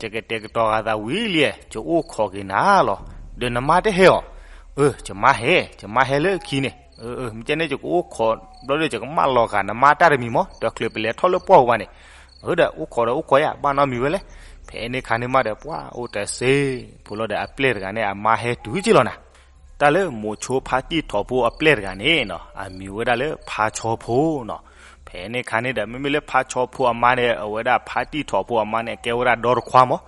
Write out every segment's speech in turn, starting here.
ယကတဲာ်ကတီၤဂာ်သးဝံၤလံ, ယအိၣ်ခိးက့ၤနၤလီၤ. ဒီးနမါတဟဲအီၤ. အၢ ယမါဟဲ, ယမါဟဲလၢခံန့ၣ်. မ့ၢ်ကဲန့ၣ် ယကအိၣ်ခိးဘျီဒီး ယကမၢလီၤဃာ်နမါတၢ်တမံၤမး, တချုးပလဲၤထီၣ်လၢပှၢ်ပူၤဘၣ်န့ၣ်. အၢ ဒီးအိၣ်ခိးဒီးအိၣ်ခိးယၤ ဘၣ်နီတမံၤဝဲလဲၣ်. ဖဲန့ၣ်ခါန့ၣ်မးဒီး ပှၤအိၣ်တစ့ဖိလီၤဒီး အပျဲၢ်တဂၤန့ၣ် အမါဟဲတုၤက့ၤလီၤနၤ. တၢ်လၢမိၤဆိဖါတံၢ်ထီၣ်ဖိအပျဲၢ်တဂၤန့ၣ်နီၤ အမံၤဝဲဒၣ်လၢဖါဆီဖိနီၤ. ဖဲန့ၣ်ခါန့ၣ်ဒီး မ့မ့ၢ်လၢဖါဆီဖိအမါန့ၣ် အဝဲဒၣ်ဖါတံၢ်ထီၣ်ဖိအမါန့ၣ် အကဲဝဲဒၣ်ဒီတခွါမး,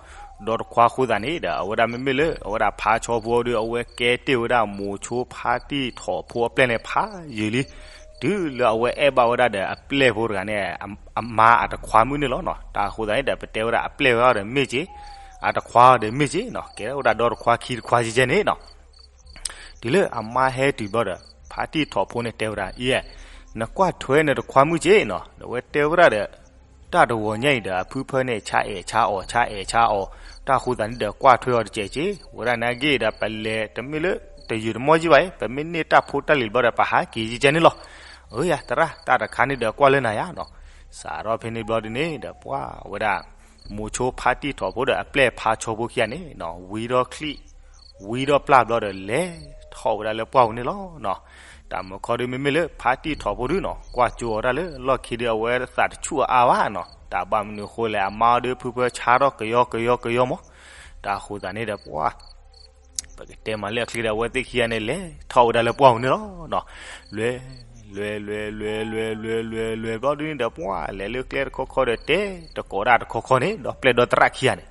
ဒီတခွါအဃိသတးန့ၣ်ဒီး အဝဲဒၣ်မ့မ့ၢ်လၢအဝဲဒၣ်ဖါဆီဖိဒီး အဝဲကဲတ့ၢ်ဝဲဒၣ်မိၤဆိဖါတံၢ်ထီၣ်ဖိအပျဲၢ်န့ၣ် ဖးယံာ်လံ. တုၤလၢအဝဲအဲၣ်ဘၣ်ဝဲဒၣ်ဒီးအပျဲၢ်ဖိတဂၤန့ၣ် အမါအတခွါမုၣ်န့ၣ်လီၤနီၤ. တၢ်အဃိသတးန့ၣ်ဒီး ပတဲဝဲဒၣ်အပျဲၢ်ဝဲအီၤဒီးမ့ၢ်က့ၤ, အတခွါအီၤဒီးမ့ၢ်က့ၤနီၤ, ကဲထီၣ်ဝဲဒၣ်ဒီတခွါခံတခွါကဲကဲန့ၣ်နီၤ. တုၤလၢအမါဟဲတုၤဘျီဒီး ဖါတံၢ်ထီၣ်ဖိန့ၣ်တဲဝဲဒၣ် အံၤ, နကွၢ်ထွဲနတခွါမုၣ်က့ၤနီၤ, ဒီးအဝဲတဲဝဲဒၣ်ဒီး တၢ်တဂီၤညါအံၤဒီး အဖုဖၢန့ၣ် ဆါအဲၣ်ဆါအီၣ် ဆါအဲၣ်ဆါအီၣ်, တၢ်အဃိသတးန့ၣ်ဒီး ကွၢ်ထွဲအီၤတကဲးက့ၤ, ဝဲဒၣ်နာ်က့ၤဒီး ပလဲၤတမ့ၢ်လၢတယုၢ်တမီၢ်ကံဘၣ်အံၤ, ပမ့ၢ်န့ၢ်တၢ်ဖိတၢ်လံၤဘျီဒီး ပဟးက့ၤကဲကဲန့ၣ်လီၤ. အၢယၤ သရၣ် တၢ်တခါန့ၣ်ဒီးကွၢ်လၢနၤယၤနီၤ. စးထီၣ်ဖဲန့ၣ်ဘျီဒ်န့ၣ်ဒီး ပှၤဝဲဒၣ် မိၤဆိဖါတံၢ်ထီၣ်ဖိဒီးအပျဲၢ်ဖါဆီဖိခံဂၤန့ၣ်နီၤ ဝံထီၣ်ချံၣ် ဝံထီၣ်ပျၢ်ဘျီဒီး လဲၤထီၣ်ဝဲဒၣ်လၢပှၢ်ပူၤန့ၣ်လီၤနီၤ. တၢ်မုၢ်ခီဒုး မ့မ့ၢ်လၢဖါတံၢ်ထီၣ်ဖိဒုးနီၤ ကွၢ်ကၠိအီၤတၢ်လၢလီၢ်ခံဒီး အဝဲသးတဆူၣ်အါအါဘၣ်နီၤ. တၢ်ဘၣ်မနုၤအဃိလဲၣ်, အမါအီၤဒီးဖုဖၢဆါထီၣ်ကယီကယီကယီမး. တၢ်အဃိသတးန့ၣ်ဒီး ပှၤ ပကတဲမးလၢအချ့ဒီး အဝဲသ့ၣ်ခံဂၤန့ၣ် လဲၤထီၣ်ဝဲဒၣ်လၢပှၢ်ပူၤန့ၣ်လီၤနီၤ. လဲၤ လဲၤ လဲၤ လဲၤ လဲၤ လဲၤ လဲၤ လဲၤ ဘျီဒ်န့ၣ်ဒီး ပှၤလဲၤလၢကျဲတခီခီဒီး တဲတကိးဒၣ်တခီခီန့ၣ် ဒီးပျဲၢ်ဒီးသရၣ်ခံဂၤန့ၣ်.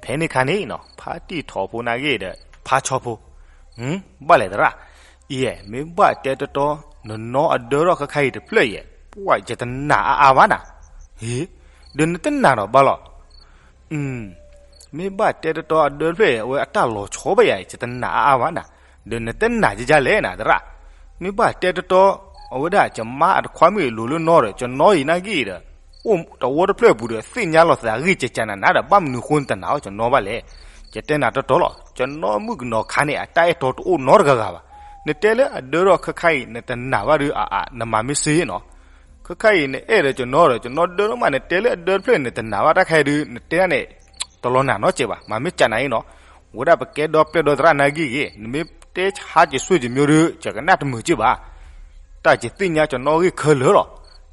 ဖဲန့ၣ်ခါန့ၣ်နီၤ ဖါတံၢ်ထီၣ်ဖိနာ်က့ၤဒီး ဖါဆီဖိ ဘၣ်လဲၣ်သရၣ်, အံၤ မ့ၢ်ဘၣ်တဲတီတီ နနီၢ်အဒၢထီၣ်ခါခါအံၤတဖျၢၣ်အံၤ ပှၤယတနာ်အါအါဘၣ်နၤ. ဟ့, ဒီးနတနာ်ဒီးဘၣ်လီၤ. မ့ၢ်ဘၣ်တဲတီတီအဒၢတဖျၢၣ်အံၤ အဝဲအတၢ်လီၤဆီဘၣ်ယၤအံၤ ယတနာ်အါအါဘၣ်နၤ. ဒီးနတနာ်ကကလဲၣ်နၤသရၣ်, မ့ၢ်ဘၣ်တဲတီတီ အဝဲဒၣ်ယမါအတခွါမုၣ်အံၤလိၤလၢနီၢ်ဒီး ယနီၢ်အံၤနာ်က့ၤဒီး အိၣ်တဝီတဖျၢၣ်အပူၤဒီး သ့ၣ်ညါလီၤသးအဂ့ၢ်ကကနၤနၤဒီး ဘၣ်မနုၤအဃိနတနာ်အီၤယနီၢ်ဘၣ်လဲၣ်. ယတဲနၤတီတီလီၤ, ယနီၢ်မုၣ်ကနီၤခါန့ၣ် အတၢ်အဲၣ်တီတအိၣ်နီတဂၤဂၤဘၣ်. နတဲလၢအဒၢထီၣ်ခါခါအံၤ နတနာ်ဘၣ်ဒီးအါအါ နမၤမ့ၢ်စ့နီၤ. ခါခါအံၤ နအဲၣ်ဒီးယနီၢ်ဒီး ယနီၢ်ဒၢထီၣ်မး နတဲလၢအဒၢတဖျၢၣ်န့ၣ် နတနာ်ဘၣ်တၢ်ခါအံၤဒုး နတဲဒၣ်န့ၣ် တလီၤနာ်နီတစဲးဘၣ်. မၤမ့ၢ်ကနၤအံၤနီၤ, ဝဲဒၣ်ပကဲဒီပျဲၢ်ဒီသရၣ်နာ်က့ၤဂ့ၤ, နမ့ၢ်တဲဆါက့ၤဆွ့ၢ်က့ၤမ့ၢ်ဒုး ယကနၣ်တမုာ်စ့ၢ်ဘၣ်. တၢ်ယသ့ၣ်ညါယနီၢ်ဂ့ၢ်ခဲလၢာ်လီၤ.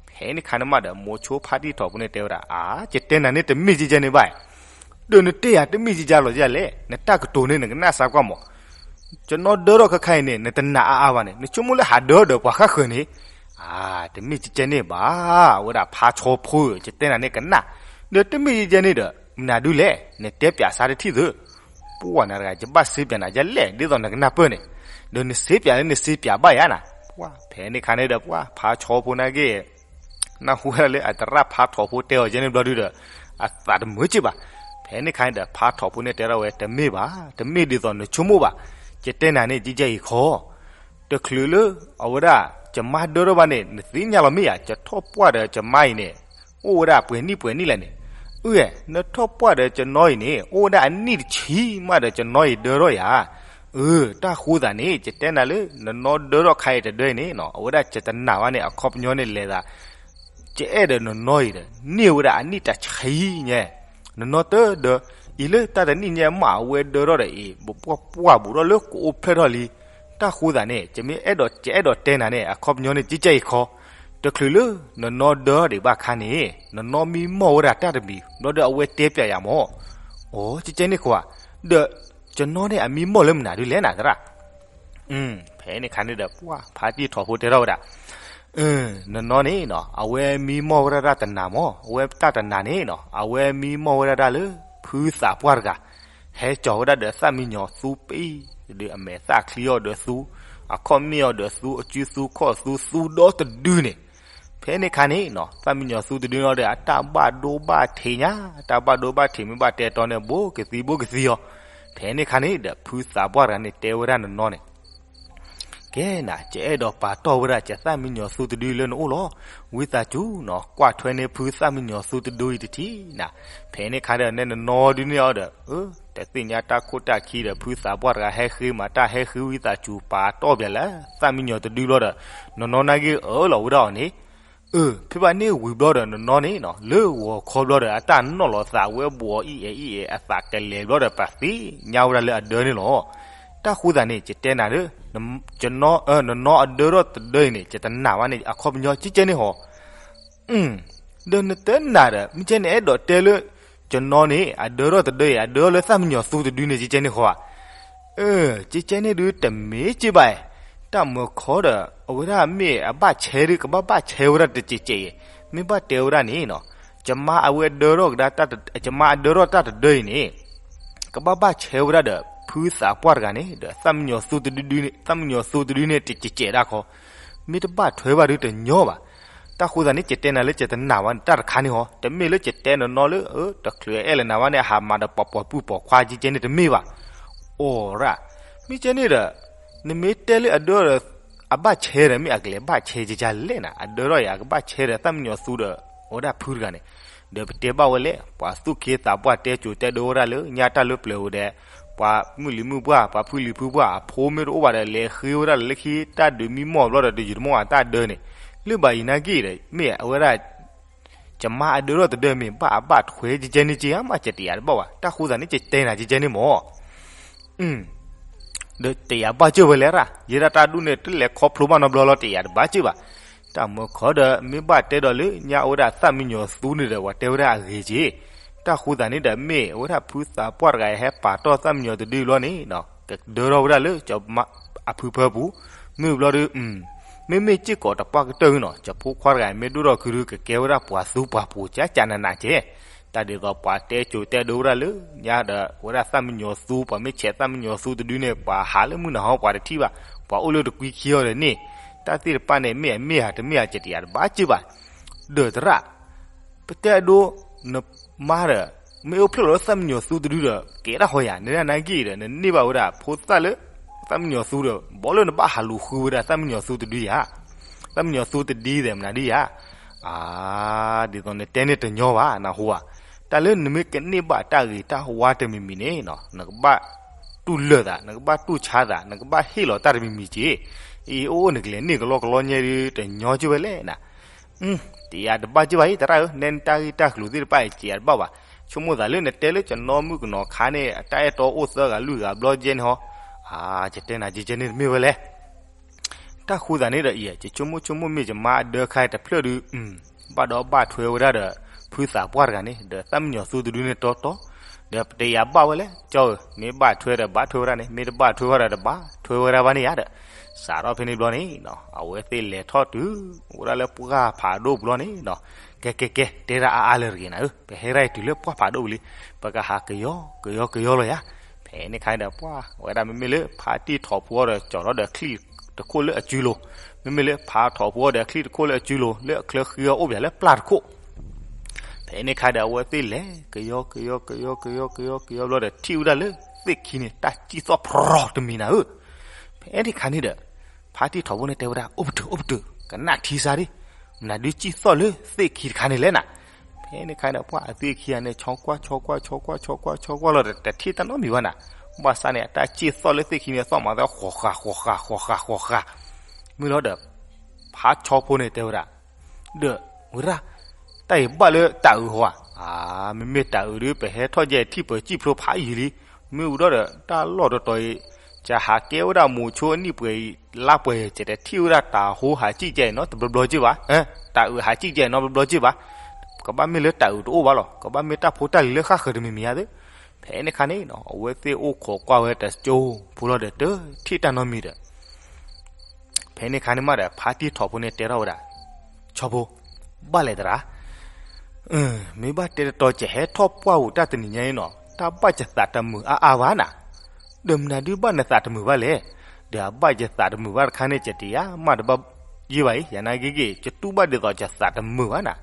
ဖဲန့ၣ်ခါန့ၣ်မးဒီး မိၤဆိဖါတံၢ်ထီၣ်ဖိန့ၣ်တဲဝဲဒၣ် အါ ယတဲနၤန့ၣ်တမ့ၢ်ကကဲန့ၣ်ဘၣ်. ဒီးနတဲယၤတမ့ၢ်ကကလီၤယလဲၣ်, နတၢ်ကတိၤန့ၣ် နကနၣ်စါကွၢ်မး. ယနီၢ်ဒၢထီၣ်ခါခါအံၤန့ၣ် နတနာ်အါအါဘၣ်န့ၣ် နဆိကမိၣ်လၢဟးဒၢဒီးပှၤဃၣ်ဃၢၤန့ၣ်. အါ တမ့ၢ်ကကဲန့ၣ်ဘၣ်, အဝဲဒၣ်ဖါဆီဖိဧၢ, ယတဲနၤန့ၣ်ကနၣ်. ဒီးတမ့ၢ်ကကဲန့ၣ်ဒီး မနုၤဒုလဲၣ်, နတဲပၠးစါတထံၣ်သု. ပှၤနၤတဂၤ ယဘၣ်စ့ပၠးနၤယလဲၣ်, ဒ်သိးနကနၢ်ပၢၢ်န့ၣ်, ဒီးနစ့ပၠးလၢနစ့ပၠးဘၣ်ယၤနၤ. ပှၤဖဲန့ၣ်ခါန့ၣ်ဒီး ပှၤဖါဆီဖိနာ်က့ၤ နၢ်ဟူဝဲဒၣ်လၢအသရၣ်ဖါထီၣ်ဖိတဲအီၤယဲန့ၣ်ဘျီဒုဒီး အသးတမုာ်စ့ၢ်ဘၣ်. ဖဲန့ၣ်ခါန့ၣ်ဒီး ဖါထီၣ်ဖိန့ၣ်တဲထီၣ်ဝဲ တမ့ၢ်ဘၣ်, တမ့ၢ်ဒ်သိးနဆိကမိၣ်ဘၣ်. ယတဲနၤန့ၣ် ကကဲအံၤခီ, တချုးလၢ အဝဲဒၣ် ယမါဒၢထီၣ်ဘၣ်န့ၣ် နသ့ၣ်ညါလီၤမ့ၢ်ဧါ, ယထီၣ်ပှၢ်ဒီးယမါအံၤန့ၣ် အိၣ်ဝဲဒၣ်ပှဲၤနံၣ်ပှဲၤနံၣ်လဲၣ်န့ၣ်. အၢ နထီၣ်ပှၢ်ဒီးယနီၢ်အံၤန့ၣ် အိၣ်ဝဲဒၣ်အနံၣ်တဆံမးဒီးယနီၢ်အံၤဒၢထီၣ်ယၤ. အၢ တၢ်ဃိသးန့ၣ် ယတဲနၤလၢ နနီၢ်ဒၢထီၣ်ခါအံၤတဒၢအံၤန့ၣ် အဝဲဒၣ်ယတနာ်ဘၣ်န့ၣ် အခီပညီန့ၣ်လဲၤသး ယအဲၣ်ဒီးနနီၢ်အံၤဒီး န့ၢ်ဝဲဒၣ်အနံၣ်တဆံညါ, နနီၢ်တဒၢ, အံၤလၢတၢ်တနံၣ်ညါမးအဝဲဒၢထီၣ်ဒီးအံၤ ပပှၢ်ပှၢ်ဘူးထီၣ်လၢကအိၣ်ဖျဲၣ်ထီၣ်လံ. တၢ်ဃိသးန့ၣ် ယမ့ၢ်အဲၣ်ဒိး ယအဲၣ်ဒိးတဲနၤန့ၣ် အခီပညီန့ၣ် ကကဲအံၤခီ, တချုးလၢ နနီၢ်ဒၢထီၣ်ဒံးဘၣ်ခါန့ၣ် နနီၢ်မံမီၢ်ဝဲဒၣ်တၢ်တမံၤ ဘျီဒီးအဝဲတဲပၠးယၤမး. အိ ကကဲန့ၣ်ဃိဧါ, ဒီး ယနီၢ်န့ၣ်အမံမီၢ်လၢမနုၤဒုလဲၣ်နၤသရၣ်. ဖဲန့ၣ်ခါန့ၣ်ဒီး ပှၤဖါတံၢ်ထီၣ်ဖိတဲထီၣ်ဝဲဒၣ် နနီၢ်န့ၣ်နီၤ အဝဲမံမီၢ်ဝဲဒၣ်တၢ်တနၤမး, အဝဲတၢ်တနၤန့ၣ်နီၤ အဝဲမံမီၢ်ဝဲဒၣ်တၢ်လၢ ဖုသးပှၢ်တဂၤ ဟဲကၠီၤဝဲဒၣ်ဒီးသၣ်မံညီၤသူပံ, ဒီးအမဲာ်သၣ်ချံအီၤဒီးသူ, အခီၣ်မ့ၣ်အီၤဒီးသူ, အစုသူခီၣ်သူ, သူဒီတဒုန့ၣ်. ဖဲန့ၣ်ခါန့ၣ်နီၤ သၣ်မံညီၤသူတဒုန့ၣ်ဒီး အတၢ်ဘၣ်ဒိဘၣ်ထံးညါ, တၢ်ဘၣ်ဒိဘၣ်ထံးမ့ၢ်ဘၣ်တဲတီန့ၣ် ဘိကသံဘိကသံအီၤ. ဖဲန့ၣ်ခါန့ၣ်ဒီး ဖုသးပှၢ်တဂၤန့ၣ်တဲဝဲဒၣ်နနီၢ်န့ၣ် ကဲနၤ, ယအဲၣ်ဒိးပာ်တီၢ်ဝဲဒၣ်ယသၣ်မံညီၤသူတဒုလၢနအိၣ်လီၤ. ဝံသးစူၤနီၤ ကွၢ်ထွဲန့ၢ်ဖုသၣ်မံညီၤသူတဒုအံၤတထံၣ်နၤ. ဖဲန့ၣ်ခါဒီး နဲနနီၢ်ဒုန့ၣ်အီၤဒီး တသ့ၣ်ညါတၢ်ခိၣ်တၢ်ခံဒီး ဖုသးပှၢ်တဂၤဟဲဃ့မးတၢ်ဟဲဃ့ဝံသးစူၤပာ်တီၢ်ပၠးလၢ သၣ်မံညီၤတဒုဘျီဒီး နနီၢ်နာ်က့ၤအၢၣ်လီၤဝဲဒၣ်အီၤန့ၣ် အၢ ဖဲဘၣ်န့ၣ်ဝံၤဘျီဒီး နနီၢ်န့ၣ်နီၤ လၢဂီၤခီဘျီဒီး အတၢ်နီၣ်လီၤသးဝဲဘှီအံၣ်အဲၣ်အံၣ်အဲၣ် အသးကလဲၤဘျီဒီး ပသ့ၣ်ညါဝဲဒၣ်လၢအဒၢန့ၣ်လီၤ. တၢ်ဃိသးန့ၣ် ယတဲနၤဒီး နနီၢ်အဒၢထီၣ်တဒၢအံၤန့ၣ် ယတနာ်ဘၣ်န့ၣ် အခီပညီကဲကဲန့ၣ်ဟီ ဒီးနတနာ်ဒီး မ့ၢ်ကဲန့ၣ် အဲၣ်ဒိးတဲလၢ ကနီၢ်န့ၣ် အဒၢထီၣ်တဒၢအံၤ အဒၢထီၣ်လၢသၣ်မံယီၤသူတဒုန့ၣ် ကဲကဲန့ၣ်ဃီဧါ. အၢ ကဲကဲန့ၣ်ဒုးတမ့ၢ်က့ဘၣ်. တၢ်မၢခီဒီး အဝဲဒၣ်မ့ၢ်အဘၣ်ဆဲဒုး ကဘၣ်ဘၣ်ဆဲဝဲဒၣ်တစဲးစဲးအံၤ, မ့ၢ်ဘၣ်တဲဝဲဒၣ်န့ၣ်နီၤ ကမါအဝဲဒၢထီၣ်ကဒါ ကမါအဒၢထီၣ်တၢ်တဒၢအံၤန့ၣ် ကဘၣ်ဘၣ်ဆဲဝဲဒၣ်ဒီး ဖုသးပှၢ်တဂၤန့ၣ် ဒီးသၣ်မံယီၤသူတဒုန့ၣ် သၣ်မံယီၤသူတဒုန့ၣ် တစဲးစဲးဒၣ်ခီ, မ့ၢ်တဘၣ်ထွဲဘၣ်ဒုးတညီဘၣ်. တၢ်ဃိသးန့ၣ် ကတဲနၤလၢကတနာ်ဘၣ်န့ၣ် တၢ်တခါန့ၣ်ဟီ, တမ့ၢ်လၢကတဲနနီၢ်လၢ အၢ တချုးအဲၣ်လၢနၤဘၣ်န့ၣ် အဟးမၤဒီးပှၤပိာ်မုၣ်ပိာ်ခွါကဲကဲန့ၣ်တမ့ၢ်ဘၣ်. အိၣ်ရၣ်, မ့ၢ်ကဲန့ၣ်ဒီး နမ့ၢ်တဲလၢအဒၢဒီး အဘၣ်ဆဲဒီး မ့ၢ်အကလဲၤဘၣ်ဆဲကကလဲၣ်နၤ, အဒၢထီၣ်ယၤ အကဘၣ်ဆဲဒီးသၣ်မံယီၤသူဒီး အဝဲဒၣ်ဖုတဂၤန့ၣ်, ဒီးပတဲဘၣ်ဝဲလဲၣ် ပှၤသူၣ်က့သးပှၢ်တဲစိၤတဲဒိဝဲဒၣ်လၢညါတၢ်လၢပျၢၤဝဲဒဲး, ပှၤမုၣ်လံၤမုၣ်ပှၢ် ပှၤဖုလံၤဖုပှၢ်အဖိမ့ၢ်တအိၣ်ဘၣ်ဒီး လဲၤဃ့ဝဲဒၣ်လၢခံ တၢ်ဒုးမံမီၢ်ဘျီဒီး တယုာ်တမီၢ်အတၢ်ဒၢန့ၣ်, လၢဘၣ်အံၤနာ်က့ဒီး မ့ၢ်အဝဲဒၣ် ကမါအဒၢထီၣ်တဒၢမ့ၢ်ဘၣ်အဘၣ်ထွဲကကဲန့ၣ်က့ဧါ မ့ၢ်ကတယၤတဘၣ်ဘၣ်. တၢ်ဃိသးန့ၣ် ကတဲနၤကကဲန့ၣ်မ့ၢ် ဒီးတယၤဘၣ်စၢၢ်ဝဲလဲၣ်ရၣ်, ယဲဒၣ်တၢ်ဒူၣ်န့ၣ် တလဲၤခီဖျိဘၣ်နီတဘျီလီၤ တယၤတဘၣ်စၢၢ်ဘၣ်. တၢ်မၢခီဒီး မ့ၢ်ဘၣ်တဲဒီးလၢညါအဝဲဒၣ်သၣ်မံယီၤသူန့ၣ်ဒီး ပှၤတဲဝဲဒၣ်အဂ့ၤက့, တၢ်ဃိသးန့ၣ်ဒီး မ့ၢ်အဝဲဒၣ်ဖုသးပှၢ်တဂၤအံၤ ဟဲပာ်တီၢ်သၣ်မံယီၤတဒုဘျီန့ၣ် ကဒၢထီၣ်ဝဲဒၣ်လၢ အဖုဖၢပူၤ, မ့ၢ်ဘျီဒီး မ့မ့ၢ်စ့ၢ်ကီးတပှၢ်ကတၢၢ်နီၤ ကဖိခွါတဂၤအံၤ မ့ၢ်ဒိၣ်ထီၣ်ခုဒုး ကကဲဝဲဒၣ်ပှၤသူပှၤပှိၤ ကကနးနးကဲ, တၢ်ဒ်သိးပှၤတဲစိၤတဲဒိဝဲဒၣ်လၢညါဒီး အဝဲဒၣ်သၣ်မံယီၤသူ ပှၤမ့ၢ်ဆဲးသၣ်မံယီၤသူတဒုန့ၣ် ပှၤဟးလၢမုၢ်နၤဟီ ပှၤတထံၣ်ဘၣ်, ပှၤအိၣ်လၢတကွံခံအီၤဒီးန့ၣ်, တၢ်သ့ၣ်တဖၣ်န့ၣ် မ့ၢ်အမ့ၢ်ဧါတမ့ၢ်ဧါ ကတယၤတဘၣ်စၢၢ်ဘၣ်. ဒီးသရၣ် ပတဲအဒိ နမါဒီး မ့ၢ်အိၣ်ဖျဲၣ်လီၤလၢသၣ်မံယီၤသူတဒုဒီး ကဲဒၣ်ဟီယၤ နဒၣ်နာ်က့ဒီး နန့ၢ်ဘၣ်ဝဲဒၣ်ဖိသၣ်လၢ သၣ်မံယီၤသူဒီး ဘီလၢနဘၣ်ဟးလူၤဃုဝဲဒၣ်သၣ်မံယီၤသူတဒုယၤ, သၣ်မံယီၤသူတဒုသဲးမနုၤဒုယၤ, အါ ဒ်သိးနတဲန့ၣ်တညီဘၣ် နဟူဧါ, တၢ်လၢနမ့ၢ်ကန့ၢ်ဘၣ်တၢ်ဂ့ၤတၢ်ဝါတမံၤမံၤန့ၣ် နကဘၣ်တူၢ်လၢာ်သး နကဘၣ်တူၢ်ဆါသး နကဘၣ်ဟ့ၣ်လီၤတၢ်တမံၤမံၤက့, အံၤအိၣ်နကလဲၤန့ၢ်ကလီကလီညါဒုး တညီက့ဝဲလဲၣ်နၤ တယၤတဘၣ်က့ဘၣ်အံၤ သရၣ်ဧၢ, နဲနတၢ်ဂ့ၢ်တၢ်ကျိၤသ့ၣ်တဖၣ်အံၤ ကယၤတဘၣ်ဘၣ်, ဆိကမိၣ်သးလၢနတဲလၢကနီၢ်မုၣ်ကနီၤခါန့ၣ် အတၢ်အဲၣ်တီအိၣ်သၢဂၤလွံၢ်ဂၤဘျီကဲန့ၣ်ဟီ, အါ ကတဲနၤကဲကဲန့ၣ်တမ့ၢ်ဝဲလဲၣ်. တၢ်ဃိသးန့ၣ်ဒီးအံၤ ယဆိကမိၣ်ဆိကမိၣ်မ့ၢ်ယမါအဒၢခါတဖျၢၣ်ဒုး ဘၣ်ဒီးဘၣ်ထွဲဝဲဒၣ်ဒီး ဖုသးပှၢ်တဂၤန့ၣ် ဒီးသၣ်မံယီၤသူတဒုန့ၣ်တီတီ, ဒီးပတယၤဘၣ်ဝဲလဲၣ် ကၠီဧၢ, မ့ၢ်ဘၣ်ထွဲဒီးဘၣ်ထွဲဝဲဒၣ်န့ၣ် မ့ၢ်တဘၣ်ထွဲဝဲဒၣ်ဒီးတဘၣ်ထွဲဝဲဒၣ်ဘၣ်န့ၣ်ယါဒီး, စးထီၣ်ဖဲန့ၣ်ဘျီန့ၣ် အဝဲသ့ၣ်လဲၤထီၣ်တုၤ အိၣ်ဝဲဒၣ်လၢပှၢ်ဖးဒိၣ်ဘျီန့ၣ်, ကဲကဲကဲ တဲဒၣ်အါအါလၢတဂ့ၤနၤဧၢ, ပဟဲဒၣ်အံၤတုၤလၢပှၢ်ဖးဒိၣ်ဝံၤလံ, ပကဟးကယီကယီကယီလီၤယါ, ဖဲန့ၣ်ခါဒီးပှၢ်ဝဲဒၣ်မ့မ့ၢ်လၢ ဖါတံၢ်ထီၣ်ဖိအီၤဒီးကၠီၤထီၣ်ဒီးချံၣ်တခိၣ်လၢအစုလိၤ, မ့မ့ၢ်လၢဖါထီၣ်ဖိအီၤဒီးချံၣ်တခိၣ်လၢအစုလိၤ လၢအချၢဃံအီၤအိၣ်ပၠးလၢပျၢ်တခိၣ်, ဖဲန့ၣ်ခါဒီးအဝဲသ့ၣ်လဲၤ ကယီကယီကယီကယီကယီကယီကယီဘျီဒီး ထံၣ်ဝဲဒၣ်လၢသ့ၣ်ခံန့ၣ် တၢ်စံၣ်သီၣ်ဖြီတမံၤနၤဧၢ, ဖဲန့ၣ်ခါန့ၣ်ဒီး ဖါတံၢ်ထီၣ်ဖိန့ၣ်တဲဝဲဒၣ် အိၣ်ပတုာ် အိၣ်ပတုာ် ကနၣ်ထံစါဒံး, မနုၤဒုးစံၣ်သီၣ်လၢသ့ၣ်ခံတခါန့ၣ်လဲၣ်နၤ, ဖဲန့ၣ်ခါန့ၣ် ပှၢ်အသ့ၣ်ခံဂၤန့ၣ် ဆီကွၢ်ဆီကွၢ်ဆီကွၢ်ဆီကွၢ်ဆီကွၢ်လီၤဒီး တထံၣ်တၢ်နီတမံၤဘၣ်နၤ, ဘၣ်ဆၣ်န့ၣ် အတၢ်စံၣ်သီၣ်လၢသ့ၣ်ခံန့ၣ် သီၣ်မးသီၣ် ဃီၤဃာ်ဃီၤဃာ်ဃီၤဃာ်ဃီၤဃာ်, မ့ၢ်လီၤဒီး ဖါဆီဖိန့ၣ်တဲဝဲဒၣ် ဒီး ဝဲဒၣ် တၢ်အံၤဘၣ်လၢတၢ်အုးဟီဧါ, အါ မ့မ့ၢ်တၢ်အုးဒုး ပဟဲထီၣ်ယဲၢ်ထံၣ်ပၢၤစံၣ်ဖျိဖးယံာ်လံ, မ့ၢ်ဝံၤဒီး တၢ်လီၢ်တတီၤအံၤ ကဟးကဲဝဲဒၣ်မိၤဆိအနံၣ်ပှဲၤအံၤ လါပှဲၤ ကတထံၣ်ဝဲဒၣ်တၢ်ဟိဟးစံၣ်ကဲအံၤနီတဘျီဘျီက့ဘၣ်, တၢ်အုးဟးစံၣ်ကဲအံၤနီတဘျီဘျီက့ဘၣ်, ကဘၣ်မ့ၢ်လၢတၢ်အုးတအိၣ်ဘၣ်လီၤ, ကဘၣ်မ့ၢ်တၢ်ဖိတၢ်လံၤလၢဃၣ်ဃၢၤတမံၤမံၤဧါသ့, ဖဲန့ၣ်ခါန့ၣ် အဝဲသ့ၣ်အိၣ်ခိးကွၢ်ဝဲတကၠိဖိလီၤဒီး တထံၣ်တၢ်နီတမံၤဒီး ဖဲန့ၣ်ခါန့ၣ်မးဒီး ဖါတံၢ်ထီၣ်ဖိန့ၣ်တဲထီၣ်ဝဲဒၣ်, ဆီဖိ, ဘၣ်လဲၣ်သရၣ်, မ့ၢ်ဘၣ်တဲတတီၤ ကဟဲထီၣ်ပှၢ်ဝံၤတၢ်တနံၤညါအံၤနီၤ တၢ်ဘၣ်ယသးတမုာ်အါအါဘၣ်နၤ, ဒီးမနုၤဒုးဘၣ်နသးတမုာ်ဘၣ်လဲၣ်, ဒီးအဘၣ်ယသးတမုာ်ဘၣ်တခါန့ၣ် ကတယၤမးတဘၣ်ယ့ၢ်ဘၣ်အံၤ ယနာ်ဂ့ၤဂ့ၤ ကတူၢ်ဘၣ်ဒ်သိးယသးတမုာ်ဘၣ်နၤ,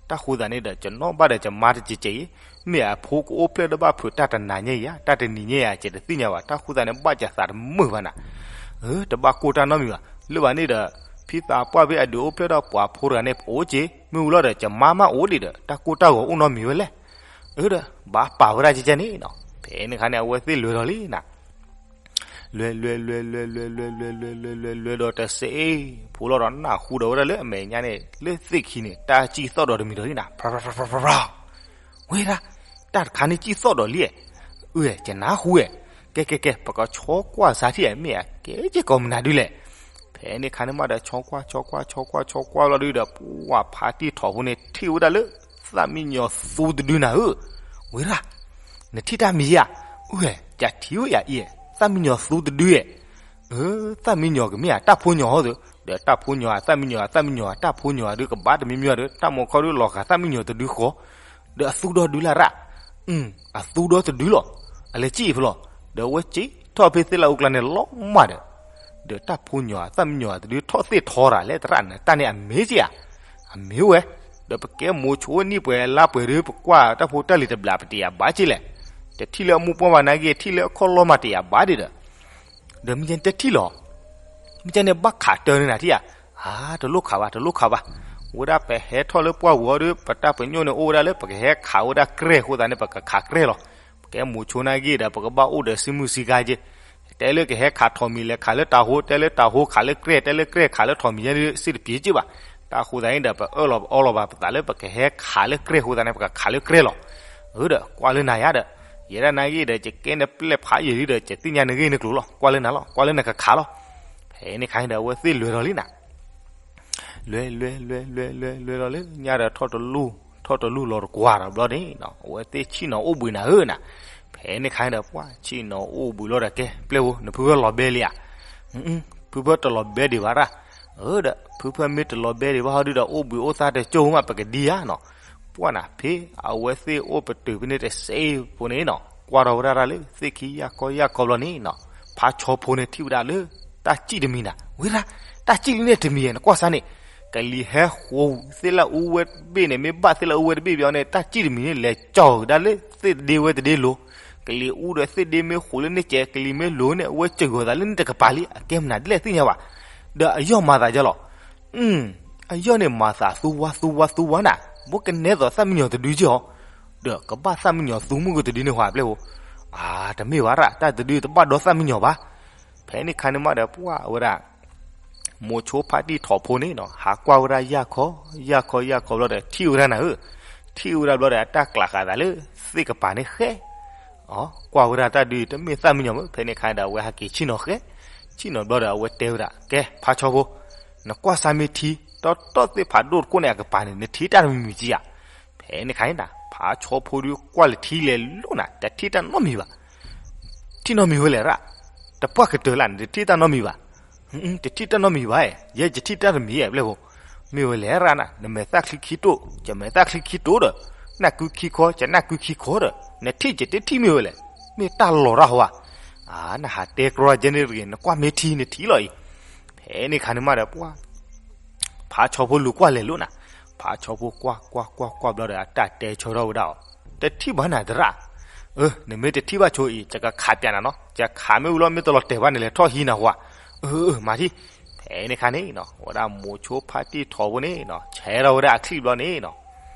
တၢ်ဃိသးန့ၣ်ဒီး ကနီၣ်ဘၣ်ဒီးကမါတကဲးကဲးအံၤ မ့ၢ်အဖိကအိၣ်ဖျဲၣ်ဒီးဘၣ်ဖုးတၢ်တနၤညါအံၤဧါ တၢ်တနံၤညါဧါ ကတသ့ၣ်ညါဘၣ် တၢ်ဃိသးန့ၣ် ဘၣ်ယသးတမုာ်ဘၣ်နၤ, အၢ တဘၣ်ကိၢ်တၢ်နီတမံၤဘၣ် လၢဘၣ်န့ၣ်ဒီး ဖံသးပှၢ်ဖဲအဒုးအိၣ်ဖျဲၣ်ဒီးပှၤဖိတဂၤန့ၣ် ပအိၣ်က့ၤ မ့ၢ်ဝံၤလီၤဒီး ကမါမးအိၣ်ဒံးဒီး တၢ်ကိၢ်တၢ်ဂီၤအိၣ်နီတမံၤဝဲလဲၣ်, အၢ ဒီး ဘၣ်ပာ်ဝဲဒၣ်ကဲကဲးန့ၣ်နီၤ ဖဲန့ၣ်ခါန့ၣ် အဝဲသ့ၣ်လဲၤဒီးလံနၤ လွဲလွဲလွဲလွဲလွဲလွဲလွဲလွဲလွဲလွဲဒီးတစဲး ဖှိၣ်လီၤဒီးနၢ်ဟူဒီးဝဲဒၣ်လၢအမဲာ်ညါန့ၣ် လၢသ့ၣ်ခံန့ၣ် တၢ်စံၣ်သီၣ်ဒီးတမံၤဒီးလံနၤ, ဝဲဒၣ် တၢ်တခါန့ၣ်စံၣ်သီၣ်ဒီးလံ, အၢ ကနၢ်ဟူဝဲ, ကဲကဲကဲ ပကဆီကွၢ်စးထံၣ် မ့ၢ်အကဲကဲကီးမနုၤဒုလဲၣ်. ဖဲန့ၣ်ခါန့ၣ်မးဒီး ဆီကွၢ် ဆီကွၢ် ဆီကွၢ် ဆီကွၢ်ဘျီဒုဒီး ပှၤဖါတံၢ်ထီၣ်ဖိန့ၣ် ထံၣ်ဝဲဒၣ်လၢ သၣ်မံယီၤသူတဒုနၤဧၢ, ဝဲဒၣ် နထံၣ်တၢ်မံၤဧါ, အၢ ကထံၣ်ဝဲယၤအံၤ, သၣ်မံယီၤသူတဒုဧါ, အၢ သၣ်မံယီၤကမ့ၢ်ဧါ တၢ်ဖိညီဟီဒီး, ဒီးတၢ်ဖိညီဧါ သၣ်မံယီၤဧါ သၣ်မံယီၤဧါ တၢ်ဖိညီဧါဒီး ကဘၣ်တမံၤမံၤဒီး တၢ်မီၤခီဒီးလီၤဂာ်သၣ်မံယီၤတဒုဃီ, ဒီးအသူဒီဒုလၢ်ရၣ်, အသူဒီတဒုလီၤ, အလဲၤစံၣ်ဖဲလီၤ, ဒီးအဝဲစံၣ်ထီၣ်ဖဲသ့ၣ်လၣ်အူကျါန့ၣ်လီၤမးဒီး ဒီးတၢ်ဖိညီဧါ သၣ်မံယီၤဧါတဒုထီၣ်သ့ၣ်ထီရၤလဲၣ် သရၣ်နၤ တၢ်န့ၣ်အမ့ၢ်က့ဧါ, အမ့ၢ်ဝဲ, ဒီးပကဲမိၤဆိနံၣ်ပှဲၤလါပှဲၤဒီး ပကွၢ်တၢ်ဖိတၢ်လံၤတဘျီပတယာ်ဘၣ်က့လဲၣ်, တထံၣ်လၢအမိၢ်ပှၢ်ဘၣ်နာ်က့ ထံၣ်လၢအခီၣ်လီၢ်မးတယာ်ဘၣ်ဒံးဒီး, ဒီးမ့ၢ်ကဲန့ၣ်တထံၣ်လီၤ, မ့ၢ်ကဲန့ၣ်ဘၣ်ခးတၢ်န့ၣ်နၤထံၣ်ဧါ, အါ တလိၣ်ခးဘၣ် တလိၣ်ခးဘၣ်, ဝဲဒၣ်ပဟဲထီၣ်လၢပှၢ်ပူၤအီၤဒီး ပတၢ်ပညိၣ်န့ၣ်အိၣ်ဝဲဒၣ်လၢ ပကဟဲခးဝဲဒၣ်ကြဲၢ်အဃိသတးန့ၣ် ပကခးကြဲၢ်လီၤ, ပကဲမိၤဆိနာ်က့ဒီး ပကဘၣ်အိၣ်ဒီးစုမုၢ်စံကါက့ တဲလၢကဟဲခးထီၣ်မံၤလဲၤခးလၢတၢ်ဟိ, တဲလၢတၢ်ဟိခးလၢကြဲၢ်, တဲလၢကြဲၢ်ခးလၢထီၣ်မံၤယဲန့ၣ်စ့တပျ့ၤက့ဘၣ်, တၢ်ဃိသတးန့ၣ်ဒီး ပအၢၣ်လီၤပအီလီၤဘၣ်ပသးလၢပကဟဲခးလၢကြဲၢ်အဃိသတးန့ၣ် ပကခးလၢကြဲၢ်လီၤ, အၢဒီး ကွၢ်လၢနၤယါဒီး, ယဲဒၣ်နာ်က့ဒီး ယကဲန့ၣ်ပျဲၢ်ဖးယံာ်လံဒီး ယသ့ၣ်ညါနဂ့ၢ်နကျိၤလီၤ, ကွၢ်လၢနၤလီၤ, ကွၢ်လၢနကခးလီၤ, ဖဲန့ၣ်ခါန့ၣ်ဒီး အဝဲသ့ၣ်လဲၤဒီးလံနၤ လဲၤလဲၤလဲၤလဲၤလဲၤလဲၤဒီးလၢညါဒီးထီၣ်တလူၢ်, ထီၣ်တလူၢ်လီၤတကွၢ်ဒီးဘျီန့ၣ်, အဝဲသ့ၣ်ဆ့ၣ်နီၤအိၣ်ဘှံးနၤဧၢနၤ, ဖဲန့ၣ်ခါန့ၣ်ဒီး ပှၤဆ့ၣ်နီၤအိၣ်ဘှံးလီၤဒီး ကဲ ပျဲၢ်ဖိ နဖုဖၢၣ်လီၤဘဲလံဧါ, ဖုဖၢၣ်တလီၤဘဲဒံးဘၣ်ရၣ်, အၢဒီး ဖုဖၢၣ်မ့ၢ်တလီၤဘဲဒံးဘၣ်ဟီဒုဒီး အိၣ်ဘှံးအိၣ်သါတကၠိၢ်မး ပကဒံဧါနီၤ, ပှၤနၤ ဖဲအဝဲသ့ၣ်အိၣ်ပတုာ်ဖဲန့ၣ်တစဲးဖိန့ၣ်နီၤ ကွၢ်ထီၣ်ဝဲဒၣ်ရၣ်လၢ သ့ၣ်ခံယၢ်ခီယၢ်ခီဘျီန့ၣ်နီၤ, ဖါဆီဖိန့ၣ်ထံၣ်ဝဲဒၣ်လၢ တၢ်စံၣ်တမံၤနၤ, ဝဲဒၣ် တၢ်စံၣ်လံန့ၣ်တမံၤ နကွၢ်စၢ်န့ၣ်, ကလံၤဟဲဃိးသ့ၣ်လၣ်အူဝဲတဘ့ၣ်န့ၣ် မ့ၢ်ဘၣ်သ့ၣ်လၣ်အူဝဲတဘ့ၣ်ဘျီန့ၣ် တၢ်စံၣ်တမံၤန့ၣ် လဲၤကၠီၣ်ကဒါလၢသ့ၣ်တဒ့ဝဲတဒ့လိၤ, ကလံၤအူဒီးသ့ၣ်ဒ့မ့ၢ်ဃိးလၢန့ၣ်ကဲး ကလံၤမ့ၢ်လိၤန့ၣ် အဝဲစၢၤဂီၤသးလၢန့ၣ်တကပၤလံ အကဲမနုၤဒ်လဲၣ်သ့ၣ်ညါဘၣ်, ဒီးအယီၢ်မၤသးယါလီၤ အယီၢ်န့ၣ်မၤသးသူဝါသူဝါသူဝါနၤ, ဘိကနဲသိးသၣ်မံယီၤတဒုက့ၢ်အီၤ, ဒီးကဘၣ်သၣ်မံယီၤသူမုၢ်ကတဒုန့ၣ်ဟီပျဲၢ်ဖိ, အါ တမ့ၢ်ဘၣ်ရၣ် တၢ်တဒုတဘၣ်ဒီးသၣ်မံယီၤဘၣ်, ဖဲန့ၣ်ခါန့ၣ်မးဒီးပှၤဝဲဒၣ် မိၤဆိဖါတံၢ်ထီၣ်ဖိန့ၣ်နီၤ ဟးကွၢ်ဝဲဒၣ်ယၢ်ခီ ယၢ်ခီယၢ်ခီဘျီဒီး ထံၣ်ဝဲဒၣ်နၤဧၢ, ထံၣ်ဝဲဒၣ်ဘျီဒီး အတၢ်ကျးဃာ်သးလၢ သ့ၣ်ကပၤန့ၣ်ဃဲ အ ကွၢ်ဝဲဒၣ်တၢ်ဒုးတမ့ၢ်သၣ်မံယီၤမ့ၢ် ဖဲန့ၣ်ခါဒီး အဝဲဟဲက့ၤဆ့ၣ်နီၤဃဲ, ဆ့ၣ်နီၤဘျီဒီး အဝဲတဲဝဲဒၣ် ကဲ ဖါဆီဖိ, နကွၢ်စၢ်မ့ၢ်ထံ တီတီသ့ၣ်ဖးဒိၣ်တခိၣ်န့ၣ်အကပၤန့ၣ် နထံၣ်တၢ်တမံၤမံၤကဧါ, ဖဲန့ၣ်ခါန့ၣ် ဖါဆီဖိဒုးကွၢ်လဲၤထံလဲၤလိၤနၤ တထံၣ်တၢ်နီတမံၤဘၣ်, ထံၣ်နီတမံၤဝဲလဲၣ်ရၣ်, တပှၢ်ကတၢၢ်လၢ်န့ၣ် တထံၣ်တၢ်နီတမံၤဘၣ် တထံၣ်တၢ်နီတမံၤဘၣ်, ယဲယထံၣ်တၢ်တမံၤဧါ ပျဲၢ်ဖိ, မ့ၢ်ဝဲလဲၣ်ရၣ်နၤ နမဲာ်သၣ်ချံခံတိၢ် ယမဲာ်သၣ်ချံခံတိၢ်ဒီး နၢ်ကုခံခီ ယနၢ်ကုခံခီဒီး နထံၣ်ယတထံၣ်မ့ၢ်ဝဲလဲၣ်, မ့ၢ်တၢ်လီၤတၢ်ဟီဧါ, နဟးတဲကြီယဲန့ၣ်တဂ့ၤ နကွၢ်မ့ၢ်ထံနထံၣ်လီၤအံၤ, ဖဲန့ၣ်ခါန့ၣ်မးဒီးပှၤ ဖါဆီဖိလူၤကွၢ်လဲၤလိၤနၤ, ဖါဆီဖိကွၢ်ကွၢ်ကွၢ်ကွၢ်ဘျီဒီး အတၢ်တဲဆၢထီၣ်ဝဲဒၣ်အီၤ, တထံၣ်ဘၣ်နၤသရၣ်, အ နမ့ၢ်တထံၣ်ဘၣ်ဆိအံၤ ယကခးပျးနၤနီၤ, ယခးမ့ၢ်ဝံၤလီၤ မ့ၢ်တလီၤတဲာ်ဘၣ်န့ၣ် လဲၤထီၣ်ဟံးနၤဟီဧါ, အ အ မၤထံၣ်, ဖဲန့ၣ်ခါန့ၣ်နီၤ ဝဲဒၣ်မိၤဆိဖါတံၢ်ထီၣ်ဖိန့ၣ်နီၤ ဆဲထီၣ်ဝဲဒၣ်အချံၣ်ဘျီန့ၣ်နီၤ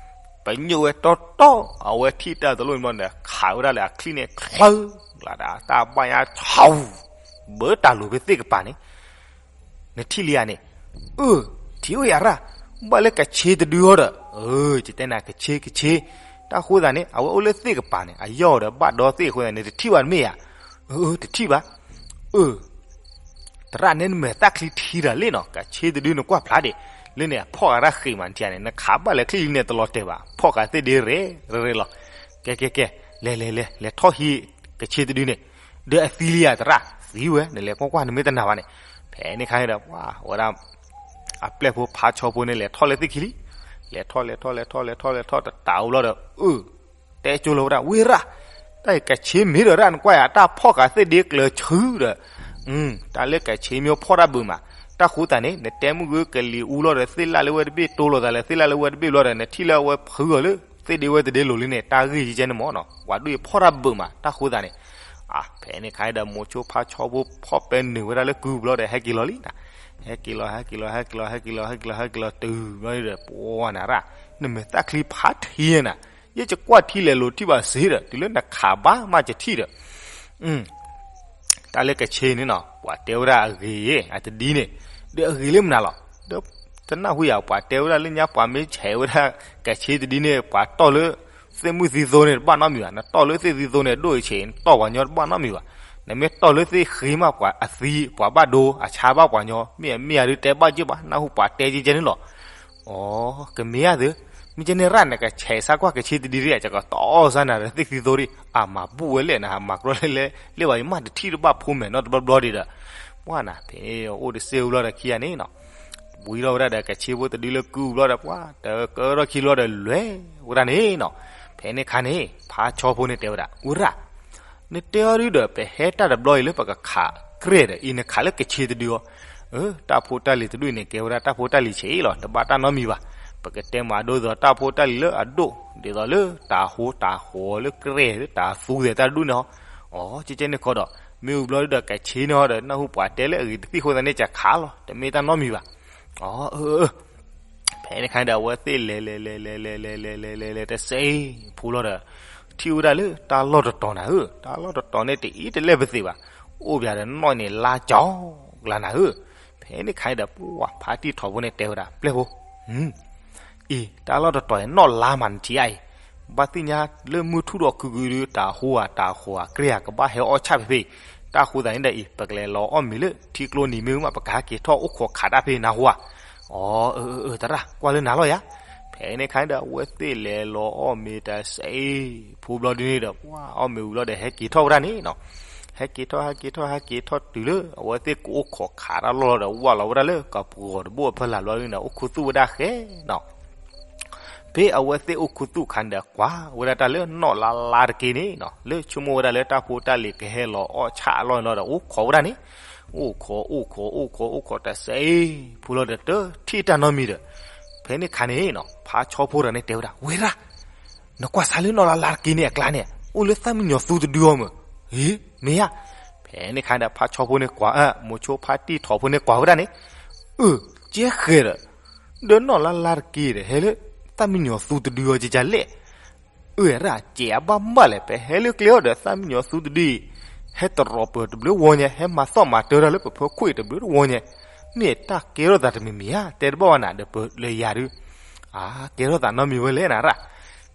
ပညိၣ်ဝဲတီတီ အဝဲထံၣ်တၢ်တလိၣ်န့ၣ်ဘျီန့ၣ် ခးဝဲဒၣ်လၢအချံၣ်န့ၣ် ချၢလၢတၢ်ဘၣ်ညါဆီ ဘၢတၢ်လိၤဖဲသ့ၣ်ကပၤန့ၣ် နထံၣ်လံဧါန့ၣ်, အၢ ထံၣ်ဝဲယၤရၣ်, ဘၣ်လၢကဆ့တဒုဟီဒီး, အၢ ယတဲနၤကဆ့ကဆ့, တၢ်ဃိသးန့ၣ် အဝဲအိၣ်လၢသ့ၣ်ကပၤန့ၣ် အယီၢ်ဒီးဘၣ်ဒီသ့ၣ်အဃိသတးန့ၣ် တထံၣ်ဘၣ်တမ့ၢ်ဧါ, အၢ တထံၣ်ဘၣ်, အၢ သရၣ်န့ၣ်နမဲာ်သၣ်ချံထံတၢ်လံနီၤ ကဆ့တဒုနကွၢ်ဖျါဒံး, လၢန့ၣ် အဖီၣ်ဃာ်တၢ်ဃ့ၢ်မး နထံၣ်ဧါန့ၣ် နခးဘၣ်လၢချံလံန့ၣ် တလီၤတဲာ်ဘၣ် ဖီၣ်ဃာ်သ့ၣ်ဒ့ရဲၣ်ရဲၣ်လီၤ, ကဲကဲကဲ, လဲၤလဲၤလဲၤ လဲၤထီၣ်ဟံးကဆ့တဒုန့ၣ်, ဒီးအသံလံဧါသရၣ်, သံဝဲ နလဲၤကွၢ်ကွၢ်နမ့ၢ်တနာ်ဘၣ်န့ၣ်, ဖဲန့ၣ်ခါန့ၣ်ဒီး ပှၤဝဲဒၣ် အပျဲၢ်ဖိဖါဆီဖိန့ၣ် လဲၤထီၣ်လၢသ့ၣ်ခံလံ, လဲၤထီၣ်လဲၤထီၣ်လဲၤထီၣ်လဲၤထီၣ်လဲၤထီၣ်တတးအိၣ်ဘျီဒီး အၢ တဲကၠိလီၤဝဲဒၣ် ဝ့ၢ်ရၣ်, တၢ်အံၤကဆ့မ့ၢ်ဒီးရၣ် နကွၢ်ယၤ တၢ်ဖီၣ်ဃာ်သ့ၣ်ဒ့ကျၢၤဆူဒီး, တၢ်လၢကဆ့မ့ၢ်ဖီၣ်တၢ်ဘၢၣ်မး, တၢ်ဃိသးန့ၣ် နတဲမုၢ်ဂ့ၤကလံၤအူလီၤဒီး သ့ၣ်လၣ်လၢဝဲတဘ့ၣ် တိလိာ်သးလၢသ့ၣ်လၣ်လၢဝဲတဘ့ၣ်ဘျီဒီး နထံၣ်လၢအဝဲဖုးအီၤလၢ သ့ၣ်ဒ့ဝဲတဒ့လိၤလံန့ၣ် တၢ်ဂ့ၢ်ယကဲန့ၣ်မ့ၢ်နီၤ ပှၤဒိၣ်အံၤဖီၣ်တၢ်ဘၢၣ်မး တၢ်ဃိသးန့ၣ်, ဖဲန့ၣ်ခါဒီး မိၤဆိဖါဆီဖိဖီၣ်ပဲနုာ်ဝဲဒၣ်လၢကုဘျီဒီး ဟဲက့ၤလီၤလံနၤ, ဟဲက့ၤလီၤ ဟဲက့ၤလီၤ ဟဲက့ၤလီၤ ဟဲက့ၤလီၤ ဟဲက့ၤလီၤ ဟဲက့ၤလီၤ တုၤဘျီဒီး ပှၤနၤရၣ်, နမဲာ်သၣ်ချံဖးထံနၤ, ယဲယကွၢ်ထံလဲၤလိၤထံၣ်ဘၣ်စ့ဒီး တုၤလၢနခးဘၣ်မးယထံၣ်ဒီး, တၢ် တၢ်လၢကဆ့န့ၣ်နီၤ ပှၤတဲဝဲဒၣ်အဂ့ၤ အတဒံန့ၣ်, ဒီးအဂ့ၤလၢမနုၤလီၤ. ဒီးတနၢ်ဟူယၤ ပှၤတဲဝဲဒၣ်လၢညါ ပှၤမ့ၢ်ဆဲးဝဲဒၣ်ကဆ့တဒံန့ၣ် ပှၤတီၢ်လၢသ့ၣ်မုၢ်သံသိန့ၣ် တဘၣ်နီတမံၤဘၣ်. နတီၢ်လၢသ့ၣ်သံသိန့ၣ် ဒိၣ်အဆ့း နတီၢ်ပှၤညီတဘၣ်နီတမံၤဘၣ်. နမ့ၢ်တီၢ်လၢသ့ၣ်ဃ့မး ပှၤအသံ ပှၤဘၣ်ဒိ အဆါဘၣ်ပှၤညီ မ့ၢ်အမ့ၢ်ယၤဒုးတဲဘၣ်က့ၢ်ဘၣ်. နၢ်ဟူပှၤတဲကဲကဲန့ၣ်လီၤ. အိ ကမ့ၢ်ဧါသု, မ့ၢ်ကဲန့ၣ်ရၣ် နကဆဲးစၢ်ကွၢ်ကဆ့တဒံဒံး ယကတီၢ်စၢ်နၤဒီးသ့ၣ်သံသိဒံး အမၤဘူၣ်ဝဲလဲၣ်နၤ မၤကြီလဲၣ်လဲၣ် လၢဘၣ်ယမၢ်တထံၣ်တဘၣ်ဖိမဲာ်နီတဘျီဘျီဒံးဒီး, ပှၢ်နၤ ဖဲန့ၣ်အိၣ်တစ့ၢ်ဝံၤလီၤဒီးခံဂၤန့ၣ်နီၤ, ဝံၤထီၣ်ဝဲဒၣ်ဒီးကဆ့ဖိတဒံလၢကုၢ်ဘျီဒီး ပှၢ်တကၢထီၣ်ခံဘျီဒီးလဲၤဝဲဒၣ်န့ၣ်နီၤ, ဖဲန့ၣ်ခါန့ၣ် ဖါဆီဖိန့ၣ်တဲဝဲဒၣ် ဝဲရၣ် နတဲအီၤဒုဒီး ပဟဲတၢ်တဘျီအံၤလၢပကခးကြဲၢ်ဒီး အံၤနခးလၢကဆ့တဒုအီၤ, အၢ တၢ်ဖိတၢ်လံၤတဒူၣ်အံၤန့ၣ် ကဲဝဲဒၣ်တၢ်ဖိတၢ်လံၤဆ့လီၤ တဘၣ်တၢ်နီတမံၤဘၣ်. ပကတဲမၤဒိသိးတၢ်ဖိတၢ်လံၤလၢအဒိၣ် ဒ်သိးလၢတၢ်ဟိတၢ်ဃီၤလၢကြဲၢ်လၢတၢ်သူသဲးတၢ်တဒူၣ်န့ၣ်ဟီ, အိ ကဲကဲန့ၣ်ခီဒီး မ့ၢ်ဝံၤဘျီဒုဒီးကဆ့န့ၣ်ဟီဒီး နၢ်ဟူပှၤတဲလၢအဂ့ၤတသံၣ်အဃိသတးန့ၣ် ကခးလီၤ တမ့ၢ်တၢ်နီတမံၤဘၣ်. အိ အၢ အၢ ဖဲန့ၣ်ခါန့ၣ်ဒီး အဝဲသ့ၣ်လဲၤလဲၤလဲၤလဲၤလဲၤလဲၤလဲၤလဲၤလဲၤလဲၤလဲၤတစဲး ဖိလီၤဒီး ထံၣ်ဝဲဒၣ်လၢတၢ်လီၢ်တတီၤနၤဧၢ, တၢ်လီၢ်တတီၤန့ၣ်တအံၤတလဲၣ်ပသ့ၣ်ဘၣ်, အိၣ်ပၠးဒီးနီၣ်န့ၣ်လါကၠီၤကလါနၤဧၢ. ဖဲန့ၣ်ခါန့ၣ်ဒီး ပှၢ်ဖါတံၢ်ထီၣ်ဖိန့ၣ်တဲဝဲဒၣ် ပျဲၢ်ဖိ အံၤ တၢ်လီၢ်တတီၤအံၤနီၣ်လါမးနထံၣ်အါအံၤ, ဘၣ်သ့ၣ်ညါလၢမုၢ်ထူၣ်ဒီးကုာ်ကုာ်ဒုး တၢ်ဟိဧါတၢ်ဃီၤဧါကြဲၢ်ဧါ ကဘၣ်ဟဲအီၣ်ဆၣ်ဖဲဖဲအံၤ, တၢ်ဃိသတးန့ၣ်ဒီးအံၤ ပကလဲၤလီၤအီၣ်မ့ၤလၢထံကျိနံၤမ့ၢ်ဝံၤမး ပကဟဲက့ၤထီၣ်အိၣ်ခိးခးတၢ်ဖဲနၤဟူဧါ. အိ အၢ အၢ အၢ သရၣ် ကွၢ်လၢနၤလီၤယၤ. ဖဲန့ၣ်ခါန့ၣ်ဒီး အဝဲသ့ၣ်လဲၤလီၤအီၣ်မ့ၤတစဲး ဖိဘျီဒုန့ၣ်ဒီး ပှၢ်အီၣ်မ့ၤဝံၤလီၤဒီး ဟဲက့ၤထီၣ်ဝဲဒၣ်န့ၣ်နီၤ, ဟဲက့ၤထီၣ် ဟဲက့ၤထီၣ် ဟဲက့ၤထီၣ်တုၤလၢ အဝဲသ့ၣ်ကအိၣ်ခိးခးတၢ်လီၢ်လီၤဒီး ဝၢ်လီၤဝဲဒၣ်လၢကပှီၤတဘိၣ်အဖီလာ်ဘျီဒုန့ၣ်ဒီး အိၣ်ခူသူၣ်ဝဲဒၣ်ဃဲနီၤ. ဖဲအဝဲသ့ၣ်အိၣ်ခူသူၣ်အခါန့ၣ်ဒီး ကွၢ်ဝဲဒၣ်တၢ်လၢနီၣ်လါလါတက့ၢ်န့ၣ်နီၤ, လၢဆိကမိၣ်ဝဲဒၣ်လၢတၢ်ဖိတၢ်လံၤကဟဲလီၤအီၣ်ဆၣ်အလီၢ်န့ၣ်လီၤဒီး အိၣ်ခိးဝဲဒၣ်န့ၣ်, အိၣ်ခိး အိၣ်ခိး အိၣ်ခိး အိၣ်ခိးတစဲး ဖိလီၤဒီး တထံၣ်တၢ်နီတမံၤဒီး ဖဲန့ၣ်ခါန့ၣ်နီၤ ဖါဆီဖိတဂၤန့ၣ်တဲဝဲဒၣ် ဝဲဒၣ် နကွၢ်စးလၢနီၣ်လါလါတက့ၢ်န့ၣ်အကျါန့ၣ် အိၣ်လၢသၣ်မံယီၤသူတဒုအီၤမ့ၢ်, ဟ့ မ့ၢ်ဧါ. ဖဲန့ၣ်ခါဒီး ဖါဆီဖိန့ၣ်ကွၢ် မိၤဆိဖါတံၢ်ထီၣ်ဖိန့ၣ်ကွၢ်ဝဲဒၣ်န့ၣ်, အၢ ကဲဃဲၤဒီး ဒီးနီၣ်လါလါတက့ၢ်ဒီး ဟဲလၢသၣ်မံယီၤသူတဒုအီၤကကလဲၣ်. အၢ ရၣ် ကဲအဘၣ်ဘၣ်လဲၣ် ပဟဲလၢကျဲအီၤဒီး သၣ်မံယီၤသူတဒုအံၤ ဟဲတရီးပၢၤတဘျုးဝီညါ ဟဲမၤသီၣ်မၤတၢၤတၢ်လၢပဖၢခိၣ်အံၤတဘျုးတဝီညါ, မ့ၢ်တၢ်ကဲထီၣ်သးတမံၤမံၤဧါ တဲတဘၣ်ဝဲနၤဒီးပလၢယၤဒုး, အါ ကဲထီၣ်သးနီတမံၤဝဲလဲၣ်နၤရၣ်.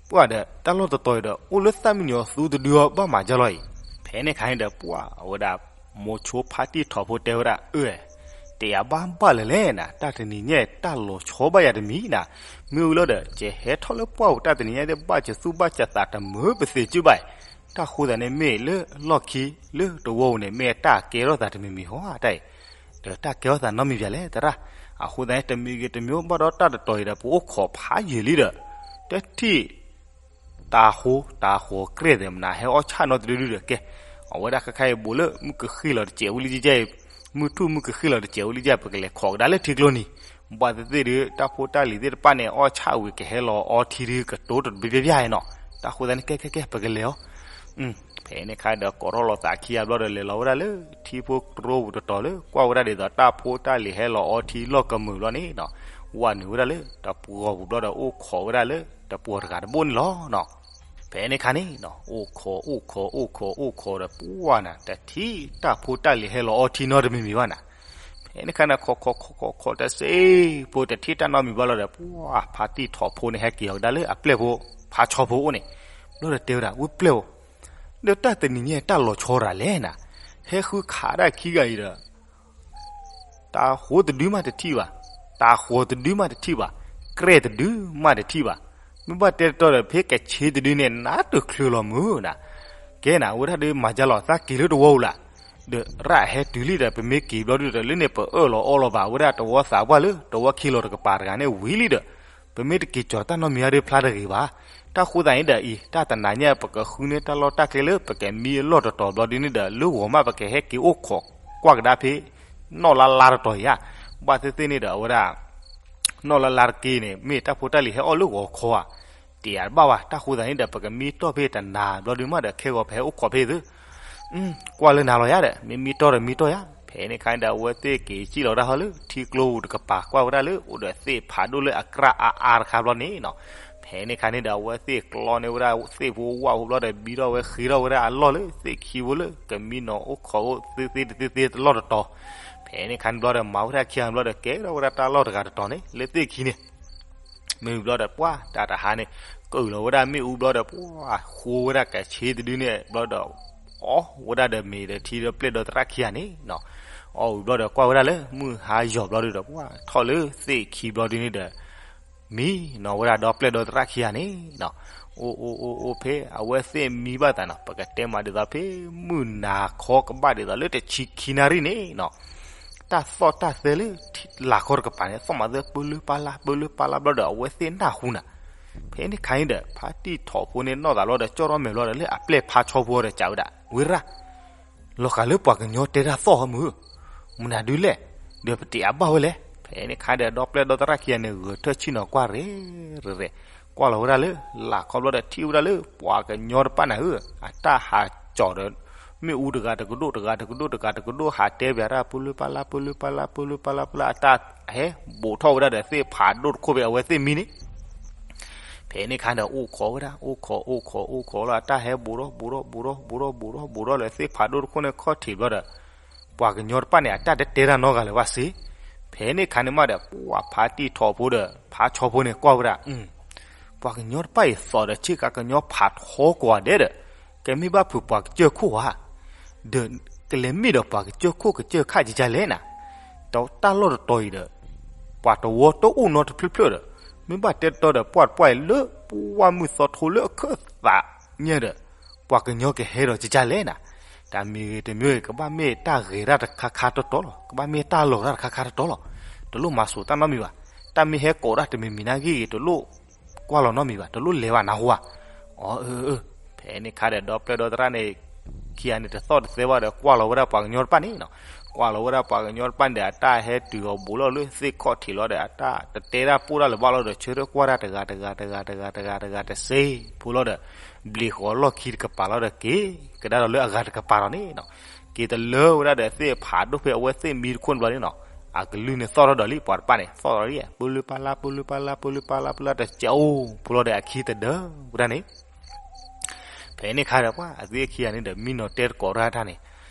ပှၢ်ဒီးတၢ်လီၢ်တတီၤအံၤဒီး အိၣ်လၢသၣ်မံယီၤသူတဒုအီၤဘၣ်မၤကၢ်လီၤအံၤ, ဖဲန့ၣ်ခါန့ၣ်ဒီး ပှၢ်ဝဲဒၣ် မိၤဆိဖါတံၢ်ထီၣ်ဖိတဲဝဲဒၣ် အၢ တယၤဘၣ်ဘၣ်လၢၤလဲၣ်နၤ တၢ်တနံၤညါအံၤ တၢ်လီၤဆီဘၣ်ယၤတမံၤနၤ, မ့ၢ်ဝံၤလီၤဒီး ကဟဲထီၣ်လၢပှၢ်ပူၤ တၢ်တနံၤညါအံၤ ဘၣ်ကသူၣ်ဘၣ်ကသးတမုာ်ပသ့ၣ်စုဘၣ်အံၤ, တၢ်ဃိသတးန့ၣ် မ့ၢ်လၢလီၢ်ခံ လၢတဝီပူၤန့ၣ် မ့ၢ်တၢ်ကဲထီၣ်သးတမံၤမံၤဟီတၢ်အံၤ, ဒီးတၢ်ကဲထီၣ်သးနီတမံၤဘၣ်လဲၣ်သရၣ်. အဃိသတးန့ၣ် တမံၤဂ့ၤတမံၤ ဘၣ်ဒီးတၢ်တတီၤအံၤဒီး ပအိၣ်ခိးဖးယံာ်လံဒီး တထံၣ် တၢ်ဟိတၢ်ဃီၤကြဲၢ်သဲးမနၤ ဟဲအီၣ်ဆၣ်နီတဒုဒုဒီးကဲ, အဝဲဒၣ်ခဲခါအံၤ ဘူးလၢမုၢ်ကဃ့ၢ်လီၤတစဲးဝံၤလံကဲအံၤ, မုၢ်ထူၣ်မုၢ်ကဃ့ၢ်လီၤတစဲးဝံၤလံကဲ ပကလဲၤခိးကဒါလၢထံကျိနံၤ, ဘၣ်သ့ၣ်သ့ၣ်ဒုး တၢ်ဖိတၢ်လံၤသ့ၣ်တဖၣ်န့ၣ် အီၣ်ဆၣ်ဝံၤကဟဲလီၤအီထံဒုး ကတိၤတဘျီဘျီဘျီနီၤ, တၢ်ဃိသတးန့ၣ် ကဲကဲကဲ ပကလဲၤအီၤ ဖဲန့ၣ်ခါဒီး ကိးထီၣ်လိာ်သးခံဂၤဘျီဒီး လဲၤလီၤဝဲဒၣ်လၢထံဖိတြိပူၤတတီၤလၢ ကွၢ်ဝဲဒၣ်ဒ်သိးတၢ်ဖိတၢ်လံၤဟဲလီၤအီထံလီၢ်ကမုာ်ဘျီန့ၣ်နီၤ, ဝဲနုာ်ဝဲဒၣ်လၢတပှီၤပူၤဘျီဒီး အိၣ်ခိးဝဲဒၣ်လၢတပှီၤတဂၤတဘိန့ၣ်လီၤနီၤ. ဖဲန့ၣ်ခါန့ၣ်နီၤ အိၣ်ခိး အိၣ်ခိး အိၣ်ခိး အိၣ်ခိးဒီး ပှၢ်နၤ တထံၣ်တၢ်ဖိတၢ်လံၤဟဲလီၤအီထံနီတမံၤမံၤဘၣ်နၤ. ဖဲန့ၣ်ခါန့ၣ် ခိးခိးခိးခိးခိးတစဲး ဖိတထံၣ်တၢ်နီတမံၤဘၣ်လီၤဒီး ပှၢ်ဖါတံၢ်ထီၣ်ဖိန့ၣ် ဟဲက့ၤအီၤကဒါလၢအပျဲၢ်ဖိ ဖါဆီဖိအိၣ်န့ၣ်, ဘျီဒီးတဲဝဲဒၣ် ဝဲပျဲၢ်ဧၢ, ဒီးတၢ်တနံၤညါတၢ်လီၤဆီရၤလဲၣ်နၤ, ဟဲဃုခးဒၣ်ခံဂၤအံၤဒီး တၢ်ဟိတဒုမးတထံၣ်ဘၣ်, တၢ်ဃီၤတဒုမးတထံၣ်ဘၣ်, ကြဲၢ်တဒုမးတထံၣ်ဘၣ်, မ့ၢ်ဘၣ်တဲတတီၤဒီး ဖဲကဆ့တဒုန့ၣ် နးတချုးလီၤမုၢ်နၤ, ကဲနၤ အဝဲဒၣ်ဒုးမၤကၢ်လီၤသးက့ၤလၢတဝီပူၤလၢ် ဒီးရၣ်ဟဲတုၤလံဒီး ပမ့ၢ်က့ၤဘျီဒုဒီး လၢန့ၣ်ပအၢၣ်လီၤအီလီၤဘၣ်ဝဲဒၣ်တဝီသးပှၢ်လၢ တဝီခံလီၤတကပၤတဂၤန့ၣ်ဝံၤလံဒီး ပမ့ၢ်တက့ၤကၠီၤတၢ်နီတမံၤအါဒုးဖျါတဂ့ၤဘၣ်. တၢ်ဃိသတးန့ၣ်ဒီးအံၤ တၢ်တနၤညါ ပကဃုန့ၢ်တၢ်လီၢ်တၢ်ကျဲလၢ ပကမံအလီၢ်တတီၤဘျီဒုန့ၣ်ဒီး လၢဂီၤမးပကဟဲက့ၤအိၣ်ခိးကွၢ်ကဒါဖဲ နီၣ်လါလါတတီၤအံၤဧါ. ဘၣ်သ့ၣ်သ့ၣ်န့ၣ်ဒီး အဝဲဒၣ် နီၣ်လါလါတက့ၢ်န့ၣ် မ့ၢ်တၢ်ဖိတၢ်လံၤဟဲအီၣ်လၢဂီၤခီဧါ တယၤတဘၣ်ဘၣ်. တၢ်ဃိသတးန့ၣ်ဒီး ပကမံတီၢ်ဖဲတနၤဘျီဒုမးဒီး ခဲဂီၤပဟဲအိၣ်ခိးဖဲသု ကွၢ်လၢနၤလီၤယါဒီး မ့ၢ်မံတီၢ်ဒီးမံတီၢ်ယါ. ဖဲန့ၣ်ခါန့ၣ်ဒီး အဝဲသ့ၣ်က့ၤစံၣ်လီၤတၢ်ဟီလၢ ထံကျိပူၤတကပၤ ကွၢ်ဝဲဒၣ်လၢ အိၣ်ဒီးသ့ၣ်ဖးဒိၣ်လၢအကြၢးအါအါတခါဘျီန့ၣ်နီၤ. ဖဲန့ၣ်ခါန့ၣ်ဒီး အဝဲသ့ၣ်ကျီန့ၢ်ဝဲဒၣ်သ့ၣ်ဖိဝၣ်ဖိဘျီဒီး ဘံထီၣ်ဝဲဃ့ထီၣ်ဝဲဒၣ်အလီၢ်လၢသ့ၣ်ခံဖိလၢ ကမံနီၤအိၣ်ခိးအိၣ်သ့သ့တသ့သ့တလီၢ်တတီၤ. ဖဲန့ၣ်ခါန့ၣ်ဘျီဒီး မၤဝဲဒၣ်ခံဂၤဘျီဒီး ကဲထီၣ်ဝဲဒၣ်တၢ်လီၢ်တဂၤတတီၤန့ၣ် လၢသ့ၣ်ခံန့ၣ် မ့ၢ်ဘျီဒီး ပှၢ်တၢ်တဟါန့ၣ် ကုၢ်လီၤဝဲဒၣ်မ့ၣ်အူဘျီဒီး ပှၢ်ဃိဝဲဒၣ်ကဆ့တဒုန့ၣ်ဘျီဒီး အီၣ်ဝဲဒၣ်ဒီးမ့ၤဒီးထံဒီးပျဲၢ်ဒီးသရၣ်ခံဂၤန့ၣ်နီၤ. အီၣ်ဝံၤဘျီဒီး ကွၢ်ဝဲဒၣ်လၢမုၢ်ဟါယီၤဘျီဒီး ပှၢ်ထီၣ်လၢသ့ၣ်ခံဘျီဒုန့ၣ်ဒီး မံနီၤဝဲဒၣ်ဒီပျဲၢ်ဒီးသရၣ်ခံဂၤန့ၣ်နီၤ. အိၣ်အိၣ်အိၣ်အိၣ် ဖဲအဝဲသ့ၣ်မံဘၣ်သးနီၤ ပကတဲမးဒ်သိးဖဲမုၢ်နၤခီကဘၣ်ဒ်သိးလၢတဆံခံနၣ်ရံၣ်န့ၣ်နီၤ တၢ်သီၣ်တၢ်သဲလၢလၢ်ခီတကပၤန့ၣ် သီၣ်မးသဲပၢလၢပၢလၢ် ပၢလၢပၢလၢ်ဘျီဒီး အဝဲသ့ၣ်နၢ်ဟူနၤ. ဖဲန့ၣ်ခါန့ၣ်ဒီး ဖါတံၢ်ထိးဖိန့ၣ်နီၣ်သးဘျီဒီး ကၠီၣ်ထီၣ်မဲာ်ဘျီဒီး လၢအပျဲၢ်ဖါဆီဖိဒီးစံးဝဲဒၣ် ဝ့ရၣ် လီၤဃာ်လၢပှၤကညီတဲတၢ်သီၣ်ဟီမုၢ်, မနုၤဒုလဲၣ်, ဒီးပတ့အဘၣ်ဝဲလဲၣ်. ဖဲန့ၣ်ခါဒီး ဒီပျဲၢ်ဒီသရၣ်ခံဂၤန့ၣ် ဂဲၤထၢၣ်ဆ့ၣ်နီၤကွၢ်ရ့ရ့, ကွၢ်လီၤဝဲဒၣ်လၢ လၢ်ခီဘျီဒီးထံၣ်ဝဲဒၣ်လၢ ပှၤကညီတဖၣ်န့ၣ်ဧၢ, အတၢ်ဟးကၠီၤဒီး မ့ၣ်အူတဂၤတကဒိၣ်တဂၤတကဒိၣ်တဂၤတကဒိၣ် ဟးတဲဘၣ်ရၣ် ပၢလၢပၢလၢ် ပၢလၢပၢလၢ် ပၢလၢပၢလၢ် ပၢလၢပၢလၢ် အတၢ်ဟဲဘူးထီၣ်ဝဲဒၣ်ဒီးသ့ၣ်ဖးဒိၣ်တခိၣ်ဖဲအဝဲသ့ၣ်မံန့ၣ် ဖဲန့ၣ်ခါဒီး အိၣ်ခိးဝဲဒၣ် အိၣ်ခိး အိၣ်ခိး အိၣ်ခိးလီၤ အတၢ်ဟဲဘူးထီၣ် ဘူးထီၣ် ဘူးထီၣ် ဘူးထီၣ် ဘူးထီၣ် ဘူးထီၣ်လၢသ့ၣ်ဖးဒိၣ်တခိၣ်န့ၣ်ခီၣ်ထံးဘျီဒီး ပှၤကညီတဖၣ်န့ၣ် အတၢ်တတဲတၢ်နီတဂၤလၢၤဘၣ်စ့. ဖဲန့ၣ်ခါန့ၣ်မးဒီး ပှၤဖါတံၢ်ထိးဖိဒီး ဖါဆီဖိန့ၣ်ကွၢ်ဝဲဒၣ် ပှၤကညီတဖၣ်အံၤသီၣ်ဒီးဆ့ကၤကညီဖးထီကိးဂၤဒဲးဒီး ကမ့ၢ်ဘၣ်ဖုးပှၤကစၢၢ်ခိၣ်ဧါ, ဒီးကလဲၤမ့ၢ်ဒီးပှၤကစၢၢ်ခိၣ်ကစၢၢ်ခၣ်ကကလဲၣ်နၤ, ဒီးတၢ်လီၢ်တတီၤအံၤဒီး ပှၤတဝီတအိၣ်နီတဖျၢၣ်ဖျၢၣ်ဒီး မ့ၢ်ဘၣ်တဲတီဒီး ပှၢ်တပှၢ်အံၤလၢပှၢ်မုၢ်သီထိလၢအခၢၣ်သးညါဒီး ပှၤကညီကဟဲဒီးကကလဲၣ်နၤ, တၢ်မံၤဂ့ၤတမံၤဂ့ၤ ကဘၣ်မ့ၢ်တၢ်ဂဲၤတၢ်တခါခါတီတီလီၤ, ကဘၣ်မ့ၢ်တၢ်လီၤတၢ်တခါခါတီတီလီၤ, တလိၣ်မၤစိာ်တၢ်နီတမံၤဘၣ်, တၢ်မ့ၢ်ဟဲကိးတၢ်တမံၤမံၤနာ်ဂ့ၤဂ့ၤ တလိၣ်ကွၢ်လီၤနီတမံၤဘၣ်, တလိၣ်လဲၤဘၣ်နၢ်ဟူဧါ. အၢ အၢ အၢ ဖဲန့ၣ်ခါဒီး ဒီပျဲၢ်ဒီသရၣ်န့ၣ် ခံဂၤန့ၣ် တသီၣ်တသဲဘၣ်ဒီး ကွၢ်လီၤဝဲဒၣ်ပှၤကညီတဖၣ်န့ၣ်နီၤ, ကွၢ်လီၤဝဲဒၣ်ပှၤကညီတဖၣ်န့ၣ်ဒီး အတၢ်ဟဲတုၤအီၤဘူးလီၤလၢသ့ၣ်ခီၣ်ထံးလီၤဒီး အတၢ်တတဲတၢ်ပိၢ်တၢ်လၢၤဘၣ်လီၤဒီး ဆၢထၢၣ်ကွၢ်တၢ်တဂၤတဂၤတဂၤတဂၤတဂၤတဂၤတစ့ဖိလီၤဒီး ဘျံးဃီၤလီၢ်ခံတကပၤလီၤဒီး က့ၤကဒါဒီးလၢအဂၤတကပၤလီၤန့ၣ်နီၤ, က့ၤတလၢဝဲဒၣ်ဒီးသ့ၣ်ဖးဒိၣ်ဖဲအဝဲသ့ၣ်မံတခိၣ်န့ၣ်ဘျီန့ၣ်နီၤ, အကလုၢ်န့ၣ်သီၣ်ထီၣ်ဒီးလံ ပှၤတဖၣ်န့ၣ် သီၣ်ထီၣ်လံ ပၢလၢပၢလၢ် ပၢလၢပၢလၢ် ပၢလၢပၢလၢ် တစဲးအိၣ်ဖိလီၤဒီး အခံတဒၢဝဲဒၣ်န့ၣ် ဖဲန့ၣ်ခါဒီး ပှၤအသ့ၣ်ခံဂၤန့ၣ်ဒီး မံနီၤတဲတကိးတၢ်တၢ်န့ၣ်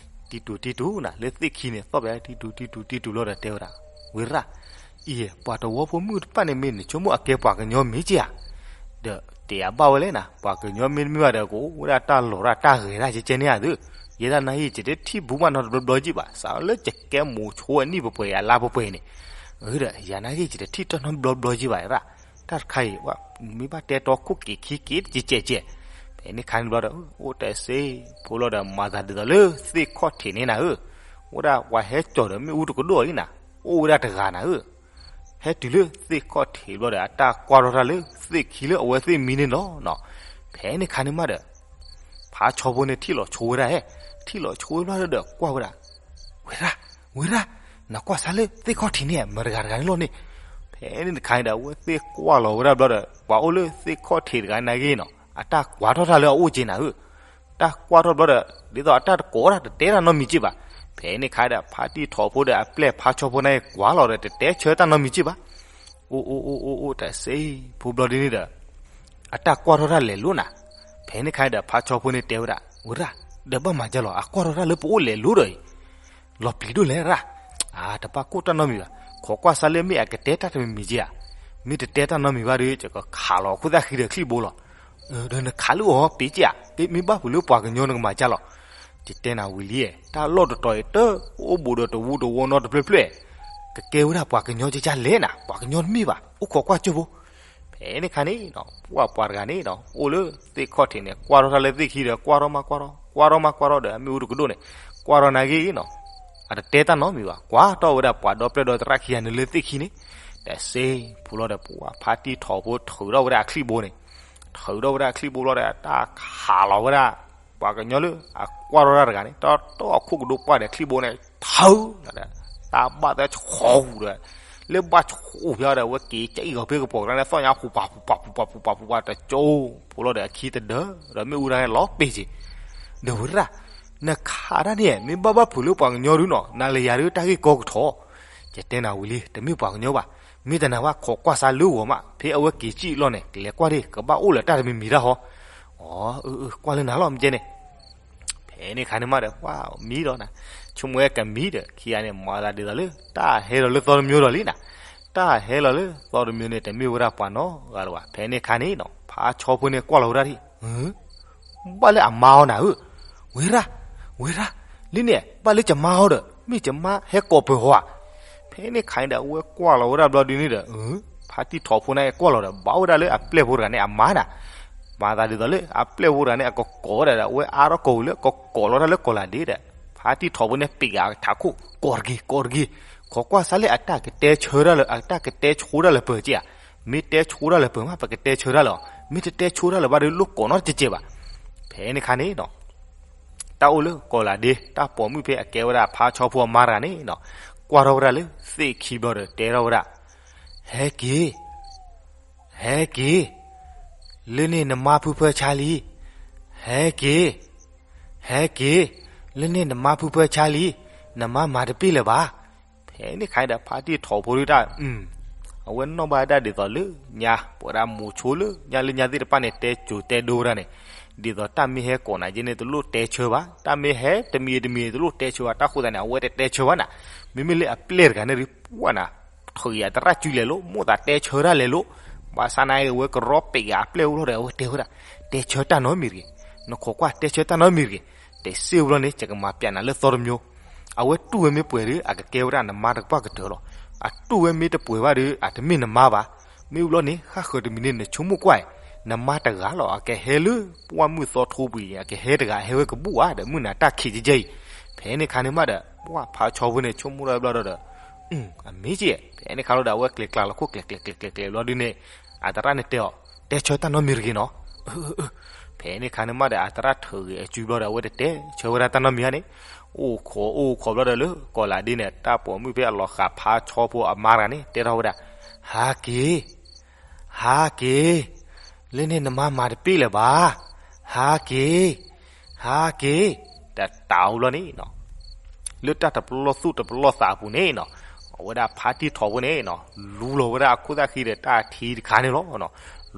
တံတူာ်တံတူာ်နၤ လၢသ့ၣ်ခံန့ၣ် သီၣ်ဘၣ် တံတူာ်တံတူာ်တံတူာ်လီၤဒီး တဲဝဲဒၣ် ဝ့ရၣ်, အံၤ ပှၤတဝီဖိမုၣ်တဖၣ်န့ၣ် မ့ၢ်နဆိကမိၣ်အကဲပှၤကညီမ့ၢ်က့ဧါ, ဒီးတဲအဘၣ်ဝဲလဲၣ်နၤ, ပှၤကညီမ့တမ့ၢ်ဘၣ်ဒီး ကအိၣ်ဝဲဒၣ်တၢ်လီၤတၢ်တၢ်ဂဲၤတၢ်ကဲကဲန့ၣ်ဧါသု, ယဲဒၣ်နာ်ဂ့ၢ် ယတထံၣ်ဘူးဘၣ်နီတဘျီဘျီက့ဘၣ်, စးလၢယကဲမိၤဆိအနံၣ်ပှဲၤပှဲၤအလါပှဲၤပှဲၤန့ၣ်, ဒီးယၤနာ်ဂ့ၢ် ယတထံၣ်တၢ်နီတဘျီဘျီက့ဘၣ်ရၣ်, တၢ်တခါအံၤ မ့ၢ်ဘၣ်တဲတီခိၣ်က့ၤခံက့ၤတကဲကဲကဲ, ဖဲန့ၣ်ခါန့ၣ်ဘျီဒီး အိၣ်တစ့ဖိလီၤဒီး မၤသးဒ်သိးလၢသ့ၣ်ခီၣ်ထံးန့ၣ်နၤဧၢ, အိၣ်ဒၣ်ပှၤဟဲကၠီၤဒီးမ့ၣ်အူတကဒိၣ်လံနၤ, အိၣ်ဝဲဒၣ်တဂၤနၤဧၢ, ဟဲတုၤလၢသ့ၣ်ခီၣ်ထံးဘျီဒီး အတၢ်ကွၢ်ထီၣ်တၢ်လၢသ့ၣ်ခံလၢအဝဲသ့ၣ်မံန့ၣ်လီၤနီၤ, ဖဲန့ၣ်ခါန့ၣ်မးဒီး ဖါဆီဖိန့ၣ်ထံၣ်လီၤဆိဝဲဒၣ်ဟဲ, ထံၣ်လီၤဆိဝဲဘျီဒီးကွၢ်ဝဲဒၣ်, ဝ့ရၣ်, ဝ့ရၣ်, နကွၢ်စၢ်လၢသ့ၣ်ခီၣ်ထံးန့ၣ် မတၤတဂၤတဂၤန့ၣ်လီၤန့ၣ်, ဖဲန့ၣ်တခါန့ၣ်ဒီး အဝဲသ့ၣ်ကွၢ်လီၤဝဲဒၣ်ဘျီဒီး ပှၤအိၣ်လၢသ့ၣ်ခီၣ်ထံးတဂၤနာ်ဂ့ၢ်နီၤ အတၢ်ကွၢ်ထီၣ်တၢ်လၢအအိၣ်က့နၤဧၢ, တၢ်ကွၢ်ထီၣ်ဘျီဒီး ဒ်သိးအတၢ်တကိးတၢ်တတဲတၢ်နီတမံၤက့ဘၣ်, ဖဲန့ၣ်ခါဒီး ဖါတံၢ်ထိးဖိဒီးအပျဲၢ်ဖါဆီဖိန့ၣ်ကွၢ်လီၤဒီး တတဲဆၢတၢ်နီတမံၤက့ဘၣ်, အိၣ်အိၣ်အိၣ်အိၣ်အိၣ်တစ့ဖိဘျီဒ်န့ၣ်ဒီး အတၢ်ကွၢ်ထီၣ်တၢ်လဲၤလိၤနၤ, ဖဲန့ၣ်ခါဒီး ဖါဆီဖိန့ၣ်တဲဝဲဒၣ် ဝ့ရၣ်, ဒီးဘၣ်မၤဒ်လဲၣ် အကွၢ်ထီၣ်တၢ်လၢပအိၣ်လဲၤလိၤဒီးအံၤ လီၤပျံၤဒိၣ်လဲၣ်ရၣ်, အတဘၣ်ကိၢ်တၢ်နီတမံၤဘၣ်, ခိးကွၢ်စၢ်လၢမ့ၢ်အကတဲတၢ်တမံၤမံၤက့ဧါ, မ့ၢ်တတဲတၢ်နီတမံၤဘၣ်ဒီး ယကခးလီၤအခိၣ်သၣ်ဃံဒီးချံၣ်ဘိလီၤ, ဒီးနခးလၢအီၤပ့ၤက့ဧါ, မ့ၢ်ဘၣ်ဖုးလၢပှၤကညီနကမၤဒ်လဲၣ်, ယတဲနၤဝံၤလံ, တၢ်လီၢ်တတီၤအံၤ တအိၣ်ဘူးဒီးတဝူတဝီနီတဖျၢၣ်ဖျၢၣ်, ကကဲဝဲဒၣ်ပှၤကညီကကလဲၣ်နၤ, ပှၤကညီတမ့ၢ်ဘၣ်, အိၣ်ခိးကွၢ်ကၢၢ်ဖိ ဖဲန့ၣ်ခါန့ၣ်နီၤ ပှၢ်ပှၤတဂၤန့ၣ်နီၤ အိၣ်လၢသ့ၣ်ခီၣ်ထံးန့ၣ် ကွၢ်ထီၣ်တၢ်လၢသ့ၣ်ခံဒီး ကွၢ်ထီၣ်မးကွၢ်ထီၣ် ကွၢ်ထီၣ်မးကွၢ်ထီၣ်ဒီး အမ့ၣ်အူတကဒိၣ်န့ၣ် ကွၢ်ထီၣ်နာ်ဂ့ၢ်နီၤ အတတဲတၢ်နီတမံၤဘၣ် ကွၢ်ထီၣ်ဝဲဒၣ်ပှၤဒီပျဲၢ်ဒီသရၣ်ခံဂၤန့ၣ်လၢသ့ၣ်ခံန့ၣ် တစ့ဖိလီၤဒီး ပှၢ်ဖါတံၢ်ထိးဖိထုးထီၣ်ဝဲဒၣ်အချံၣ်ဘိန့ၣ် ထုးထီၣ်ဝဲဒၣ်အချံၣ်ဘိလီၤဒီး တၢ်ခးလီၤဝဲဒၣ် ပှၤကညီလၢအကွၢ်ထီၣ်တၢ်တဂၤန့ၣ် တၢ်တီၢ်အခိၣ်ကဒိၣ်ပှၢ်ဒီးချံၣ်ဘိန့ၣ် ထုးဒီး တၢ်ဘၣ်သၢဆှီဟူးဒီး လၢဘၣ်ဆှီဖဲဒီး အဝဲက့ၤကအံၣ်ဂီၤဖဲကပီၤကျါန့ၣ် သီၣ်ညါဖူးပာ်ဖူးပာ်ဖူးပာ်ဖူးပာ်ဖူးပာ် တကၠိဖိလီၤဒီး အခံတဒၢဒီး မ့ၣ်အူတၢ်န့ၣ်လီၤပ့ၤက့ၤ ဒီးဝဲဒၣ် နခးတၢ်န့ၣ် မ့ၢ်ဘၣ်ဘၣ်ဖုးလၢပှၤကညီဒုနီၤ နၤလၢယၤဒု တၢ်ဂ့ၢ်ကီကထီၣ် ယတဲနၤဝံၤလံ တမ့ၢ်ပှၤကညီဘၣ် မ့ၢ်တနာ်ဝဲခိးကွၢ်စါလၢဂီၤမး ဖဲအဝဲက့ၤစံၣ်လီၤန့ၣ် ကလဲၤကွၢ်ဒ့ၣ် ကဘၣ်အိၣ်လၢတၢ်တမံၤမံၤတၢ်ဟီ, အၢ အၢ ကွၢ်လၢနၤလီၤ မ့ၢ်ကဲန့ၣ် ဖဲန့ၣ်ခါန့ၣ်မးဒီး ပှၤမံဒီးနၤ, ဆိကမိၣ်ဝဲကမံဒီး ခံဂၤန့ၣ် မၤသးဒ်သိးလၢ တၢ်ဟဲလီၤလၢသီတမံၤဒီးလံနၤ, တၢ်ဟဲလီၤလၢသီတမံၤန့ၣ် တမ့ၢ်ဝဲဒၣ်ပှၤနီတဂၤလၢၤဘၣ်. ဖဲန့ၣ်ခါန့ၣ်နီၤ ဖါဆီဖိန့ၣ်ကွၢ်လီၤဝဲဒၣ်ဒ် ဘၣ်လၢအမါအီၤနၤဧၢ, ဝဲရၣ်, ဝဲရၣ်, လၢန့ၣ် ဘၣ်လၢယမါအီၤဒီး မ့ၢ်ယမါဟဲကိးပၢၤဟီဧါ. ဖဲန့ၣ်ခါန့ၣ်ဒီး အဝဲကွၢ်လီၤဝဲဒၣ်ဘျီဒုန့ၣ်ဒီး ဖါတံၢ်ထိးဖိန့ၣ်ကွၢ်လီၤဒီး ဘၣ်ဝဲဒၣ်လၢအပျဲၢ်ဖိတဂၤန့ၣ်အမါနၤ, မၤသးဒ်သိးလၢ အပျဲၢ်ဖိတဂၤန့ၣ် အကကိးဝဲဒၣ်ဒီး အဝဲအါထီၣ်ကိးဝံၤလၢကကိးလီၤတၢ်လၢကီၤလၤဒ့ဒီး ဖါတံၢ်ထိးဖိန့ၣ် ပ့းဂၤအထးခိၣ် ကိးတဂ့ၤ ကိးတဂ့ၤ, ခိးကွၢ်စါလၢအတၢ်ကတဲဆၢတၢ်လၢ အတၢ်ကတဲဆိတၢ်လၢပၢၤက့ဧါ. မ့ၢ်တဲဆိတၢ်လၢပၢၤမး ပကတဲဆၢတၢ်လၢၤအီၤ, မ့ၢ်တတဲဆိတၢ်လၢၤဘၣ်ဒီး လိၣ်ကိးနီတစဲးဘၣ်. ဖဲန့ၣ်ခါန့ၣ်နီၤ တၢ်အိၣ်လၢကီၤလၤဒ့ တၢ်ပိာ်မုၣ်ဖဲအကဲဝဲဒၣ်ဖါဆီဖိအမါတဂၤန့ၣ်နီၤ ကွၢ်ထီၣ်ဝဲဒၣ်လၢသ့ၣ်ခံဘျီဒီး တဲထီၣ်ဝဲဒၣ်, ဟဲက့ၤ, ဟဲက့ၤ, လၢန့ၣ်နမါဖုဖၢဆါလံ, ဟဲက့ၤ, ဟဲက့ၤ, လၢန့ၣ်နမါဖုဖၢဆါလံ, နမါမၤတပ့ၢ်လၢၤဘၣ်. ဖဲန့ၣ်ခါဒီး ဖါတံၢ်ထိးဖိဒုတၢ် အဝဲနီၣ်ဘၣ်ဒၣ်ဒ်သိးလၢညါ ပဝဲဒၣ်မိၤဆိလၢညါလၢညါသ့ၣ်တဖၣ်န့ၣ် တဲစိၤတဲဒိဝဲဒၣ်န့ၣ်, ဒ်သိးတၢ်မ့ၢ်ဟဲကိးနၤက့န့ၣ် တလိၣ်တဲဆၢဘၣ်, တၢ်မ့ၢ်ဟဲတမံၤတမံၤ တလိၣ်တဲဆၢဘၣ်. တၢ်ဃိသတးန့ၣ် အဝဲတတဲဆၢဘၣ်နၤ, မ့မ့ၢ်လၢအပျဲၢ်တဂၤန့ၣ်ဒုး ပှၢ်နၤ ထုးယၤသရၣ်စုလဲၤလိာ် မိၣ်သးတဲဆၢတၢ်လဲၤလိာ်, ဘၣ်ဆၣ်နာ်က့ အဝဲကရီပ့းဂၤအပျဲၢ်အိၣ်လီၤဒီး အဝဲတဲဝဲဒၣ်, တဲဆၢတၢ်နီတမံၤတဂ့ၤ, နခိးကွၢ်တဲဆၢတၢ်နီတမံၤတဂ့ၤ, တဲစ့ၢ်ဝံၤလီၤန့ၣ် ယကမၤပျးနၤလၢသီတမံၤ. အဝဲတူၢ်ဝဲမ့ၢ်ပှဲၤဒီး အကကဲဝဲဒၣ်နမါတကပှၢ်ကတၢၢ်လီၤ. အတူၢ်ဝဲမ့ၢ်တပှဲၤဘၣ်ဒီး အတမ့ၢ်နမါဘၣ်. မ့ၢ်ဝံၤလီၤန့ၣ် ဃၣ်ဃၢၤတမံၤန့ၣ် နဆိကမိၣ်ကွၢ်, နမါတဂၤလီၤ အကဟဲလၢ ပှၢ်မုၢ်သီထိပှံၤ အကဟဲတဂၤ ဟဲဝဲကဘူၣ်ဧါဒီး မုၢ်နၤတၢ်ခံးကဲကဲအံၤ. ဖဲန့ၣ်ခါန့ၣ်မးဒီး ပှၢ်ဖါဆီဖိန့ၣ် ဆိကမိၣ်ထီၣ်ဘျီဒီး အမ့ၢ်က့, ဖဲန့ၣ်ခါလီၤဒီး အဝဲကျဲၤကျဲၤလီၤခိၣ်ကျဲၤကျဲၤကျဲၤကျဲၤဘျီဒုန့ၣ် အသရၣ်န့ၣ်တဲအီၤ, တဲဆၢတၢ်နီတမံၤတဂ့ၤနီၤ. ဖဲန့ၣ်ခါန့ၣ်မးဒီး အသရၣ်ထုးဂ့ၤအစုဘျီဒီး အဝဲတတဲဆၢဝဲဒၣ်တၢ်နီတမံၤဧါန့ၣ်, အိၣ်ခိးအိၣ်ခိးဘျီဒီးလၢကီၤလၤဒ့န့ၣ် တၢ်ပိာ်မုၣ်ဖဲအလီၤဃာ်ဖါဆီဖိအမါတဂၤန့ၣ် တဲထီၣ်ဝဲဒၣ်, ဟါက့ၤ ဟါက့ၤ, လၢန့ၣ်နမါမၤတပ့ၢ်လၢၤဘၣ်, ဟါက့ၤ, ဟါက့ၤ, တတးအိၣ်ဘျီန့ၣ်နီၤ လၢတၢ်တပလီၢ်သူၣ်တပလီၢ်သးအပူၤန့ၣ်နီၤ, အဝဲဒၣ်ဖါတံၢ်ထိးဖိန့ၣ်နီၤ လူလီၤဝဲဒၣ်အခိၣ်သၣ်ဃံဒီးတၢ်ထံတခါန့ၣ်လီၤ.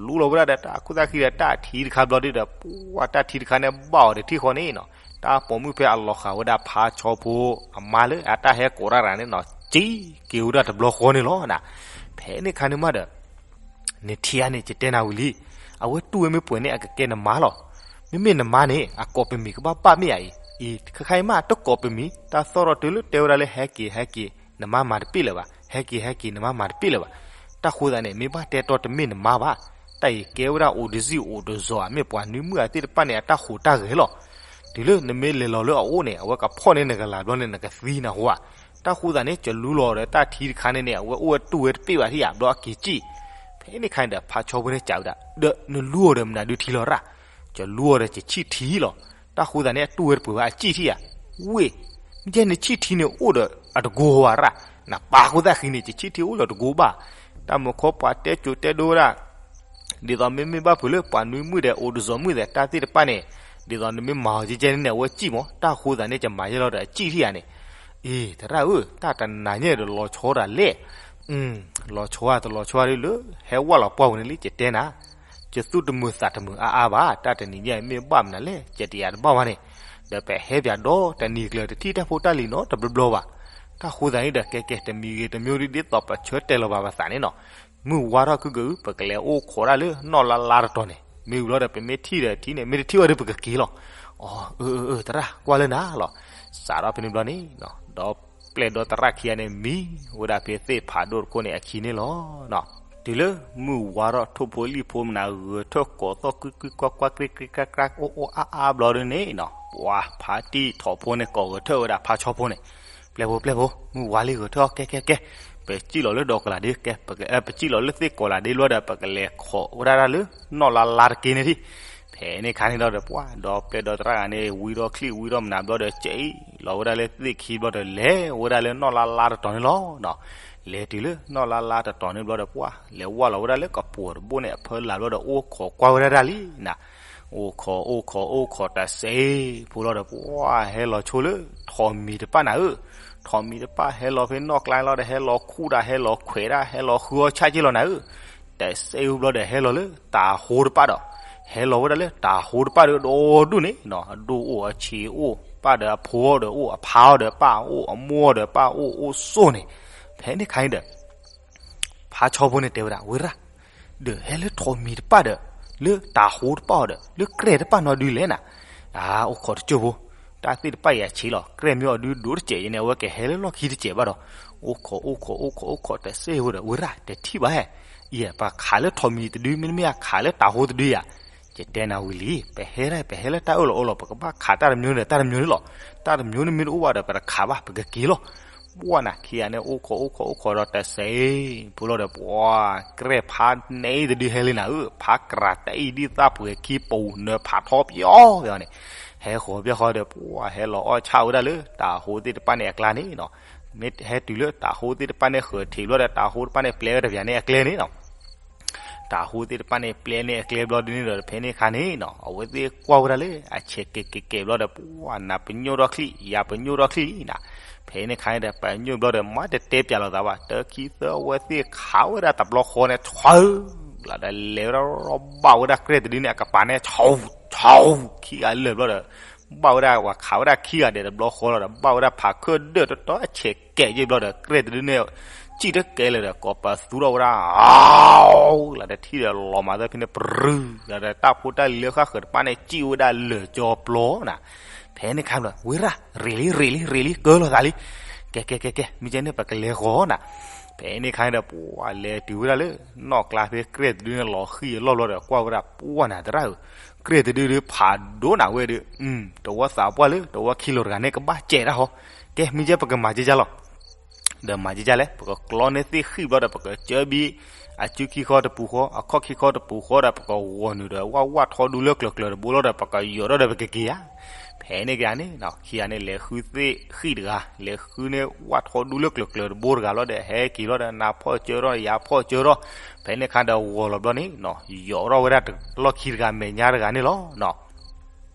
လူလီၤဝဲဒၣ်ဒီးတၢ်အခိၣ်သၣ်ဃံဒီးတၢ်ထံတခါဘျီဒုဒီး ပှၢ်တၢ်ထံတခါန့ၣ်ဘၣ်အီၤတထံၣ်ဃီန့ၣ်နီၤ, တၢ်ပိာ်မုၣ်ဖဲအလီၤဃာ်ဝဲဒၣ်ဖါဆီဖိအမါလၢအတၢ်ဟဲကိးတၢ်တဂၤန့ၣ်နီၤ က့ၤက့ၤဝဲဒၣ်တဘျီဃီန့ၣ်လီၤ. ဖဲန့ၣ်ခါန့ၣ်မးဒီး နထံၣ်ဧါန့ၣ် ယတဲနၤဝံၤလံ. အဝဲတူၢ်ဝဲမ့ၢ်ပှဲၤန့ၣ် အကကဲနမါလီၤ. မ့မ့ၢ်နမါန့ၣ် အကိးပမံၤကဘၣ်ဘၣ်မ့ၢ်ဧါအံၤ, အံၤ ခဲခါအံၤမး တကိးပမံၤ တၢ်သီၣ်ထီၣ်တုၤလၢတဲဝဲဒၣ်လၢ ဟဲက့ၤ ဟဲက့ၤ နမါမၤတပ့ၢ်လၢၤဘၣ်, ဟဲက့ၤ ဟဲက့ၤ နမါမၤတပ့ၢ်လၢၤဘၣ်. တၢ်ဃိသတးန့ၣ် မ့ၢ်ဘၣ်တဲတီတမ့ၢ်နမါဘၣ်. တၢ်အံၤကဲဝဲဒၣ်အိၣ်တစံၣ်အိၣ်တစိၤ မ့ၢ်ပှၤနွံမုၣ်အသ့ၣ်တဖၣ်န့ၣ် အတၢ်ဟူးတၢ်ဂဲၤလီၤ. တုၤလၢနမ့ၢ်လဲၤလီၤလၢအအိၣ်န့ၣ် အဝဲကဖီၣ်န့ၢ်နကလၤဘျီန့ၣ် နကသံနဟူဧါ. တၢ်ဃိသတးန့ၣ် ယလူလီၤဒီးတၢ်ထံတခါန့ၣ်န့ၣ် အဝဲအိၣ်ဝဲတူၢ်ဝဲတပ့ၢ်ဘၣ်ထံၣ်ဧါ ဘျီအက့ၤစံၣ်. ဖဲန့ၣ်ခါန့ၣ်ဒီး ဖါဆီဖိန့ၣ်စံးဝဲဒၣ် ဒီးနလူအီၤဒီးမနုၤဒုထံလီၤရၣ်. ယလူအီၤဒီးယဆံၣ်ထံလီၤ. တၢ်ဃိသတးန့ၣ် အတူၢ်ဝဲတပှဲၤဘၣ်အစံၣ်ထံၣ်ဧါ. ဝ့ၢ် မ့ၢ်ယဲနဆံၣ်ထံန့ၣ်အိၣ်ဒီးအတကိးဝဲရၣ်, နပာ်ခိၣ်သၣ်ဃံန့ၣ် ယဆံၣ်ထံအိၣ်လၢတကိးဘၣ်. တၢ်မုၢ်ခီပှၤတဲစိၤတဲဒိဝဲဒၣ် ဒ်သိးမ့မ့ၢ်ဘၣ်ဖုးလၢပှၤနွံမုၣ်ဒီးအိၣ်တစိၤမုၣ်ဒီးတၢ်သ့ၣ်တဖၣ်န့ၣ်, ဒ်သိးနမ့ၢ်မၤအီၤကဲကဲန့ၣ်န့ၣ် အဝဲစံၣ်မး, တၢ်ဃိသတးန့ၣ် ယမၤယဲလီၤဒီးအစံၣ်ထံၣ်ဧါန့ၣ်. အ့ သရၣ်ဧၢ, တၢ်တနၤညါဒီးလီၤဆီဒၣ်လဲၣ်. လီၤဆီဧါ တလီၤဆီဧါဒ်လၢ ဟဲဝဲလီၤပှၢ်ပူၤန့ၣ်လံ ယတဲနၤ ယသူၣ်တမုာ်သးတမုာ်အါအါဘၣ်, တၢ်တနံၤညါမ့ၢ်ဘၣ်မနုၤလဲၣ် ယတယၤတဘၣ်ဝဲန့ၣ်, ဒီးပဟဲပၠးဒီတနံၤကျၢၤတထံၣ်တၢ်ဖိတၢ်လံၤနီတဘျီဘျီဘၣ်. တၢ်ဃိသတးန့ၣ်ဒီး ကဲကဲ တမံၤဂ့ၤတမံၤဒ် ဒ်သိးပဆၢတဲာ်လီၤဘၣ်ပသးန့ၣ်နီၤ, မုၢ်ဝါထီၣ်ခုကအု ပကလဲၤအိၣ်ခိးဒၣ်လၢနီၢ်လါလါတတီၤန့ၣ်, မ့ၢ်ဝံၤလီၤဒီး ပမ့ၢ်ထံၣ်ဒီးထံၣ်န့ၣ် မ့ၢ်တထံၣ်ဝဲဒီးပကက့ၤလီၤ. အၢ အၢ အၢ သရၣ် ကွၢ်လၢနၤလီၤ. စးထီၣ်ဖဲန့ၣ်ဘျီန့ၣ် ဒီပျဲၢ်ဒီသရၣ်ခံဂၤန့ၣ် မံဝဲဒၣ်ဖဲသ့ၣ်ဖးဒိၣ်တခိၣ်န့ၣ်အခံန့ၣ်လီၤ. တုၤလၢမုၢ်ဝါထီၣ်ထိၣ်ဖိလံၣ်ဖိမနုၤ ဂဲၤထၢၣ်ကိးသီၣ်ကွံကွံကွၢ်ကွၢ် ကြ့ကြ့ကြ့ကြ့ အိၣ်အိၣ်အါအါဘျီဒ်န့ၣ်နီၤ, ပှၤဖါတံၢ်ထိးဖိန့ၣ် ကိးဂဲၤထၢၣ်ဝဲဒၣ်ဖါဆီဖိန့ၣ်, ပျဲၢ်ဖိ ပျဲၢ်ဖိ မုၢ်ဝါလံ ဂဲၤထၢၣ်အီၤ ကဲ ကဲ ကဲ, ပစံၣ်လီၤလၢဒီကလးဒ့ ပစံၣ်လီၤလၢသ့ၣ်ကီးလးဒ့ဘျီဒီး ပကလဲၤခိးဝဲဒၣ်တၢ်လၢနီၢ်လါလါတက့ၢ်န့ၣ်ဒံး. ဖဲန့ၣ်ခါန့ၣ်ဒီး ပှၤဒီပျဲၢ်ဒီသရၣ်ဂၤန့ၣ် ဝံထီၣ်ချံၣ်ဝံထီၣ်မနုၤဘျီဒီး ကဲအံၤလီၤဝဲဒၣ်လၢသ့ၣ်ခံဘျီဒီး လဲၤဝဲဒၣ်လၢနီၢ်လါလါတတီၤန့ၣ်လီၤ. လဲၤတုၤလၢနီၢ်လါလါတတီၤန့ၣ်ဘျီဒီး ပှၤလဲၤဝဲလီၤဝဲဒၣ်လၢကပိာ်တဘိန့ၣ် အဖၢလၢ်ဘျီဒီး အိၣ်ခိးကွၢ်ဝဲဒၣ်တၢ်လံနၤ, အိၣ်ခိး အိၣ်ခိး အိၣ်ခိးတစဲးဖိလီၤဒီး ပှၤဟဲလီၤဆိလၢထိးမံၤတပၣ်နၤဧၢ, ထိးမံၤတပၣ်ဟဲလီၤဖဲနီၢ်ကျါလီၤဒီး ဟဲလီၤခူၣ်တၢ် ဟဲလီၤခွဲးတၢ် ဟဲလီၤဃုအီၣ်ဆၣ်က့လီၤနၤဧၢ, တစဲးအူဘျီဒီး ဟဲလီၤလၢတၤဟိတပၣ်ဒီး ဟဲလီၤဝဲဒၣ်လၢတၤဟိတပၣ်ဒီး ဒီဒူၣ်န့ၣ် အဒိၣ်အိၣ်အဆံးအိၣ် ပၢ်ဒီးအဖိဒီးအိၣ် အဖါအီၤဒီးပၢ်အိၣ် အမိၢ်အီၤဒီးပၢ်အိၣ် အိၣ်စိၣ်န့ၣ်, ဖဲန့ၣ်ခါန့ၣ်ဒီး ဖါဆီဖိန့ၣ်တဲဝဲဒၣ် ဝ့ရၣ်, ဒီးဟဲလၢထိးမံၤတပၣ်ဒီး လၢတၤဟိတပၣ်အီၤဒီး လၢကြဲၢ်တပၣ်နီဒုလဲၣ်နၤ, အါ အိၣ်ခိးတကၠိၢ်ဖိ, တၢ်သ့ၣ်တပၣ်အံၤအဆံးလီၤ ကြဲၢ်မ့ၢ်အီၤဒုဒိၣ်တစဲးယဲန့ၣ် အဝဲကဟဲလၢလီၢ်ခံတစဲးဘၣ်ဒီး, အိၣ်ခိးအိၣ်ခိးအိၣ်ခိးအိၣ်ခိးတစဲးဖိဒီး ဝ့ရၣ် တထံၣ်ဘၣ်ဟဲ, အံၤပှၤခးလၢထိးမံၤတဒု မ့တမ့ၢ်အခးလၢတၤဟိတဒုယၤ, ယတဲနၤဝံၤလံ ပဟဲဒၣ် ပဟဲလၢတၢ်အၢၣ်လီၤအီလီၤ ပကဘၣ်ခးတၢ်တမျိုးဒီးတၢ်တမျိုးန့ၣ်လီၤ, တၢ်တမျိုးန့ၣ်မ့ၢ်တအိၣ်ဘၣ်ဒီး ပတခးဘၣ် ပကက့ၤလီၤ, ပှၢ်နၤခံဂၤန့ၣ် အိၣ်ခိးအိၣ်ခိးအိၣ်ခိးဒီးတစဲးဖိလီၤဒီး ပှၢ်ကြဲၢ်ဖးန့ၣ်တဒုဟဲလံနၤဧၢ, ဖးကြးတအံၤဒ်သၣ်ပှဲၤခံပူၤနၢၤဖးထီပယီၤပယီၤန့ၣ်, ဟဲဃီၤပယီၤဃီဒီး ပှၢ်ဟဲလီၤအီၣ်ဆၣ်ဝဲဒၣ်လၢ တၤဟိသ့ၣ်တပၣ်န့ၣ်အကျါန့ၣ်နီၤ, မ့ၢ်ဟဲတုၤလၢတၤဟိသ့ၣ်တပၣ်န့ၣ် ဃၢၤထံးဘျီဒီး တၤဟိတပၣ်န့ၣ် ပျဲဝဲတပျၢ်န့ၣ်အကျဲန့ၣ်နီၤ တၤဟိသ့ၣ်တပၣ်န့ၣ် ပျဲန့ၢ်အကျဲဘျီဒ်န့ၣ်ဒီး ဖဲန့ၣ်ခါန့ၣ်နီၤ အဝဲသ့ၣ်ကွၢ်ဝဲဒၣ်လၢ အဆဲးကဲးကဲးကဲးဘျီဒီး ပှၢ်နၤပညိၣ်ထီၣ်ချံၣ် ယၤပညိၣ်ထီၣ်ချံၣ်လံနၤ, ဖဲန့ၣ်ခါန့ၣ်ဒီး ပညိၣ်ဘျီဒီး မ့ၢ်တတဲပၠးလိာ်သးဘၣ် တခံသၢ အဝဲသ့ၣ်ခးဝဲဒၣ်တဘျီဃီန့ၣ် ဆၢ လီၤဒီး လဲၤဝဲဒၣ် ဘၣ်ဝဲဒၣ်ကြဲၢ်တဒုန့ၣ် အကပၤန့ၣ် ဆူ ဆူ ခံဂၤလၢာ်ဘျီဒီး ဘၣ်ဝဲဒၣ် ပှၤခးဝဲဒၣ်ခံဂၤဒဲးတဘျီဃီလီၤဒီး ဘၣ်ဝဲဒၣ်ဖးခုၣ်ဒၢၣ်တီတီအဆဲးကဲးယဲၢ်ဘျီဒီး ကြဲၢ်တဒုန့ၣ် စံၣ်တကဲလၢာ်ဒီး ကိးပသူထီၣ်ဝဲဒၣ် လီၤဒီးထံၣ်ဒီးလီၤမၤသၢဖဲန့ၣ် ပြူၤ လီၤဒီး တၢ်ဖိတၢ်လံၤလၢဃၣ်ဃၢၤတပၣ်န့ၣ် စံၣ်ဝဲဒၣ်လၢာ်ကၠီပျီနၤ, ဖဲန့ၣ်ခါဘျီ ဝ့ရၣ် ရ့ၣ်လံ ရ့ၣ်လံ ရ့ၣ်လံ ကၢလီၤသးလံ, ကဲ ကဲ ကဲ ကဲ မ့ၢ်ကဲန့ၣ် ပကလဲၤဃီၤနၤ, ဖဲန့ၣ်ခါန့ၣ်ဒီး ပှၢ်လဲၤတုၤဝဲဒၣ်လၢ နီၢ်ကျါဖဲကြဲၢ်တဒုန့ၣ် လီၤဃံၤအလီၢ်ဘျီဒီး ကွၢ်ဝဲဒၣ် ပှၢ်နၤသရၣ်ဧၢ, ကြဲၢ်တဒုဒုးဖးဒိၣ်နၤဝဲဒီး တဝီသးပှၢ်လၢ တဝီခံလီၤတဂၤန့ၣ် ကဘၣ်စဲးတၢ်ဟီ, ကဲ မ့ၢ်ကဲပကမၤကကၢ်လီၤ ဒီးမၤကကၢ်လဲၣ် ပကကျီန့ၢ်သ့ၣ်ဃံၣ်ဘျီဒီး ပကစၢဘံ အစုခံခီတပူၤဃီ အခီၣ်ခံခီတပူၤဃီဒီး ပကဝီၤနုာ်ဒီး ဝၣ်ဝၣ်ထီဒူလၢကျၢၤကျၢၤတဘိလီၤဒီး ပကယီၤထီၣ်ဒီး ပကက့ၤဧါ. ဖဲန့ၣ်ကန့ၣ် ခံဂၤန့ၣ် လဲၤဃုသ့ၣ်ဃံၣ်တဂၤ လဲၤဃုန့ၢ်ဝၣ်ထီဒူလၢကျၢၤကျၢၤတဘိတဂၤလီၤဒီး ဟဲက့ၤလီၤဒီး နၤဖီၣ်စၢထီၣ် ယၤဖီၣ်စၢထီၣ်, ဖဲန့ၣ်ခါဒီးဝီၤလီၤဘျီန့ၣ် ယီၤထီၣ်ဝဲဒၣ်လီၢ်ခံတဂၤ မဲာ်ညါတဂၤန့ၣ်လီၤ.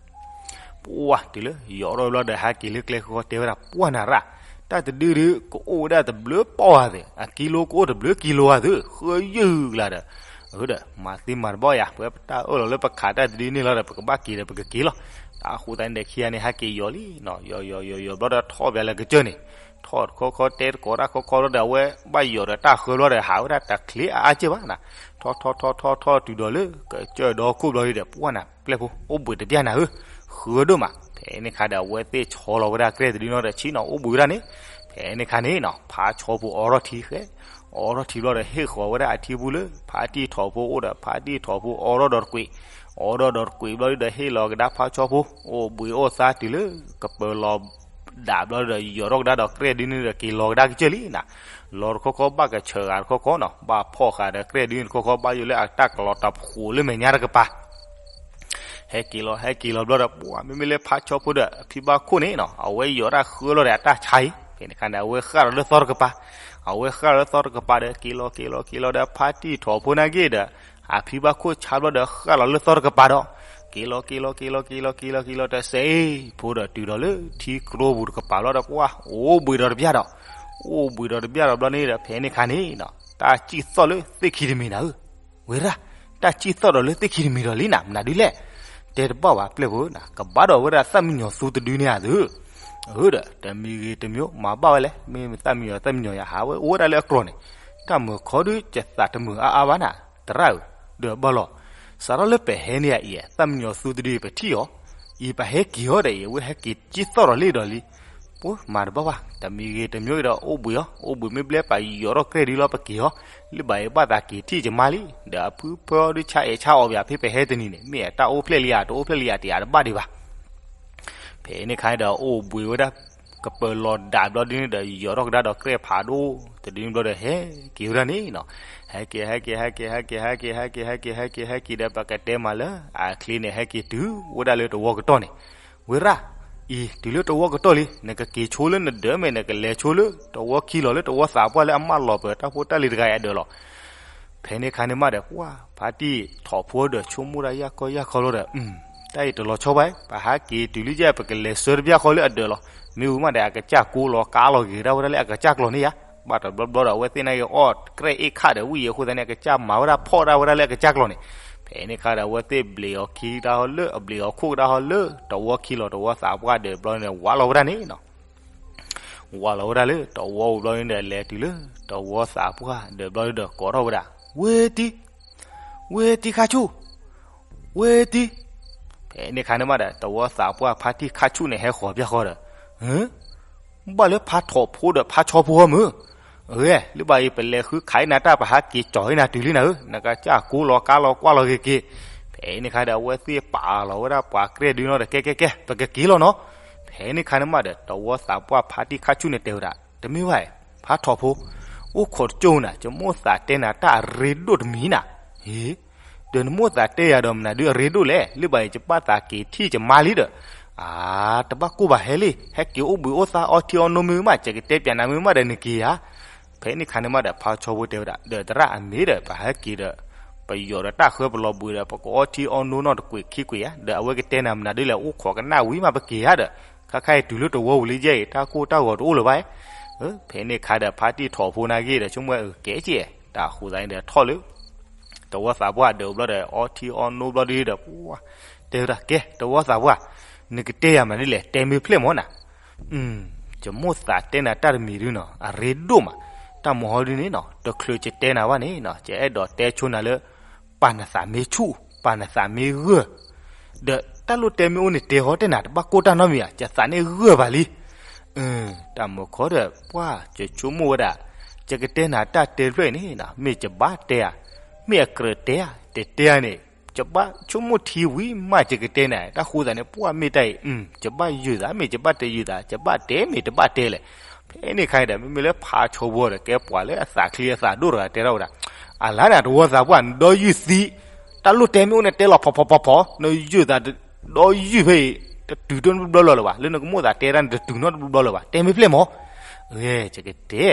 ပှၢ်တုၤလၢ ယီၤထီၣ်ဘျီဒီး ဟဲက့ၤလၢကျဲဃီတဲဝဲဒၣ် ပှၢ်နၤရၣ်, တၢ်တဒုဒု ကအိၣ်ဝဲဒၣ်တဘျုးပီၢ်ဧါသု, အကံလိကအိၣ်တဘျုးကံလိဧါသု, ဃုယုၢ်လၢဒီး, အဒီး မၤသ့မၤတဘီၣ်ယၤ ပဝဲပတၢ်အၢၣ်လီၤလၢပခးတၢ်တဒုန့ၣ်လီၤဒီး ပကဘၣ်က့ၤဒီးပကက့ၤလီၤ. အဃိသတးန့ၣ်ဒီး ခံဂၤန့ၣ် ဟဲက့ၤယီၤလံ, ယီၤယီၤယီၤယီၤဘျီဒီး ထီၣ်ဘၣ်လၢကစၢၢ်န့ၣ်, ထီၣ်တခီခီတဲတကိးတၢ်ခီခီလီၤဒီး အဝဲဘၣ်ယီၤဒီးတၢ်ဃၢဘျီဒီး ဟးဝဲဒၣ်တချ့အါအါကၢၢ်ဘၣ်နၤ, ထီၣ်ထီၣ်ထီၣ်ထီၣ်ထီၣ်တုၤဒီးလၢ ကစၢၢ်ဒီခိၣ်ဘျီဒီး ပှၢ်နၤ ပျဲၢ်ဖိ အိၣ်ဘှံးတပျၢ်နၤဧၢ, ဃုဒိၣ်မး. ဖဲန့ၣ်ခါဒီး အဝဲသ့ၣ်ဆီလီၤဝဲဒၣ်ကြဲၢ်တဒုနီၤဒီး ဆံးနီၤ အိၣ်ဘှံးဝဲဒၣ်န့ၣ်, ဖဲန့ၣ်ခါန့ၣ်နီၤ ဖါဆီဖိအိးထီၣ်ထံဃဲ, အိးထီၣ်ထံဘျီဒီး ဟ့ၣ်ဃီၤဝဲဒၣ်အထံပူၤလၢ ဖါတံၢ်ထိးဖိအိၣ်ဒီး ဖါတံၢ်ထိးဖိအိးထီၣ်ဒီးတကွံာ်, အိးထီၣ်ဒီးတကွံာ်ဘျီဒီး ဟ့ၣ်လီၤကဒါဖါဆီဖိ အိၣ်ဘှံးအိၣ်သါတုၤလၢ ကပၢၤလီၤဒးဘျီဒီး ယီၤထီၣ်ကဒါဒီးကြဲၢ်ဒုန့ၣ်ဒီး က့ၤလီၤကဒါကစၢၢ်လံနၤ, လီၤတခီခီဘၣ်ကဆၢဂၤတခီခီနီၤ ဘၣ်ဖီၣ်ဃာ်ဒီးကြဲၢ်ဒုန့ၣ်တခီခီ ဘၣ်ယိၣ်လၢအတၢ်ကလီၤတၢ်ဖှိးလၢမဲာ်ညါတကပၤ ဟဲက့ၤလီၤ ဟဲက့ၤလီၤဘျီဒီး ပှၢ်မ့မ့ၢ်လၢဖါဆီဖိဒီး အဖံဘၣ်ခိၣ်န့ၣ်နီၤ အဝဲယီၤတၢ်ဃၢလီၤဒီးအတၢ်ဆါအံၤ, ဖဲန့ၣ်ခါန့ၣ် အဝဲဃၣ်လီၤလၢသီတကပၤ, အဝဲဃၣ်လီၤလၢသီတကပၤဒီး က့ၤလီၤက့ၤလီၤက့ၤလီၤဒီး ဖါတံၢ်ထိးဖိနာ်က့ဒီး အဖံဘၣ်ခိၣ်ဆါဘျီဒီး ဃၣ်လီၤလၢသီတကပၤဒီး က့ၤလီၤက့ၤလီၤက့ၤလီၤက့ၤလီၤက့ၤလီၤက့ၤလီၤဒီး စဲးဖိဒီးတုၤဒီးလၢထံကျိပူၤတကပၤလီၤဒီး ပှၢ်အိၣ်ဘှံးဒီးတပျၢ်ဒီး, အိၣ်ဘှံးဒီးတပျၢ်ဒီးဘျီန့ၣ်ဒီး ဖဲန့ၣ်ခါန့ၣ်နီၤ တၢ်စံၣ်သီၣ်လၢသ့ၣ်ခံတမံၤနၤဧၢ ဝ့ရၣ်, တၢ်စံၣ်သီၣ်ဒီးလၢသ့ၣ်ခံတမံၤဒီးလံနၤ မနုၤဒုလဲၣ်, တဲတဘၣ်ဘၣ်ပျဲၢ်ဖိနၤ ကဘၣ်ဒီးဝဲဒၣ်သၣ်မံယီၤသူတဒုန့ၣ်ဧါသု, အဒီး တမံၤဂ့ၤတမံၤ မၤဘၣ်ဝဲလဲၣ် မ့ၢ်သၣ်မံယီၤ သၣ်မံယီၤယၤ ဟးဝဲအိၣ်ဝဲဒၣ်လၢအကြီၢ်န့ၣ်, တၢ်မုာ်ခီဒုး ယသးတမုာ်အါအါဘၣ်နၤ သရၣ်ဧၢ, ဒီးဘၣ်လီၤ, စးထီၣ်လၢပဟဲန့ၣ်အံၤ သၣ်မံယီၤသူတဒုပထံၣ်အီၤ, အံၤပဟဲက့ၤအီၤဒီးအံၤ အဝဲဟဲက့ၤစံၣ်သီၣ်ဒီးလံဒီးလံ ပှၢ်မၤတဘၣ်ဘၣ် တမံၤဂ့ၤတမံၤဒီးအိၣ်ဘှံးအီၤ အိၣ်ဘှံးမ့ၢ်ဘျဲၣ်ပာ်ယီၤထီၣ်ကြဲၢ်ဒုလီၤ ပက့ၤအီၤ, လၢဘၣ်အံၤဘၣ်သးက့ၤထံၣ်ကမါလံ, ဒီးအဖုဖၢဒုးဆါအဲၣ်ဆါအီၣ်ဘၣ်ဖဲပဟဲတနံၤန့ၣ် မ့ၢ်အတၢ်အိၣ်ဖျဲၣ်လံဧါ တအိၣ်ဖျဲၣ်လံဧါ တယၤတဘၣ်ဒံးဘၣ်. ဖဲန့ၣ်ခါဒီးအိၣ်ဘှံးဝဲဒၣ် ကပၢၤလီၤဒးဘျီဒုန့ၣ်ဒီး ယီၤထီၣ်ကဒါဒီးကြဲၢ်ဖးဒိၣ် တဒုန့ၣ်ဘျီဒီး ဟဲက့ၤဝဲဒၣ်န့ၣ်နီၤ, ဟဲက့ၤ ဟဲက့ၤ ဟဲက့ၤ ဟဲက့ၤ ဟဲက့ၤ ဟဲက့ၤ ဟဲက့ၤ ဟဲက့ၤ ဟဲက့ၤဒီး ပကတဲမးလၢ အချ့န့ၣ် ဟဲက့ၤတုၤဝဲဒၣ်လၢတဝီကတီၢ်န့ၣ်, ဝ့ရၣ်, အံၤ တုၤလၢတဝီကတီၢ်လံ နကက့ၤဆိလၢနဒၢးမဲာ် နကလဲၤဆိလၢ တဝီခံလီၤလၢတဝီသးပှၢ်လၢအမၢလီၤပၢၤတၢ်ဖိတၢ်လံၤတဂၤအံၤအဒၢးလီၤ. ဖဲန့ၣ်ခါန့ၣ်မးဒီး ပှၢ် ဖါတံၢ်ထိးဖိဒီး ဆိကမိၣ်ဒၣ်ယၢ်ကီယၢ်ခီလီၤဒီး တၢ်အံၤတလီၤဆီဘၣ်, ပဟးက့ၤတုၤလံယဲၢ် ပကလဲၤဆှၢတဘျီဃီလၢအဒၢးလီၤ. မ့ၢ်ဝံၤမးဒီး အကစၢ်ကိးလီၤကါလီၤဂ့ၤဒၣ်ဝဲဒၣ်လၢအကစၢ်ကျီၤန့ၣ်ယါ, ဘၣ်တဘျီဘျီဒီး အဝဲသ့ၣ်နာ်က့ၤအီၣ်ကြဲၢ်အ့ၣ်ခၣ်ဒီးဝံၣ်အဃိသတးန့ၣ် အကစၢ်မၤဝဲဒၣ်ဖီၣ်ဒၣ်ဝဲဒၣ်လၢအကစၢ်ကျီၤန့ၣ်, ဖဲန့ၣ်ခါဒီး အဝဲသ့ၣ်ဘျ့းအီၤခံကဒါဟီလၢ အဘျ့းအီၤခိၣ်ကဒါဟီလၢ တဝီခံလီၤ တဝီသးပှၢ်ဒၢးဘျီန့ၣ် ဝးလီၤဝဲဒၣ်န့ၣ်နီၤ ဝးလီၤဝဲဒၣ်လၢတဝီဧိၤဘျီန့ၣ်ဒီး လဲၤတုၤလၢတဝီသးပှၢ်ဒၢးဘျီန့ၣ်ဒီး ကိးထီၣ်ဝဲဒၣ်, ဝ့တံ, ဝ့တံခါဆူၣ်, ဝ့တံ. ဖဲန့ၣ်ခါန့ၣ်မးဒီး တဝီသးပှၢ်ဖါတံၢ်ခါဆူၣ်န့ၣ် ဟဲဃီၤပၠၣ်ဃီဒီး, ဘၣ်လၢဖါထီၣ်ဖိဒီးဖါဆီဖိမုၢ်, အဂ့ၢ် လၢဘၣ်အံၤ ပလဲၤဃုခးအံၤနၤတၢ် ပဟးက့ၤကၠီၤအံၤနၤတုၤလံနၤဧၢ, နကစၢ်ကိးလီၤကါလီၤကွၢ်လီၤဂ့ၤက့ၤ. ဖဲန့ၣ်ခါဒီး အဝဲသ့ၣ်ပာ်လီၤဝဲဒၣ်ပှၤကြဲၢ်ဒုနီၤဒီး ကဲကဲကဲ ပကက့ၤလီၤနီၤ. ဖဲန့ၣ်ခါန့ၣ်မးဒီး တဝီသးပှၢ်ဖါတံၢ်ခါဆူၣ်န့ၣ်တဲဝဲဒၣ်, တမ့ၢ်ဘၣ်, ဖါထီၣ်ဖိ, အိၣ်ခိးတကၠိၢ်နၤ ယမိၣ်သးတဲနၤတၢ်အရ့ဒိၣ်တမံၤနၤ, ဟ့ ဒီးနမိၣ်သးတဲယၤဒီးမနုၤဒုအရ့ဒိၣ်လဲၣ်, လၢဘၣ်အံၤ ယပာ်သးက့ၤထံၣ်ယမါလံဒီး, အါ တဘၣ်ကိၢ်ဘၣ်ဟဲလံ, ဟဲက့ၤအိၣ်ဘှံးအိၣ်သါအီထံအီနိမ့ၢ်မး ယကတဲပၠးနၤမ့ၢ်မးဒီးနက့ၤဧါ. ဖဲန့ၣ်ခါန့ၣ်မးဒီး ဖါဆီဖိတဲဝဲဒၣ်, ဒီးသရၣ်အမ့ၢ်ဒီး ပဟဲက့ၤဒီး ပယီၤဒီးတၢ်ဃၢပလီၤဘှံးဒီး ပကအီထံအီနိနီတကွံာ်ခံကွံာ်ဧါ, ဒီးအဝဲကတဲနၤမနုၤဒုလဲၣ်, အိၣ်ခိးကနၣ်ဝံၤမးပက့ၤဧါဒီး, ခါခါအံၤတုၤလၢတဝီဝံၤလံယဲအံၤ တၢ်ကိၢ်တၢ်ဂီၤတအိၣ်လၢၤဘၣ်. ဖဲန့ၣ်ခါဒီး ဖါတံၢ်ထီၣ်ဖိနာ်က့ဒီး ဆိကမိၣ်ဝဲ ကဲကဲ, တၢ်ဃိသးန့ၣ်ဒီးထီၣ်လၢ တဝီသးပှၢ်ဒၢးဘျီဒီး အီထံအီနိဘျီဒုဒီး တဲဝဲဒၣ် ကဲ တဝီသးပှၢ်, နကတဲယၤမနုၤဒ်လဲၣ် တဲမ့ၢ်ဖျဲၣ်မးနၤ. ယမိၣ်သးတဲနၤတၢ်တမံၤဒုနီၤ အရ့ဒိၣ်မး, တၢ်မုၢ်ဟီဒုန့ၣ်နီၤ တချုးယတဲနၤဘၣ်န့ၣ်နီၤ ယအဲၣ်ဒိးတဲဆိနၤလၢ ပာ်နသးမ့ၢ်ဆူၣ် ပာ်နသးမ့ၢ်ဂၢၢ်, ဒီးတၢ်လိၣ်တဲမ့ၢ်အိၣ်န့ၣ်တဲဃီတဲနၤ တဘၣ်ကိၢ်တၢ်နီတမံၤဧါ ယသးန့ၣ်ဂၢၢ်ဘၣ်လံ. တၢ်မုၢ်ခီဒီး ပှၢ်ယဆိကမိၣ်ဝဲဒၣ်, ယကတဲနၤတၢ်တဲတဖျၢၣ်အံၤန့ၣ်နီၤ မ့ၢ်ယဘၣ်တဲဧါ, မ့ၢ်အကြၢးတဲဧါ, တတဲဧါန့ၣ် ယဘၣ်ဆိကမိၣ်ထံဝံၤမးယကတဲနၤ တၢ်ဃိသးန့ၣ် ပှၢ်မ့ၢ်တၢ်အံၤ ယဘၣ်ယုာ်သး မ့ၢ်ယဘၣ်တယုာ်သး ယဘၣ်တဲမ့ၢ်တဘၣ်တဲလဲၣ်. ဖဲန့ၣ်ခါအံၤဒီး မ့မ့ၢ်လၢဖါဆီဖိဒီး ကဲပှၤလၢအသးချ့အသးဒိၣ်တဂၤတဲထီၣ်ဝဲဒၣ်, အလါနၤတဝီသးပှၢ် နဒီယုၢ်သံ, တၢ်လိၣ်တဲမ့ၢ်အိၣ်န့ၣ်တဲလီၤဖီဖီဖီဖီ, နယုာ်သးဒီယုၢ်ဖဲအံၤ တတုၤတဘျီလၢၤဘၣ်, လၢနကမိၣ်သးတဲတၢ်န့ၣ် တတုၤနီတဘျီလၢၤဘၣ်, တဲမ့ၢ်ဖျဲၣ်မး. ဂ့ၤ ယကတဲ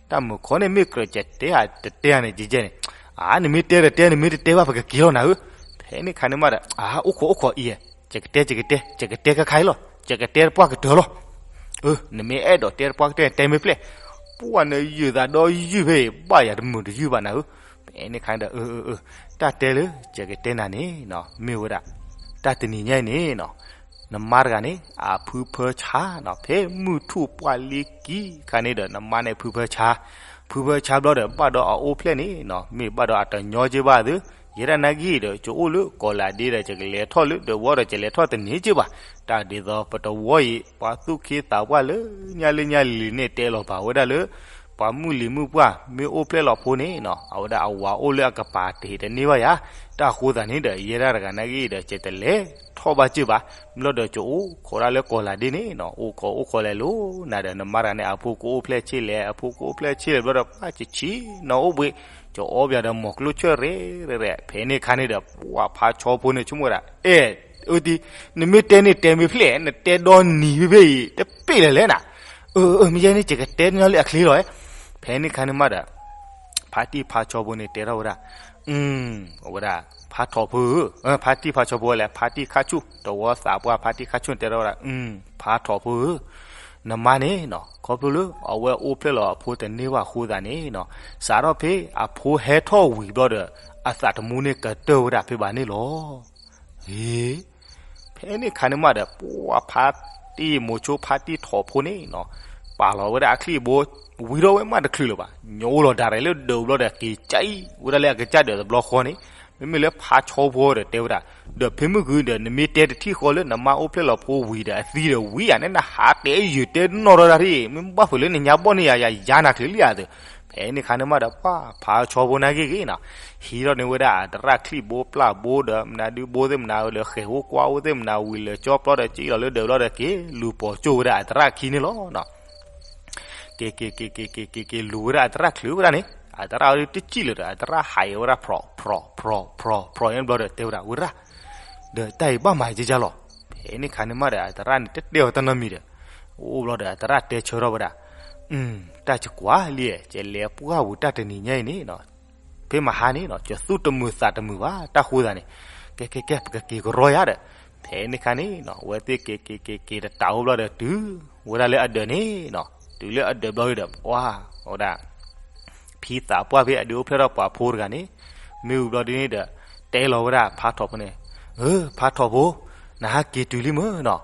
တၢ်မုၢ်ခီန့ၣ် မ့ၢ်ကြၢးယတဲဧါ တတဲဧါန့ၣ် ယဲယဲန့ၣ်, အါ နမ့ၢ်တဲတတဲ နမ့ၢ်တတဲဘၣ် ပကက့ၤလီၤနၤဧၢ. ဖဲန့ၣ်ခါန့ၣ်မးဒီး အါ အိၣ်ခိးအိၣ်ခိးအံၤ, ယကတဲ ယကတဲ ယကတဲခါခါအံၤလီၤ, ယကတဲတပှၢ်ကတၢၢ်လီၤ. အၢ နမ့ၢ်အဲၣ်ဒိးတဲတပှၢ်ကတၢၢ် တဲမ့ၢ်ဖျဲၣ်, ပှၢ်နယုၢ်သးဒီယုၢ်ဖဲအံၤ ဘၣ်ယၤတမုာ်တယုၢ်ဘၣ်နၤဧၢ. ဖဲန့ၣ်ခါဒီး အၢ အၢ အၢ တၢ်တဲလၢ ယကတဲနၤန့ၣ်နီၤ မ့ၢ်ဝဲဒၣ် တၢ်တနံၤညါအံၤန့ၣ်နီၤ နမါတဂၤန့ၣ် အဖုဖၢဆါနီၤ ဖဲမုၢ်ထူၣ်ပှၢ်လံကံခါန့ၣ်ဒီး နမါန့ၣ်ဖုဖၢဆါ, ဖုဖၢဆါဘျီဒီး ဘၣ်ဒီးအအိၣ်ဖျဲၣ်န့ၣ်နီၤ မ့ၢ်ဘၣ်ဒီးအတညီက့ဘၣ်သု, ယဲဒၣ်နာ်က့ဒီး ယအိၣ်လၢကီၢ်လၤဒ့ဒီး ယကလဲၤထီၣ်လၢတဝီဒီး ယလဲၤထီၣ်တန့ၢ်က့ဘၣ်. တၢ်ဒ်သိးပတဝီအံၤ ပှၤသူၣ်က့သးပှၢ်လၢညါလၢညါလံၤန့ၣ် တဲလီၤပာ်ဝဲဒၣ်လၢ ပှၤမုၢ်လံၤမုၢ်ပှၢ် မ့ၢ်အိၣ်ဖျဲၣ်လီၤဖိန့ၣ်နီၤ အဝဲဒၣ်အဝၤအိၣ်လၢအကပၤတဟ့ၣ်တန့ၢ်ဘၣ်ယၤ. တၢ်ဃိသးန့ၣ်ဒီး ယဲဒၣ်တဂၤနာ်က့ဒီး ယတလဲၤထီၣ်ဘၣ်က့ဘၣ်. ဘျီဒီးယအိၣ်ခိးဒၣ်လၢကီၢ်လၤဒ့န့ၣ်နီၤ အိၣ်ခိးအိၣ်ခိးလဲၤလိၤနၤဒီး နမါတဂၤန့ၣ် အဖိကအိၣ်ဖျဲၣ်ဆ့လဲၣ် အဖိကအိၣ်ဖျဲၣ်ဆ့လဲၣ် ဘျီဒီး ပှၢ်ကဆံးနီၤအိၣ်ဘှံး, ယအီပယၤဒီးမီၤကျိၣ်ဆၢရဲၣ်ရဲၣ်ရဲၣ်. ဖဲန့ၣ်ခါန့ၣ်ဒီး ပှၢ်ဖါဆီဖိန့ၣ် ဆိကမိၣ်ဝဲဒၣ် အဲၣ် အၢတံ, နမ့ၢ်တဲန့ၣ်တဲမ့ၢ်ဖျဲၣ် နတဲဒီနံၤဖဲဖဲအံၤ တပ့ၢ်လဲၣ်လဲၣ်နၤ. အၢ အၢ မ့ၢ်ယဲန့ၣ် ယကတဲညီလၢအချ့လီၤ. ဖဲန့ၣ်ခါန့ၣ်မးဒီး ဖါတံၢ်ဖါဆီဖိန့ၣ်တဲထီၣ်ဝဲဒၣ်, အဝဲဒၣ် ဖါထီၣ်ဖိဧၢ, ဖါတံၢ်ဖါဆီဖိလဲၣ် ဖါတံၢ်ခါဆူၣ် တဝီသးပှၢ်ဖါတံၢ်ခါဆူၣ်န့ၣ်တဲထီၣ်ဝဲဒၣ်, ဖါထီၣ်ဖိဧၢ, နမါန့ၣ်နီၤ ခီဖျိလၢအဝဲအိၣ်ဖျဲၣ်လီၤအဖိတန့ၢ်ဘၣ်အဃိသတးန့ၣ်နီၤ စးထီၣ်ဖဲအဖိဟဲထီၣ်ဝံၤဘျီဒီး အသးတမူန့ၣ်ကတၢၢ်ဝဲဒၣ်ဖဲဘၣ်န့ၣ်လီၤ. ဂ့ၤ ဖဲန့ၣ်ခါန့ၣ်မးဒီး ပှၢ်ဖါတံၢ်မိၤဆိဖါတံၢ်ထီၣ်ဖိန့ၣ်နီၤ ပာ်လီၤဝဲဒၣ်အချံၣ်ဘိ ဝံၤဒီးဝဲမးတချုးလၢၤဘၣ်, ညိအိၣ်လီၤဒၣ်ရဲၣ်လၢဒၢးဘျီဒီး က့ၤကၠံဝဲဒၣ်လၢအကစၢ်ဒၢးတဘျီဃီန့ၣ်, မ့မ့ၢ်လၢဖါဆီဖိဒီးတဲဝဲဒၣ်, ဒီးဖဲမုၢ်ဂုၤဒီး နမ့ၢ်တဲတထံၣ်ဃီလၢနမါအိၣ်ဖျဲၣ်လီၤဖိဝံၤဒီးအသံဒီးဝံၤယၤန့ၣ် နဟးတဲယုာ်တဲနီၢ်ထီၣ်တၢ်ထံၣ် မ့ၢ်ဘၣ်ဖုးလၢနညါဘီၣ်န့ၢ်ယၤ ယၤယါနၤချုးလံဧါသု. ဖဲန့ၣ်ခါန့ၣ်မးဒီး ပှၢ်ဖါဆီဖိနာ်က့ဂ့ၤနီၤ ဟံးထီၣ်န့ၢ်ဝဲဒၣ်အသရၣ်ချံၣ်ဘိပျၢ်ဘိဒီး မနုၤဒုဘိသ့ၣ်မနုၤ လၢဃဲၤအိၣ်ကွၢ်အိၣ်သ့ၣ်မနုၤ ဝံၤလၢာ်ကၠီပျီဒီး က့ၤလီၤလၢဒၢးဘျီဒီး က့ၤလူၤပိာ်ကၠိဝဲဒၣ်အသရၣ်ခံန့ၣ်လီၤ. က့ၤ က့ၤ က့ၤ က့ၤ က့ၤ က့ၤ က့ၤ လူၤဝဲဒၣ်အသရၣ်ချုးဝဲဒၣ်န့ၣ် အသရၣ်အံၤတစံၣ်လၢၤဒီး အသရၣ်ဟးအီၤဝဲဒၣ် ဖြီၣ် ဖြီၣ် ဖြီၣ် ဖြီၣ် န့ၣ်ဘျီဒီး တဲဝဲဒၣ် ဝဲဒၣ် ဒီးတၢ်အံၤဘၣ်မၤယကလီၤ. ဖဲန့ၣ်ခါန့ၣ်မးဒီး အသရၣ်န့ၣ် တတဲအီၤတၢ်နီတမံၤဒီး အိၣ်ဘျီဒီး အသရၣ်တဲဆၢထီၣ်ဝဲဒၣ်, တၢ်ယကွၢ်လံ, ယလဲၤပှၢ်ဝံၤတၢ်တနံၤညါအံၤန့ၣ် ဖဲမဟါန့ၣ် ယသူၣ်တမုာ်သးတမုာ်ဘၣ် တၢ်ဃိသးန့ၣ်, ကဲ ကဲ ကဲ ပကက့ၤကရီယၤဒီး, ဖ ဖဲန့ၣ်ခါန့ၣ်နီၤ အဝဲသ့ၣ်က့ၤက့ၤက့ၤက့ၤတတးအိၣ်ဘျီဒီး တုၤဝဲဒၣ်လၢအဒၢးန့ၣ်နီၤ, တုၤလၢအဒၢးဘျီဒီး ပှၤ ဝဲဒၣ် ဖံသးပှၢ်ဖဲအဒုးအိၣ်ဖျဲၣ်ထီၣ်ပှၤဖိတဂၤန့ၣ် မ့ၢ်ဝံၤဘျီဒ်န့ၣ်ဒီး တဲလီၤဝဲဒၣ်ဖါထီၣ်ဖိန့ၣ်, ဧၢ ဖါထီၣ်ဖိ, နဟးက့ၤတုၤလံမ့ၢ်နီၤ,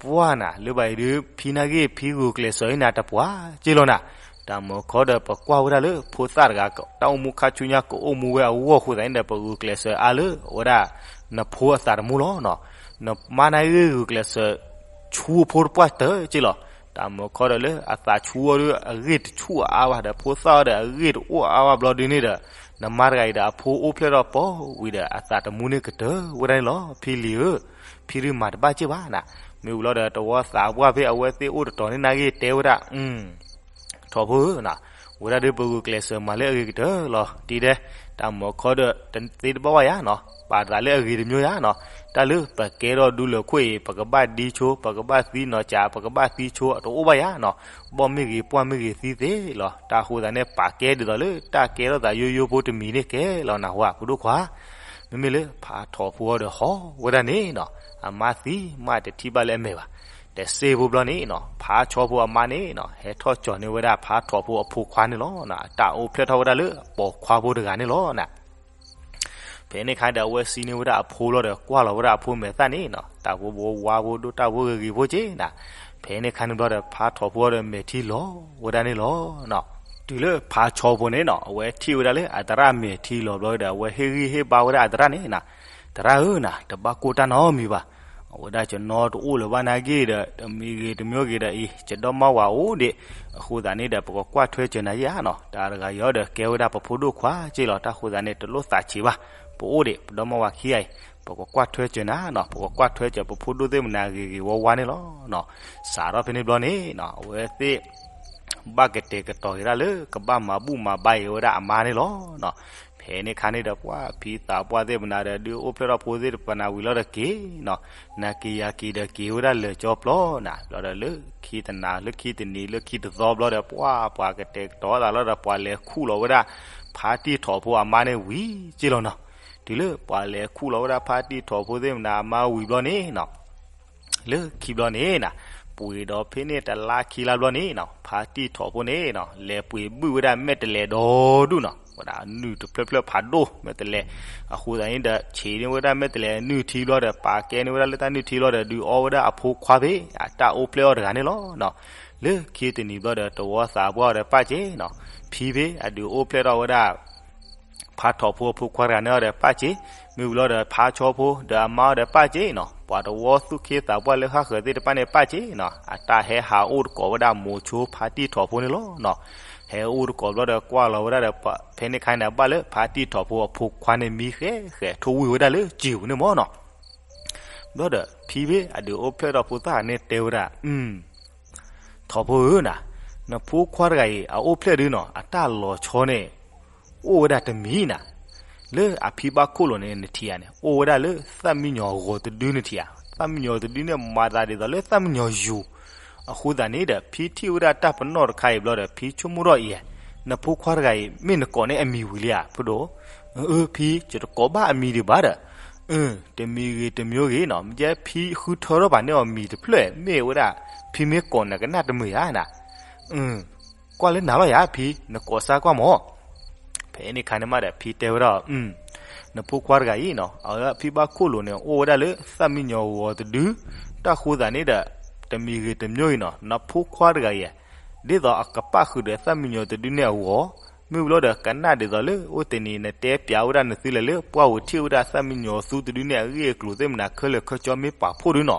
ပှၢ်နၤ လၢဘၣ်အံၤဒုး ဖံနာ်က့ၢ် ဖံဂုာ်ကျဲးစၢးအံၤနၤတပှၢ်က့လီၤနၤ, တၢ်မုာ်ခီဒီး ပကွၢ်ဝဲဒၣ်လၢဖိသၣ်တဂၤ တၢ်အိၣ်မူခါဆူညါကအိၣ်မူဝဲအဂီၢ်အဃိသတးန့ၣ်ဒီး ပဂုာ်ကျဲးစၢးအါလၢဝဲဒၣ် နဖိအသးတမူလီၤနီၤ, နမါနာ်က့ၢ်ဂုာ်ကျဲးစၢး ဆူအဖိတပှၢ်တၢၢ်က့လီၤ, တၢ်မုာ်ခီဒီးလၢအသးဆူအီၤဒီး အဂ့ၢ်တဆူၣ်အါဘၣ်ဒီး ဖိသၣ်အီၤဒီး အဂ့ၢ်တအိၣ်အါဘၣ်ဘျီဒ်န့ၣ်ဒီး နမါတဂၤအံၤဒီးအဖိအိၣ်ဖျဲၣ်ထီၣ်ပီၤဝံၤဒီး အသးတမူန့ၣ်ကတၢၢ်ဝဲဒၣ်န့ၣ်လီၤ ဖံလံၤဧၢ, ဖံဒုးမၤတဘၣ်က့ဘၣ်နၤ, မ့ၢ်ဝံၤလီၤဒီး တဝီသးပှၢ်ဖဲအဝဲသ့ၣ်အိၣ်တတီၤန့ၣ် နာ်က့ၢ်တဲဝဲဒၣ် ထီၣ်ဖိဧၢနီၤ, ဝဲဒၣ်ဒုးပဂုာ်ကျဲးစၢးမၤလၢအဂ့ၤကတၢၢ်လီၤ တံၤဒဲး, တၢ်မုာ်ခီဒီးတသ့တဘၣ်ဘၣ်ယၤနီၤ, ပာ်သးလၢအဂ့ၤတမျိုးယၤနီၤ, တၢ်လၢပကဲထီၣ်ဒူလၢာ်ခိၣ်အံၤ ပကဘၣ်ဒံဆိ ပကဘၣ်သံနီၤ ကး ပကဘၣ်သံဆိ အတအိၣ်ဘၣ်ယၤနီၤ, ဘီၣ်မ့ၢ်ဂ့ၤ ပှၢ်မ့ၢ်ဂ့ၤသံသ့လီၤ, တၢ်အဃိသတးန့ၣ် ပာ်ကဲဒ်သိးလၢတၢ်ကဲထီၣ်သးယိယိဖိတမံၤန့ၣ်ကဲလီၤနၢ်ဟူဧါ ဖိဒိၣ်ခွါ မ့မ့ၢ်လၢဖးထီၣ်ဖိအီၤဒီးဟီဝဲဒၣ်န့ၣ်နီၤ, အမါသံမးတထံၣ်ဘၣ်လၢအမဲာ်ဘၣ်, တစ့ဖိဘျီန့ၣ်နီၤ ဖးဆီဖိအမါန့ၣ်နီၤ ဟဲထီၣ်ကၠီၤန့ၢ်ဝဲဒၣ်ဖးထီၣ်ဖိအဖိခွါန့ၣ်လီၤ, တၢ်အိၣ်ဖျဲၣ်ထီၣ်ဝဲဒၣ်လၢပိာ်ခွါဖိတဂၤန့ၣ်လီၤနၤ ဖဲန့ၣ်ခါဒီး အဝဲစံးန့ၢ်ဝဲဒၣ်အဖိလီၤဒီး ကွၢ်လီၤဝဲဒၣ်အဖိမဲာ်သၣ်န့ၣ်နီၤ, တၢ်ဖိဘိဝါဖိဒိၣ်တၢ်ဖိဂ့ၤဂ့ၤဖိက့နၤ, ဖဲန့ၣ်ခါန့ၣ်ဘျီဒီး ဖးထီၣ်ဖိအီၤဒီးမဲာ်ထံလီၤဝဲဒၣ်န့ၣ်လီၤ. တုၤလၢဖးဆီဖိန့ၣ်နီၤ အဝဲထံၣ်ဝဲဒၣ်လၢအသရၣ်မဲာ်ထံလီၤဘျီဒီး အဝဲဟ့ၣ်ဂံၢ်ဟ့ၣ်ဘါဝဲဒၣ်အသရၣ်န့ၣ်နၤ, သရၣ်ဧၢနၤ, တဘၣ်ကိၢ်တၢ်နီတမံၤဘၣ်. အဝဲဒၣ်ကနီတအိၣ်လၢၤဘၣ်နာ်က့ဒီး တမံၤဂ့ၤတမံၤဂ့ၤဒီးအံၤ ယဒီမါဝၤအိၣ်ဒံး, အဃိသတးန့ၣ်ဒီး ပကကွၢ်ထွဲစၢၤနၤယါနီၤ. တၢ်တဂၤအံၤဒီးကဲဝဲဒၣ်ပဖိဒိၣ်ခွါက့လီၤ. တၢ်ဃိသတးန့ၣ် တလိၣ်သးဆံးဘၣ်. ပအိၣ်ဒံး ပဒီမါဝၤခံဂၤအံၤ ပကကွၢ်ထွဲစၢၤနၤနီၤ. ပကကွၢ်ထွဲစၢၤပဖိဒိၣ်သ့ၣ်မနၤဂ့ၤဂ့ၤဝါဝါန့ၣ်လီၤ. စးထီၣ်ဖဲန့ၣ်ဘျီန့ၣ် အဝဲသ့ၣ် ဘၣ်ကတဲာ်ကတီၤက့ၤဒၣ်လၢ ကဘၣ်မၤဘူၣ်မၤဘါအံၤဝဲဒၣ်အမါန့ၣ်လီၤ. ဖဲန့ၣ်ခါန့ၣ်ဒီး ပှၤဖံသးပှၢ်သ့ၣ်မနၤဒီး ဒုးအိၣ်ဖျဲၣ်ထီၣ်ဖိသ့ၣ်တဖၣ်နၤဝံၤလီၤဒီးက့ၤနီၤ, နၤက့ၤယၤက့ၤဒီးက့ၤဝဲဒၣ်လၢာ်ကၠီပျီနၤ, ဘျီဒီးလၢခံတနၤလၢခံတနံၤလၢခံတသီဘျီဒီး ပှၤပှၤကတဲာ်ကတီၤသးလီၤဒီး ပှၤလဲၤခူၣ်လီၤဝဲဒၣ် ဖါတံၢ်ထီၣ်ဖိအမါန့ၣ်ဝံၤက့လီၤနီၤ. တုၤလၢပှၤလဲၤခူၣ်လီၤဝဲဒၣ် ဖါတံၢ်ထီၣ်ဖိသ့ၣ်မနၤအမါဝံၤဘျီန့ၣ်နီၤ လၢခံဘျီန့ၣ်နၤ, ပှ့ၤဒီးဖဲန့ၣ်တလါခံလါဘျီန့ၣ်နီၤ, ဖါတံၢ်ထီၣ်ဖိန့ၣ်နီၤ လဲၤပှ့ၤဘုၣ်ဝဲဒၣ်မဲာ်တဲးလဲးဒီဒူၣ်နီၤ, ဝဲဒၣ်နုၢ်တဖျၢၣ်ဖျၢၣ်ဖးဒိၣ်မဲာ်တဲးလဲး, အဃိသတးန့ၣ်ဒီး ဆံးန့ၢ်ဝဲဒၣ်မဲာ်တဲးလဲးနုၢ်ထံဘျီဒီး ပာ်ကဲန့ၢ်ဝဲဒၣ်လၢတၢ်နုၢ်ထံဘျီဒီး ဒုးအီဝဲဒၣ်အဖိခွါဖဲ အတၢ်အိၣ်ဖျဲၣ်အီၤတဂၤန့ၣ်လီၤ. လၢခံတနံၤဘျီဒီး တဝီသးပှၢ်အီၤဒီးပၣ်က့နီၤ, ဖံဖဲအဒုးအိၣ်ဖျဲၣ်ထီၣ်ဝဲဒၣ် ဖါထီၣ်ဖိအဖိခွါတဂၤန့ၣ်အီၤဒီးပၣ်က့, မ့ၢ်ဝံၤလီၤဒီး ဖါဆီဖိဒီးအမါအီၤဒီးပၣ်က့နီၤ, ပှၤတဝီသူၣ်က့သးပှၢ်လၢဟါဃၢၤသ့ၣ်တဖၣ်န့ၣ်ပၣ်က့နီၤ, အတၢ်ဟဲဟးအိၣ်တကိးဝဲဒၣ်မိၤဆိဖါတံၢ်ထီၣ်ဖိန့ၣ်လီၤ. ဟဲအိၣ်တကိးဘျီဒီးကွၢ်လီၤဝဲဒၣ်ဒီး ဖဲန့ၣ်ခါန့ၣ် ဘၣ်လၢဖါတံၢ်ထီၣ်ဖိအဖိခွါန့ၣ်မံဃဲးဃဲးထိၣ်ဝံၣ်ဝဲဒၣ်လၢစံာ်ပူၤန့ၣ်မ့ၢ်နီၤ. ဘျီဒီး ဖံဖဲအဒုးအိၣ်ဖျဲၣ်ထီၣ်ဖိသၣ်န့ၣ်တဲဝဲဒၣ် ထီၣ်ဖိဧၢနၤ, နဖိခွါတဂၤအံၤ အအိၣ်ဖျဲၣ်ဒုနီၤ အတၢ်လီၤဆီန့ၣ် အိၣ်ဝဲဒၣ်တမံၤနၤ, လၢအဖံဘၣ်ခိၣ်လိာ်န့ၣ် နထံၣ်ဧါန့ၣ် အိၣ်ဝဲဒၣ်လၢသၣ်မံယီၤဂီၤတဒုနထံၣ်ဧါ, သၣ်မံယီၤတဒုန့ၣ် မၤသးဒ်သိးလၢသၣ်မံယီၤယူၤ, အဃိသတးန့ၣ်ဒီး ဖံထံၣ်ဝဲဒၣ်တၢ်ပနီၣ်တခါအံၤဘျီဒီး ဖံဆိကမိၣ်ထီၣ်အံၤ, နဖိခွါတဂၤအံၤ မ့ၢ်နကိးန့ၢ်အမံၤဝံၤလံဧါ ဖိဒိၣ်, အၢ ဖံ ယတကိးဘၣ်အမံၤဒံးဘၣ်ဒီး, တမံၤဂ့ၤတမံၤဂ့ၤနီၤ မ့ၢ်ကဲဖံဃုထၢထီၣ်ဘၣ်န့ၢ်အီၤမံၤတဖျၢၣ် မ့ၢ်ဝဲဒၣ် ဖံမ့ၢ်ကိးနၤကနၣ်တမုာ်ဧါနၤ, ကွၢ်လၢနၤလီၤယၤဖံ နကိးစၢ်ကွၢ်မး, ဖဲန့ၣ်ခါန့ၣ်မးဒီး ဖံတဲဝဲဒၣ်, နဖိခွါတဂၤအံၤနီၤ အဝဲဖံဘၣ်ခိၣ်လိာ်န့ၣ် အိၣ်ဝဲဒၣ်လၢသၣ်မံယီၤဂီၤတဒု, တၢ်ဃိသးန့ၣ်ဒီး တမံၤဂ့ၤတမံၤဂ့ၤနီၤ နဖိခွါတဂၤအံၤ ဒ်သိးအကပၣ်ဃုာ်ဒီးသၣ်မံယီၤတဒုန့ၣ်အဂီၢ်, မ့ၢ်ဝံၤလီၤဒီး ကနၣ်ဒ်သိးလၢအိၣ်တနံၤ နတဲပျးဝဲဒၣ်နသုလဲၣ်လၢ ပှၢ်ဝံၤထံၣ်ဝဲဒၣ်သၣ်မံယီၤသူတဒုန့ၣ် အဂ့ၢ်အကျိၤသ့ၣ်မနၤခဲလၢာ်ခဲဆ့မ့ၢ်ပာ်ဖှိၣ်ဒုနီၤ,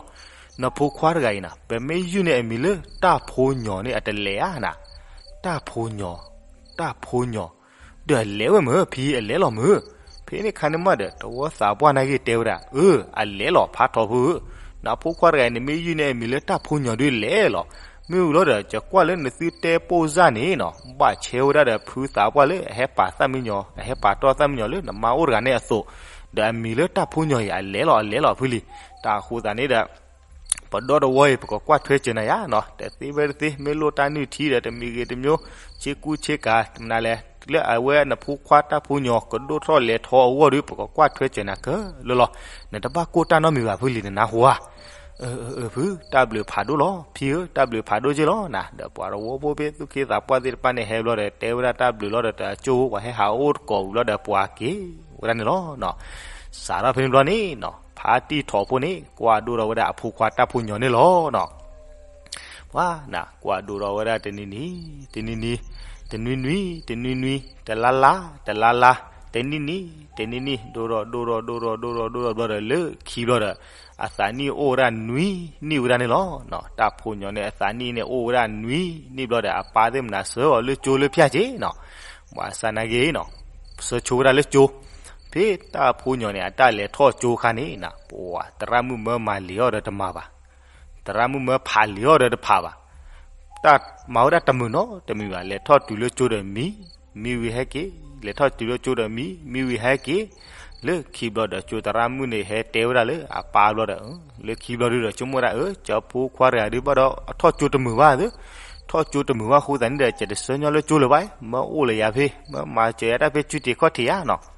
နဖိခွါတဂၤအံၤနီၤ ပမ့ၢ်ယုၢ်န့ၢ်အမံၤလၢတၢ်ဖိညီၤန့ၣ် အတလဲၤဧါနၤ, တၢ်ဖိညီၤ, တၢ်ဖိညီၤ, ဒီးအလဲၤဝဲမုၢ် ဖံအလဲၤလီၤမုၢ်, ဖဲန့ၣ်ခါန့ၣ်မးဒီး တဝီသးပှၢ်နာ်က့တဲဝဲဒၣ် အၢ အလဲၤလီၤ ဖါထီၣ်ဖိဧၢ, နဖိခွါတဂၤအံၤ နမ့ၢ်ယုၢ်န့ၢ်အမံၤလၢတၢ်ဖိညီၤဒုလဲၤလီၤ, မ့ၢ်ဝံၤလီၤဒီး ယကွၢ်လၢနသုတဲပိၢ်စၢ်န့ၣ်နီၤ ဘၣ်ဆဲဝဲဒၣ်ဒီးဖုသးပှၢ်လၢအဟဲပာ်သၣ်မံညီၤ အဟဲပာ်တီၢ်သၣ်မံညီၤလၢနမါအိၣ်တဂၤန့ၣ်အသိး, ဒီးအမံၤလၢတၢ်ဖိညီၤအံၤ အလဲၤလီၤ အလဲၤလီၤဖုလံ, တၢ်အဃိသတးန့ၣ်ဒီး ပဒီတဝီအံၤ ပကကွၢ်ထွဲစၢၤနၤယါနီၤ တသ့ဝဲတသ့ မ့ၢ်လိၣ်တၢ်နုၢ်ထံဒီး တမံၤဂ့ၤတမံၤ ဆ့ကူဆ့ကၤ တမနုၤလဲၣ် လၢအဝဲနဖိခွါတၢ်ဖိညီကဒိၣ်ထီၣ်လဲၤထီၣ်အဂီၢ်ဒီး ပကကွၢ်ထွဲစၢၤနၤခဲလၢာ်လီၤ. နတဘၣ်ကိၢ်တၢ်နီတမံၤဘၣ်ဖုလံၤ နနၢ်ဟူဧါ. အၢ အၢ ဖု တၢ်ဘျုးဖးဒိၣ်လီၤ ဖံဧၢ တၢ်ဘျုးဖးဒိၣ်က့လီၤနၤ. ဒီးပှၤတဝီဖိဖဲသူၣ်က့သးပှၢ်သ့ၣ်တဖၣ်န့ၣ် ဟဲဘျီဒီး တဲဝဲဒၣ်တၢ်ဘျုးလီၤဒီး တၢ်ကၠိဖိပှၤဟဲဟးအိၣ်တကိးဝံၤဘျီဒီး ပှၤက့ၤဝဲဒၣ်န့ၣ်လီၤ. စးထီၣ်ဖဲန့ၣ်ဘျီန့ၣ်နီၤ ဖါတံၢ်ထိးဖိန့ၣ် ကွၢ်ဒိၣ်ထီၣ်ဝဲဒၣ်အဖိခွါတၢ်ဖိညီန့ၣ်လီၤနီၤ. ပှၤနၤ ကွၢ်ဒိၣ်ထီၣ်ဝဲဒၣ်တနံၤနံၤ တနံၤနံၤ တနွံနွံ တနွံနွံ တလါလါ တလါလါ တနံၣ်နံၣ် တနံၣ်နံၣ် ဒိၣ်ထီၣ်ဒိၣ်ထီၣ်ဒိၣ်ထီၣ်ဒိၣ်ထီၣ်ဒိၣ်ထီၣ်ဘျီဒီး လၢခံဘျီဒီး အသးနံၣ်အိၣ်ဝဲဒၣ်နွံနံၣ်ဝဲဒၣ်န့ၣ်လီၤ. တၢ်ဖိညီန့ၣ် အသးနံၣ်န့ၣ် အိၣ်ဝဲဒၣ်နွံနံၣ်ဘျီဒီး အပၢ်သ့ၣ်မနုၤဆှၢအီၤလၢကၠိလၢဖၠၣ်က့နီၤ. ဘၣ်ဆၣ်နာ်က့နီၤ ဆှၢဆိဝဲဒၣ်လၢကၠိ ဖဲတၢ်ဖိညီန့ၣ် အတၢ်လဲၤထီၣ်ကၠိခါန့ၣ်နီၤ ပှၤသရၣ်မုၣ်မၢမၤလံၤအီၤဒီးတမၤဘၣ် သရၣ်မုၣ်မၢဖးလံၤအီၤဒီးတဖးဘၣ်. တၢ်မၤဝဲဒၣ်တမုာ်နီတမံၤဘၣ်. လဲၤထီၣ်တုၤလၢကၠိဒီးမံ, မံဝံၤဟဲက့ၤ, လဲၤထီၣ်တုၤလၢကၠိဒီးမံ, မံဝံၤဟဲက့ၤ, လၢခံဘျီဒီးကၠိသရၣ်မုၣ်န့ၣ် ဟဲတဲဝဲဒၣ်လၢအပၢ်ဘျီဒီး, လၢခံဘျီဒုဒီး ဆိကမိၣ်ဝဲဒၣ် အၢ ကၠီဖိခွါတဂၤဒုဘၣ်ဒီး ထီၣ်ကၠိတမုာ်ဘၣ်သု, ထီၣ်ကၠိတမုာ်ဘၣ်ဃိသတးန့ၣ်ဒီး ယတဆှၢညီလၢကၠိလၢၤဘၣ်, မၢအိၣ်လၢယၤဖဲ, မၢမၤစၢၤယၤတၢ်ဖဲစုတံၤခီၣ်ထံးယါနီၤ.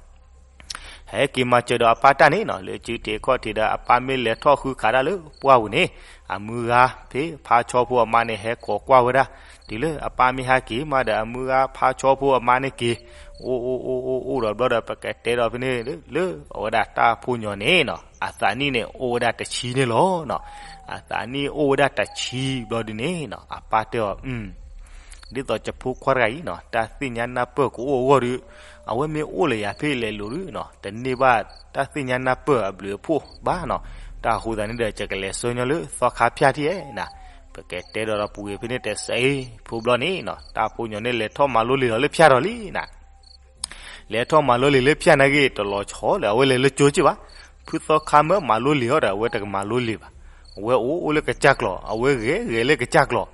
ဟဲက့ၤမၤစၢၤဒီးအပၢ်တၢ်န့ၣ်နီၤ, လၢစုတံၤခီၣ်ထံးဒီးအပၢ်မ့ၢ်လဲၤထီၣ်ဃုခးတၢ်လၢပှၢ်ပူၤန့ၣ်, အမုၢ်ဂၤဖဲဖါဆီဖိအမါန့ၣ် ဟဲခိးကွၢ်ဝဲဒၣ်, တုၤလၢအပၢ်မ့ၢ်ဟဲက့ၤမးဒီး အမုၢ်ဂၤဖါဆီဖိအမါန့ၣ်က့ၤ, အိၣ်အိၣ်အိၣ်အိၣ်အိၣ်ဒီးဘျီဒီး ပကတဲဒီးဖဲန့ၣ်လၢ လၢအဝဲဒၣ်တၢ်ဖိညီန့ၣ်နီၤ, အသးနံၣ်န့ၣ် အိၣ်ဝဲဒၣ်တဆံန့ၣ်လီၤနီၤ. အသးနံၣ်အိၣ်ဝဲဒၣ်တဆံဘျီဒုန့ၣ်နီၤ, အပၢ်တဲအီၤ ဒ်သိးယဖိခွါတဂၤအံၤနီၤ, တၢ်သ့ၣ်ညါနၢ်ပၢၢ်ကအိၣ်အဂီၢ်ဒီး, အဝဲမ့ၢ်အိၣ်လၢယၤဖဲလဲၤလိၤဒုနီၤ, တန့ၢ်ဘၣ်တၢ်သ့ၣ်ညါနၢ်ပၢၢ်အဘျုးအဖှိၣ်ဘၣ်နီၤ. တၢ်အဃိသတးန့ၣ်ဒီး ယကလဲၤဆှၢညီလၢသီခါဖၠၣ်ထံၣ်ဧဲနီၤ. ပကတဲဒီးဒီးပူၤကွံာ်ဖဲန့ၣ်တစဲးဖိဘျီန့ၣ်နီၤ, တၢ်ဖိညီန့ၣ်လဲၤထီၣ်မၤလိလံာ်လီၤလၢဖၠၣ်ထီၣ်လံနီၤ. လဲၤထီၣ်မၤလိလံာ်လၢဖၠၣ်နာ်က့ တလီၤဆီလၢအဝဲလဲၤလၢကၠိက့ၢ်ဘၣ်. ဖုသီခါမၢမၤလိလံာ်အီၤဒီး အဝဲတကမၤလိလံာ်ဘၣ်. အဝဲအိၣ်အိၣ်လၢကစၢ်ကျီၤ, အဝဲဂဲၤဂဲၤလၢကစၢ်ကျီၤ.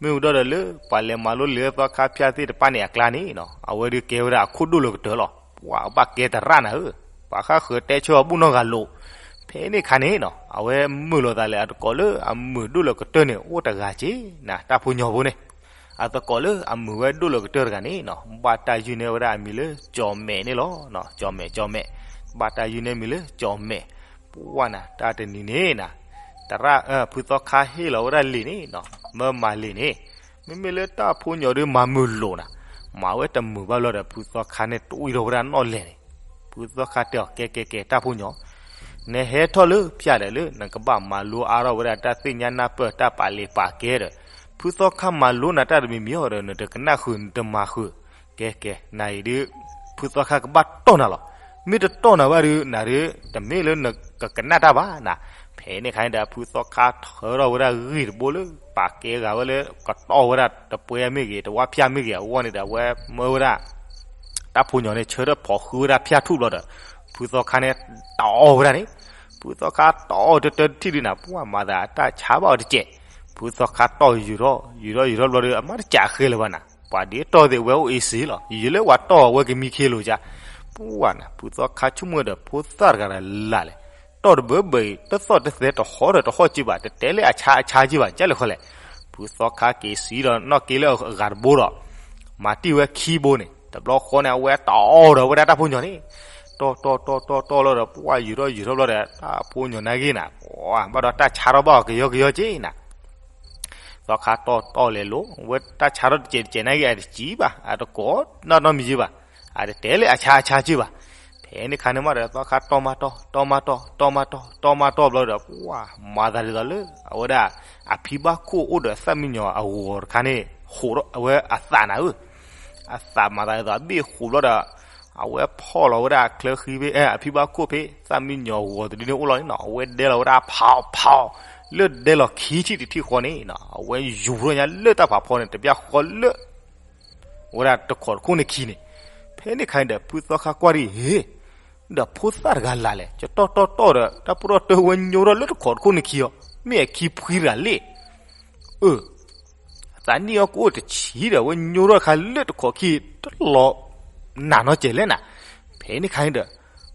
မ့ၢ်ဝံၤဒီးဒီးလၢ ပှၤလဲၤမၤလိလံာ်လၢသီခါဖၠၣ်သ့ၣ်တဖၣ်န့ၣ်အကျါန့ၣ်နီၤ, အဝဲဒုးကဲဝဲဒၣ်အခိၣ်ဒိၣ်လၢကတၢၢ်လီၤ. ပှၤဘၣ်ကဲသရၣ်နၤဧၢ, ပှၤဃၣ်ဃၢၤတဲဆၢအီၤဘူၣ်နီၢ်ဂၤလိာ်. ဖဲန့ၣ်အခါန့ၣ်နီၤ, အဝဲမုာ်လိာ်သးလၢအသကိးလၢအမုာ်ဒိၣ်လၢကတၢၢ်န့ၣ် အိၣ်တဂၤက့ၢ်နၤ, တၢ်ဖိညီဖိန့ၣ် အသကိးလၢအမုာ်ဝဲဒိၣ်လၢကတၢၢ်တဂၤန့ၣ်နီၤ, ဘၣ်တၢ်ယုၢ်န့ၢ်ဝဲဒၣ်အမံၤလၢကၠီၤမဲာ်န့ၣ်လီၤ. ကၠီၤမဲာ် ကၠီၤမဲာ်, ဘၣ်တၢ်ယုၢ်န့ၢ်မံၤလၢကၠီၤမဲာ်. ပှၢ်နၤ တၢ်တနံၤန့ၣ်နၤ, သရၣ် ဖုသီခါဟ့ၣ်လီၤဝဲဒၣ်လံာ်န့ၣ်နီၤ, မၢမၤလံာ်န့ၣ်, မ့မ့ၢ်လၢတၢ်ဖိညီဒုးမၤမုာ်လိာ်နၤ, မၤဝဲတမုာ်ဘၣ်ဘျီဒီး ဖုသီခါန့ၣ်တွံၢ်ထီၣ်ဝဲဒၣ်နီၣ်လဲၣ်န့ၣ်. ဖုသီခါတဲအီၤ ကဲကဲကဲ တၢ်ဖိညီ နဟဲထီၣ်လၢဖၠၣ်ဒီးလၢနကဘၣ်မၤလိအါထီၣ်ဝဲဒၣ်တၢ်သ့ၣ်ညါနၢ်ပၢၢ်တၢ်ပာ်လ့ၤပာ်ကဲဒီး, ဖုသီခါမၤလိနၤတၢ်တမံၤမံၤအီၤဒီး နတကနၣ်ဃုာ် နတမၤဃုာ်, ကဲကဲ နၤအံၤဒုး ဖုသီခါကဘၣ်တီၢ်နၤလီၤ. မ့ၢ်တတီၢ်နၤဘၣ်ဒုး နၤဒုး တမ့ၢ်လၢနကကနၣ်တၢ်ဘၣ်နၤ. ဖဲန့ၣ်အခါန့ၣ်ဒီး ဖုသီခါထၢထီၣ်ဝဲဒၣ်ဂံၢ်တဘိလၢ ပာ်ကဲဂၤဝဲလၢ ကတီၢ်ဝဲဒၣ်တပွဲမ့ၢ်ဂ့ၤ တဝၣ်ဖၠၣ်မ့ၢ်ဂ့ၤအဂီၢ်န့ၣ်ဒီး အဝဲမၢဝဲဒၣ် တၢ်ဖိညီန့ၣ် ဆၢထၢၣ်ဖိးဃုဝဲဒၣ်ဖၠၣ်ထူၣ်ဘျီဒီး ဖုသီခါန့ၣ် တအီၣ်ဝဲဒၣ်န့ၣ်, ဖုသီခါတအီၣ်တတၢတထံၣ်ဒုးနၤ ပှၢ်မၤသးအတၢ်ဆါဘၣ်အီၤတစဲး, ဖုသီခါတီၢ်ယူၤထီၣ် ယူၤထီၣ်ယူၤထီၣ်ဘျီဒီး အမ့ၢ်တစဲးအဃဲလၢၤဘၣ်နၤ, ပှၤဒ်တီၢ်သ့ၣ်ဝဲအိၣ်အ့စ့လီၤ, ယလၢပှၤတီၢ်အဝဲကမံခ့လိာ်ကါ, ပှၢ်နၤ ဖုသီခါဆိကမိၣ်ဒီး ဖိသၣ်တဂၤဒီးလၢ်လဲၣ် တီၢ်တဘၢဘၢအံၤ တသီၣ်တသဲတဟီၣ်ဒီးတဟီၣ်က့ဘၣ် တတဲလၢအဆါအဆါက့ဘၣ်ကဲလၢၤဃီလဲၣ်. ဖုသီခါက့ၤစံးဒီးနီၣ်က့လၢအဂၤတဘိဒီး မၤတံၢ်ဝဲခံဘိန့ၣ် တဘျီဃီန့ၣ် အဝဲတအီၣ်ဒီးဝဲဒၣ်တၢ်ဖိညီန့ၣ် တီၢ်တီၢ်တီၢ်တီၢ်တီၢ်လီၤဒီး ပှၢ်ယူၤထီၣ်ယူၤထီၣ်ဘျီဒီး တၢ်ဖိညီနာ်ဂ့ၤနၤ ဘၣ်ဒီးတၢ်ဆါထီၣ်ဘၣ်အီၤကယီကယီက့နၤ သီခါတီၢ်တီၢ်လဲၤလိၤ အဝဲတၢ်ဆါထီၣ်တစဲးတစဲးနာ်ဂ့ၤ အတစံးဘၣ် အတကိးနီၢ်နီတမံၤက့ဘၣ် အတတဲလၢအဆါအဆါက့ဘၣ်. ဖဲန့ၣ်ခါန့ၣ်မးဒီး သီခါတီၢ်မးတီၢ် တီၢ်မးတီၢ် တီၢ်မးတီၢ် တီၢ်မးတီၢ်ဘျီဒီး ပှၢ်မၤသးဒ်သိးလၢ အဝဲဒၣ် အဖံဘၣ်ခိၣ်အိၣ်ဒီးသၣ်မံယီၤအဂီၤတခါန့ၣ် ဟိးထီၣ်အဝဲအသးနၤဧၢ အသးမၤသးဒ်သိးအဘ့ၣ်ဟိးဘျီဒီး အဝဲဖီၣ်လီၤဝဲဒၣ်အချၢဃံဖဲ အဖံဘၣ်ခိၣ်ဖဲ သၣ်မံယီၤဂီၤတဒုန့ၣ်အိၣ်လီၤန့ၣ်နီၤ အဝဲဒဲလီၤဝဲဒၣ်ဖးဖး လၢဒဲလီၤခံထံၣ်တထံၣ်ဃီန့ၣ်နီၤ အဝဲယူၤထီၣ်ညါလၢတၢ်ဖးဖီန့ၣ် တဘျီဃီလၢ ဝဲဒၣ်တခိးတခိၣ်န့ၣ်ခံန့ၣ် ဖဲန့ၣ်ခါန့ၣ်ဒီး ဖုသီခါကွၢ်ဒ်အံၤ ဟ့ ဒီးဖိသၣ်တဂၤလၢ်လဲၣ် ကတီၢ်တီၢ်တီၢ်ဒီး တၢ်ပရီၣ်တၢ်ဝဲညိထီၣ်လၢတခိးတခိၣ်န့ၣ်ခံအီၤ မ့ၢ်အခံဖှံတဂၤလဲၣ် အၢ အသးနံၣ်အီၤကအိၣ်တဆံဒီး အဝဲညိထီၣ်တခါလၢတခိးခံ တလီၤနးနီတစဲးလဲၣ်နၤ. ဖဲန့ၣ်ခါန့ၣ်ဒီး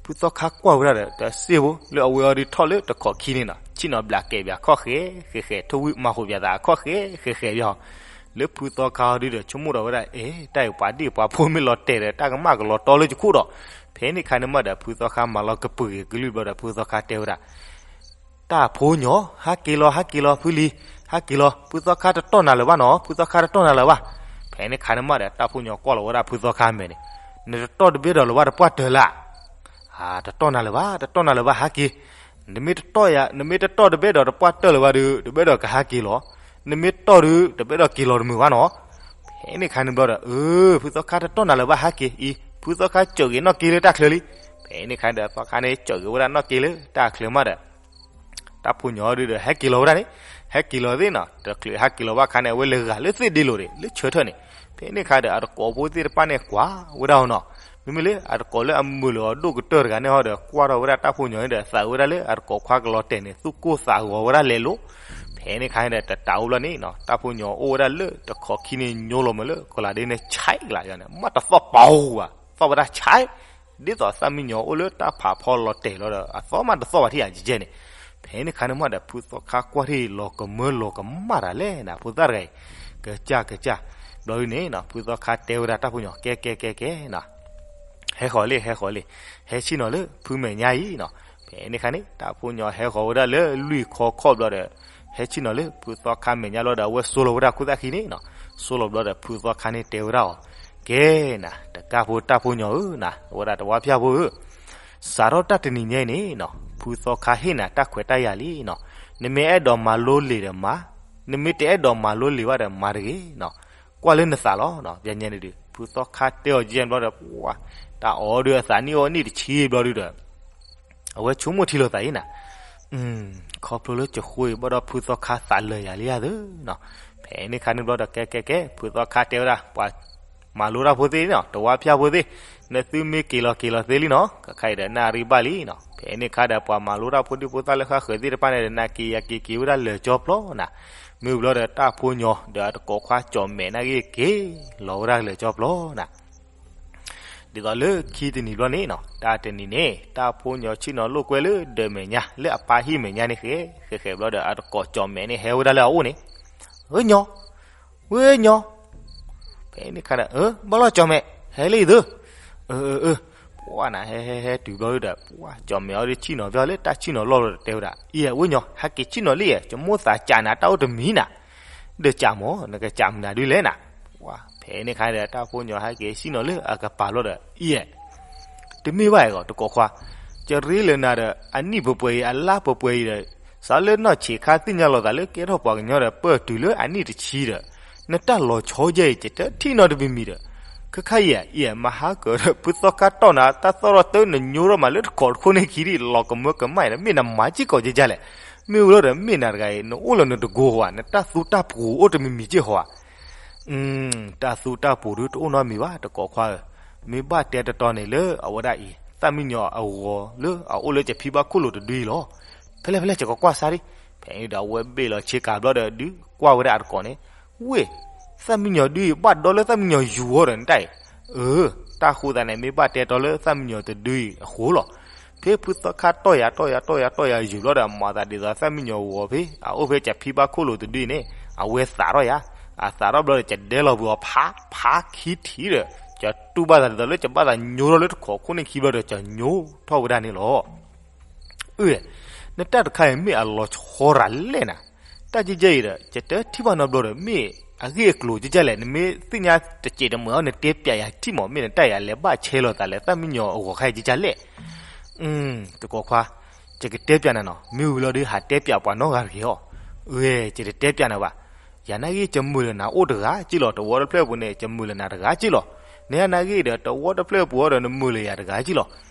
ဖုသီခါကွၢ်ဝဲဒၣ်ဒီး တၢ်စ့ၢ်ဖိလၢအဝဲအီၤဒုးထီၣ်လၢတခိးခံန့ၣ်နီၤ ဆ့ၣ်နီၤဘျးကဲဘျးခီၣ်ဃဲဃဲဃဲ ထိၣ်ဝံၣ်မၤဃိးဘျးသးအခီၣ်ဃဲဃဲဃဲဘျီ လၢဖုသီခါအီၤဒုဒီး ဆိကမိၣ်ဒီးဝဲဒၣ် အဲ တၢ်အံၤပှၤဒ့ၣ်ပှၤဖိမ့ၢ်လီၤတဲာ်ဒီး တၢ်ကမၣ်ကလီၤတီလၢကခိၣ်ဒီး, ဖဲန့ၣ်ခါန့ၣ်မးဒီး ဖုသီခါမၤလီၤကပုာ်ဂ့ၤကလုၢ်ဘျီဒီး ဖုသီခါတဲဝဲဒၣ် တၢ်ဖိညီ ဟဲက့ၤလီၤ ဟဲက့ၤလီၤ ဖုလံၤ ဟဲက့ၤလီၤ ဖုသီခါတတီၢ်နၤလၢၤဘၣ်နီၤ ဖုသီခါတတီၢ်နၤလၢၤဘၣ်. ဖဲန့ၣ်ခါန့ၣ်မးဒီး တၢ်ဖိညီကွၢ်လီၤဝဲဒၣ်ဖုသီခါမဲာ်န့ၣ်, နတတီၢ်တဘ့ၣ်ဒီးလၢၤဘၣ်တပှၢ်တၢၢ်လၢ် တတီၢ်နၤလၢၤဘၣ် တတီၢ်နၤလၢၤဘၣ် ဟဲက့ၤ, နမ့ၢ်တတီၢ်ယၤ နမ့ၢ်တတီၢ်တဘ့ၣ်ဒီးတပှၢ်တၢၢ်လၢၤဘၣ်ဒီး တဘ့ၣ်ဒီးကဟဲက့ၤလီၤ, နမ့ၢ်တီၢ်ဒီး တဘ့ၣ်ဒီးက့ၤလီၤတမုာ်ဘၣ်နီၤ. ဖဲန့ၣ်ခါန့ၣ်ဘျီဒီး အၢ ဖုသီခါတတီၢ်နၤလၢၤဘၣ် ဟဲက့ၤအံၤ ဖုသီခါကၠီၣ်ဂ့ၤနီၣ်က့ၤလၢတၢ်ချၢလံ. ဖဲန့ၣ်ခါဒီး သီခါန့ၣ်ကၠီၣ်ဂ့ၤဝဲဒၣ်နီၣ်က့ၤလၢတၢ်ချၢမးဒီး တၢ်ဖိညီဒုဒီး ဟဲက့ၤလီၤဝဲဒၣ်န့ၣ်, ဟဲက့ၤလီၤသ့ၣ်နီၤ တချုးဟဲက့ၤလီၤဘၣ်ခါန့ၣ် အဝဲလဲၤဂာ်လၢသ့ၣ်ဒ့လိၤန့ၣ် လၢဆၢထၢၣ်န့ၣ်, ဖဲန့ၣ်ခါဒီး အတကိးဖိသ့ၣ်တဖၣ်န့ၣ်ကွၢ်ဝဲဒၣ်အီၤနီၤ, မ့မ့ၢ်လၢအတကိးလၢအမုာ်လီၤအီၤဒိၣ်ကတၢၢ်တဂၤန့ၣ်ဟီဒီး ကွၢ်ထီၣ်ဝဲဒၣ်တၢ်ဖိညီန့ၣ်ဒီး သးဝဲဒၣ်လၢအတကိးခွါကလီၤတဲာ်န့ၣ် သူၣ်ကိၢ်သးဂီၤဝဲဒၣ်လဲၤလိၤ. ဖဲန့ၣ်ခါန့ၣ်ဒီး တတးအိၣ်ဘျီန့ၣ်နီၤ တၢ်ဖိညီအိၣ်ဝဲဒၣ်လၢတခီခံန့ၣ် ညိလီၤမးလၢကလၤဒ်န့ၣ် ဆဲးကလးယၤန့ၣ် မးတသီၣ်ပီၤဘၣ် သီၣ်ဝဲဒၣ်ဆဲး ဒ်သိးသၣ်မံညီၤအိၣ်လၢတၢ်ဖးဖီလီၤတဲာ်လီၤဒီး အသီမးတသီၣ်ဘၣ်ထံၣ်ဧါ ကကဲန့ၣ်. ဖဲန့ၣ်ခါန့ၣ်မးဒီး ဖုသီခါကွၢ်ထံၣ်လီၤကမၢလီၤကမၣ်တၢ်လဲၣ်နၤ ဖိသၣ်တဂၤအံၤ, ကစၢ်ကစၢ်, ဘျီဒ်န့ၣ်နီၤ ဖုသီခါတဲဝဲဒၣ်တၢ်ဖိညီၤ ကဲကဲကဲကဲနီၤ, ဟဲဃီၤလံ ဟဲဃီၤလံ, ဟဲဆ့ၣ်နီၤလၢဖုမဲာ်ညါအံၤနီၤ. ဖဲန့ၣ်ခါန့ၣ် တၢ်ဖိညီၤဟဲဃီၤဝဲဒၣ်လၢလွံၢ်ခီခီဘျီဒီး ဟဲဆ့ၣ်နီၤလၢဖုသီခါမဲာ်ညါလီၤဒီး အဝဲဆိလီၤဝဲဒၣ်ခိၣ်သၣ်ခံန့ၣ်နီၤ, ဆိလီၤဘျီဒီး ဖုသီခါန့ၣ်တဲဝဲဒၣ်အီၤ, ကဲနၤ တကၢ်ဖိတၢ်ဖိညီၤဧၢနၤ အဝဲဒၣ်တဝါဖၠၣ်ဖိဧၢ, စးထီၣ်တၢ်တနံၤညါအံၤန့ၣ်နီၤ ဖုသီခါဟ့ၣ်နၤတၢ်ခွဲးတၢ်ယာ်လံနီၤ, နမ့ၢ်အဲၣ်ဒိးမၤလိလံာ်ဒီးမၤ, နမ့ၢ်တအဲၣ်ဒိးမၤလိလံာ်ဘၣ်ဒီးမၤတဂ့ၤနီၤ, ကွၢ်လၢနသးလီၤနီၤ. ပညဲန့ၣ်ဒုး ဖုသီခါတဲအီၤကဲဘျီဒီး ပှၤ တၢ်အီၣ်ဒုးအသးနံၣ်အိၣ်နံၣ်တဆံဘျီဒုးဒီး အဝဲဆိကမိၣ်ထံလီၤသးအံၤနၤ, ခီဖျိလၢကဃိအံၤဘၣ်ဒီးဖုသီခါသးလၢာ်ယၤလံယၤသၢနီၤ. ဖဲန့ၣ်ခါန့ၣ်ဘျီဒီး ကဲကဲကဲ ဖုသီခါတဲဝဲဒၣ် ပှၤမၤလိတၢ်ဖိသ့ၣ်နီၤ တဝါဖၠၣ်ဖိသ့ၣ်, နသုမ့ၢ်က့ၤလီၤက့ၤလီၤသ့လံနီၤ ကခါအံၤဒီးနၣ်ရံၣ်ဘၣ်လံနီၤ. ဖဲန့ၣ်ခါဒီး ပှၤမၤလိတၢ်ဖိဒုၣ်ဖိသၣ်လၢဃၣ်ဃၢၤသ့ၣ်တဖၣ်န့ၣ်ဒီး နက့ၤယၤက့ၤက့ၤဝဲဒၣ်လၢာ်ကၠီပျီနၤ. မ့ၢ်ဘျီဒီးတၢ်ဖိညီၤဒီးအတကိးခွါကၠီၣ်မဲာ်နၢ်ဂ့ၢ်က့ၤလီၤဝဲဒၣ်လၢာ်ကၠီပျီနၤ. ဒ်သိးလၢခံတနံၤဘျီန့ၣ်နီၤ တၢ်တနံၤန့ၣ် တၢ်ဖိညီၤဆ့ၣ်နီၤလိာ်ကွဲလၢဒၢးမဲာ်ညါ လၢအပၢ်ဟံၣ်မဲာ်ညါန့ၣ် ဃဲဃဲဃဲဘျီဒီး အတကိးကၠီၣ်မဲာ်န့ၣ် ဟဲဝဲဒၣ်လၢအအိၣ်န့ၣ်, ဝဲညီ, ဝဲညီ, ဖဲန့ၣ်ခါဒီး ဘၣ်လီၤကၠီၣ်မဲာ် ဟဲလံသု, အၢ အၢ အၢ ပှၤနၤ ဟဲဟဲဟဲတုၤဘျီဒီး ပှၤကၠီၣ်မဲာ်အီၤဒီးဆ့ၣ်နီၤဘျီလၢတၢ်ဆ့ၣ်နီၤလီၢ်လီၤဒီး တဲဝဲဒၣ် အံၤ ဝဲညီ ဟဲက့ၤဆ့ၣ်နီၤလံ ယမိၣ်သးကးနၤတၢ်အိၣ်တမံၤနၤ, ဒီးကးမၢ် နကကးမနုၤဒ်လဲၣ်နၤ. ဖဲန့ၣ်ခါဒီး တၢ်ဖိညီၤဟဲက့ၤဆ့ၣ်နီၤလၢအကပၤဘျီဒီး အံၤ တမ့ၢ်ဘၣ်အံၤဂီၤ တကိးခွါ, ကရ့လၢနၤဒီး အနံၣ်ပှဲၤပှဲၤအံၤ အလါပှဲၤပှဲၤအံၤဒီး စးလၢနီၢ်ဆံးခါသ့ၣ်ညါလီၤသးလၢကဲထီၣ်ပှၤကညီဒီး ပၢၢ်တုၤလၢအနံၣ်တဆံဒီး နတၢ်လီၤဆီယဲအံၤ ယတထံၣ်နီတမံၤမံၤဒီး ခဲခါအံၤ အံၤ မဟါကၢၤဒီး ဖုသီခါတီၢ်နၤ တၢ်သီၣ်ထီၣ်တၢ်နညိထီၣ်မးလၢတခိးတခိၣ်န့ၣ်ခံဒံး လီၤကမၢကမၣ်အံၤဒီး မ့ၢ်နမၤစ့ၢ်ကီးကဲကဲလဲၣ်. မ့ၢ်ဝံၤလီၤဒီး မ့ၢ်နၤတဂၤအံၤ နအိၣ်လၢနတကိးဧါ နတၢ်သူတၢ်ပှိၤအိၣ်တမံၤမံၤက့ၢ်ဟီဧါ. တၢ်သူတၢ်ပှိၤဒုးတအိၣ်နီတမံၤဘၣ် တကိးခွါဧၢ, မ့ၢ်ဘၣ်တဲတတီၤန့ၣ်လၢအဝဲဒၣ်အံၤ သၣ်မံညီၤအဂီၤလၢအအိၣ်လၢကဖံဘၣ်ခိၣ်လိာ်တဒုအံၤလီၤ. ဖဲလဲၣ်ဖဲလဲၣ် ယကကွၢ်စၢ်ဒံး. ဖဲန့ၣ်ဒီးအဝဲဘ့ၣ်လီၤဆ့ကၤဘျီဒီး ဒုးကွၢ်ဝဲဒၣ်အတကိးန့ၣ်, ဝ့ၢ်, သၣ်မံညီၤဒုအံၤ ဘၣ်ဒီလၢသၣ်မံညီၤယူၤအီၤဒီးနတၢ်အံၤ. အၢ, တၢ်ဃိသးန့ၣ် မ့ၢ်ဘၣ်တဲတီၤလၢသၣ်မံညီၤတဒုအံၤအဃိလီၤ. ဖဲဖုသီခါတီၢ်ယၤတီၢ်ယၤတီၢ်ယၤတီၢ်ယၤယူၤဘျီဒီး မၤသးဒ်သိးသၣ်မံညီၤဂီၤဖဲ အအိၣ်ဖဲကဖံဘၣ်ခိၣ်လိာ်တဒုအံၤန့ၣ် အဝဲသးထီၣ်ယၤ, အသးထီၣ်ဘျီဒီး ကဒဲလီၤပှၤအီၤဖးဖးခံထံၣ်ဒီး ကတူၢ်ဘၣ်သးဒ်သိးလၢကဘၣ်သးညိထီၣ်လၢတခိးခိၣ်န့ၣ်ခံဘျီဒီး ကညိထီၣ်ဝဲဒၣ်န့ၣ်လီၤ. အၢ, နတၢ်တခါအံၤမ့ၢ်အလီၤဆီရၤလဲၣ်နၤ, တၢ်ကဲကဲအံၤဒီး ကတထံၣ်ဘၣ်နီတဘျီဒီး မ့ၢ်အဂ့ၢ်အကျိၤကဲကဲလဲၣ်, နမ့ၢ်သ့ၣ်ညါတစဲးတမှဲၤအီၤ နတဲပျးယၤထံၣ်မး မ့ၢ်နတၢ်ယၤလဲၤဘၣ်ဆဲးလိာ်သးလၢသၣ်မံညီၤအဂီၤခါအံၤကဲကဲလဲၣ်. တကိးခွါ, ယကတဲပျးနၤနီၤ, မ့ၢ်ဝံၤလီၤဒီး ဟးတဲပျးပှၤနီတဂၤတဂ့ၤအီၤ. အၢ, ယတတဲပျးနၤဘၣ်. ယၤနာ်ဂ့ၢ် ယမုာ်လၢနၤအိၣ်တဂၤက့ၢ်လီၤ, တဝီတဖျၢၣ်ပူၤန့ၣ် ယမုာ်လၢနၤတဂၤက့ၢ်လီၤ. နယၤနာ်ဂ့ၢ်ဒီး တဝီတဖျၢၣ်ပူၤအံၤဒီး နမုာ်လၢယၤတဂၤက့ၢ်လီၤ.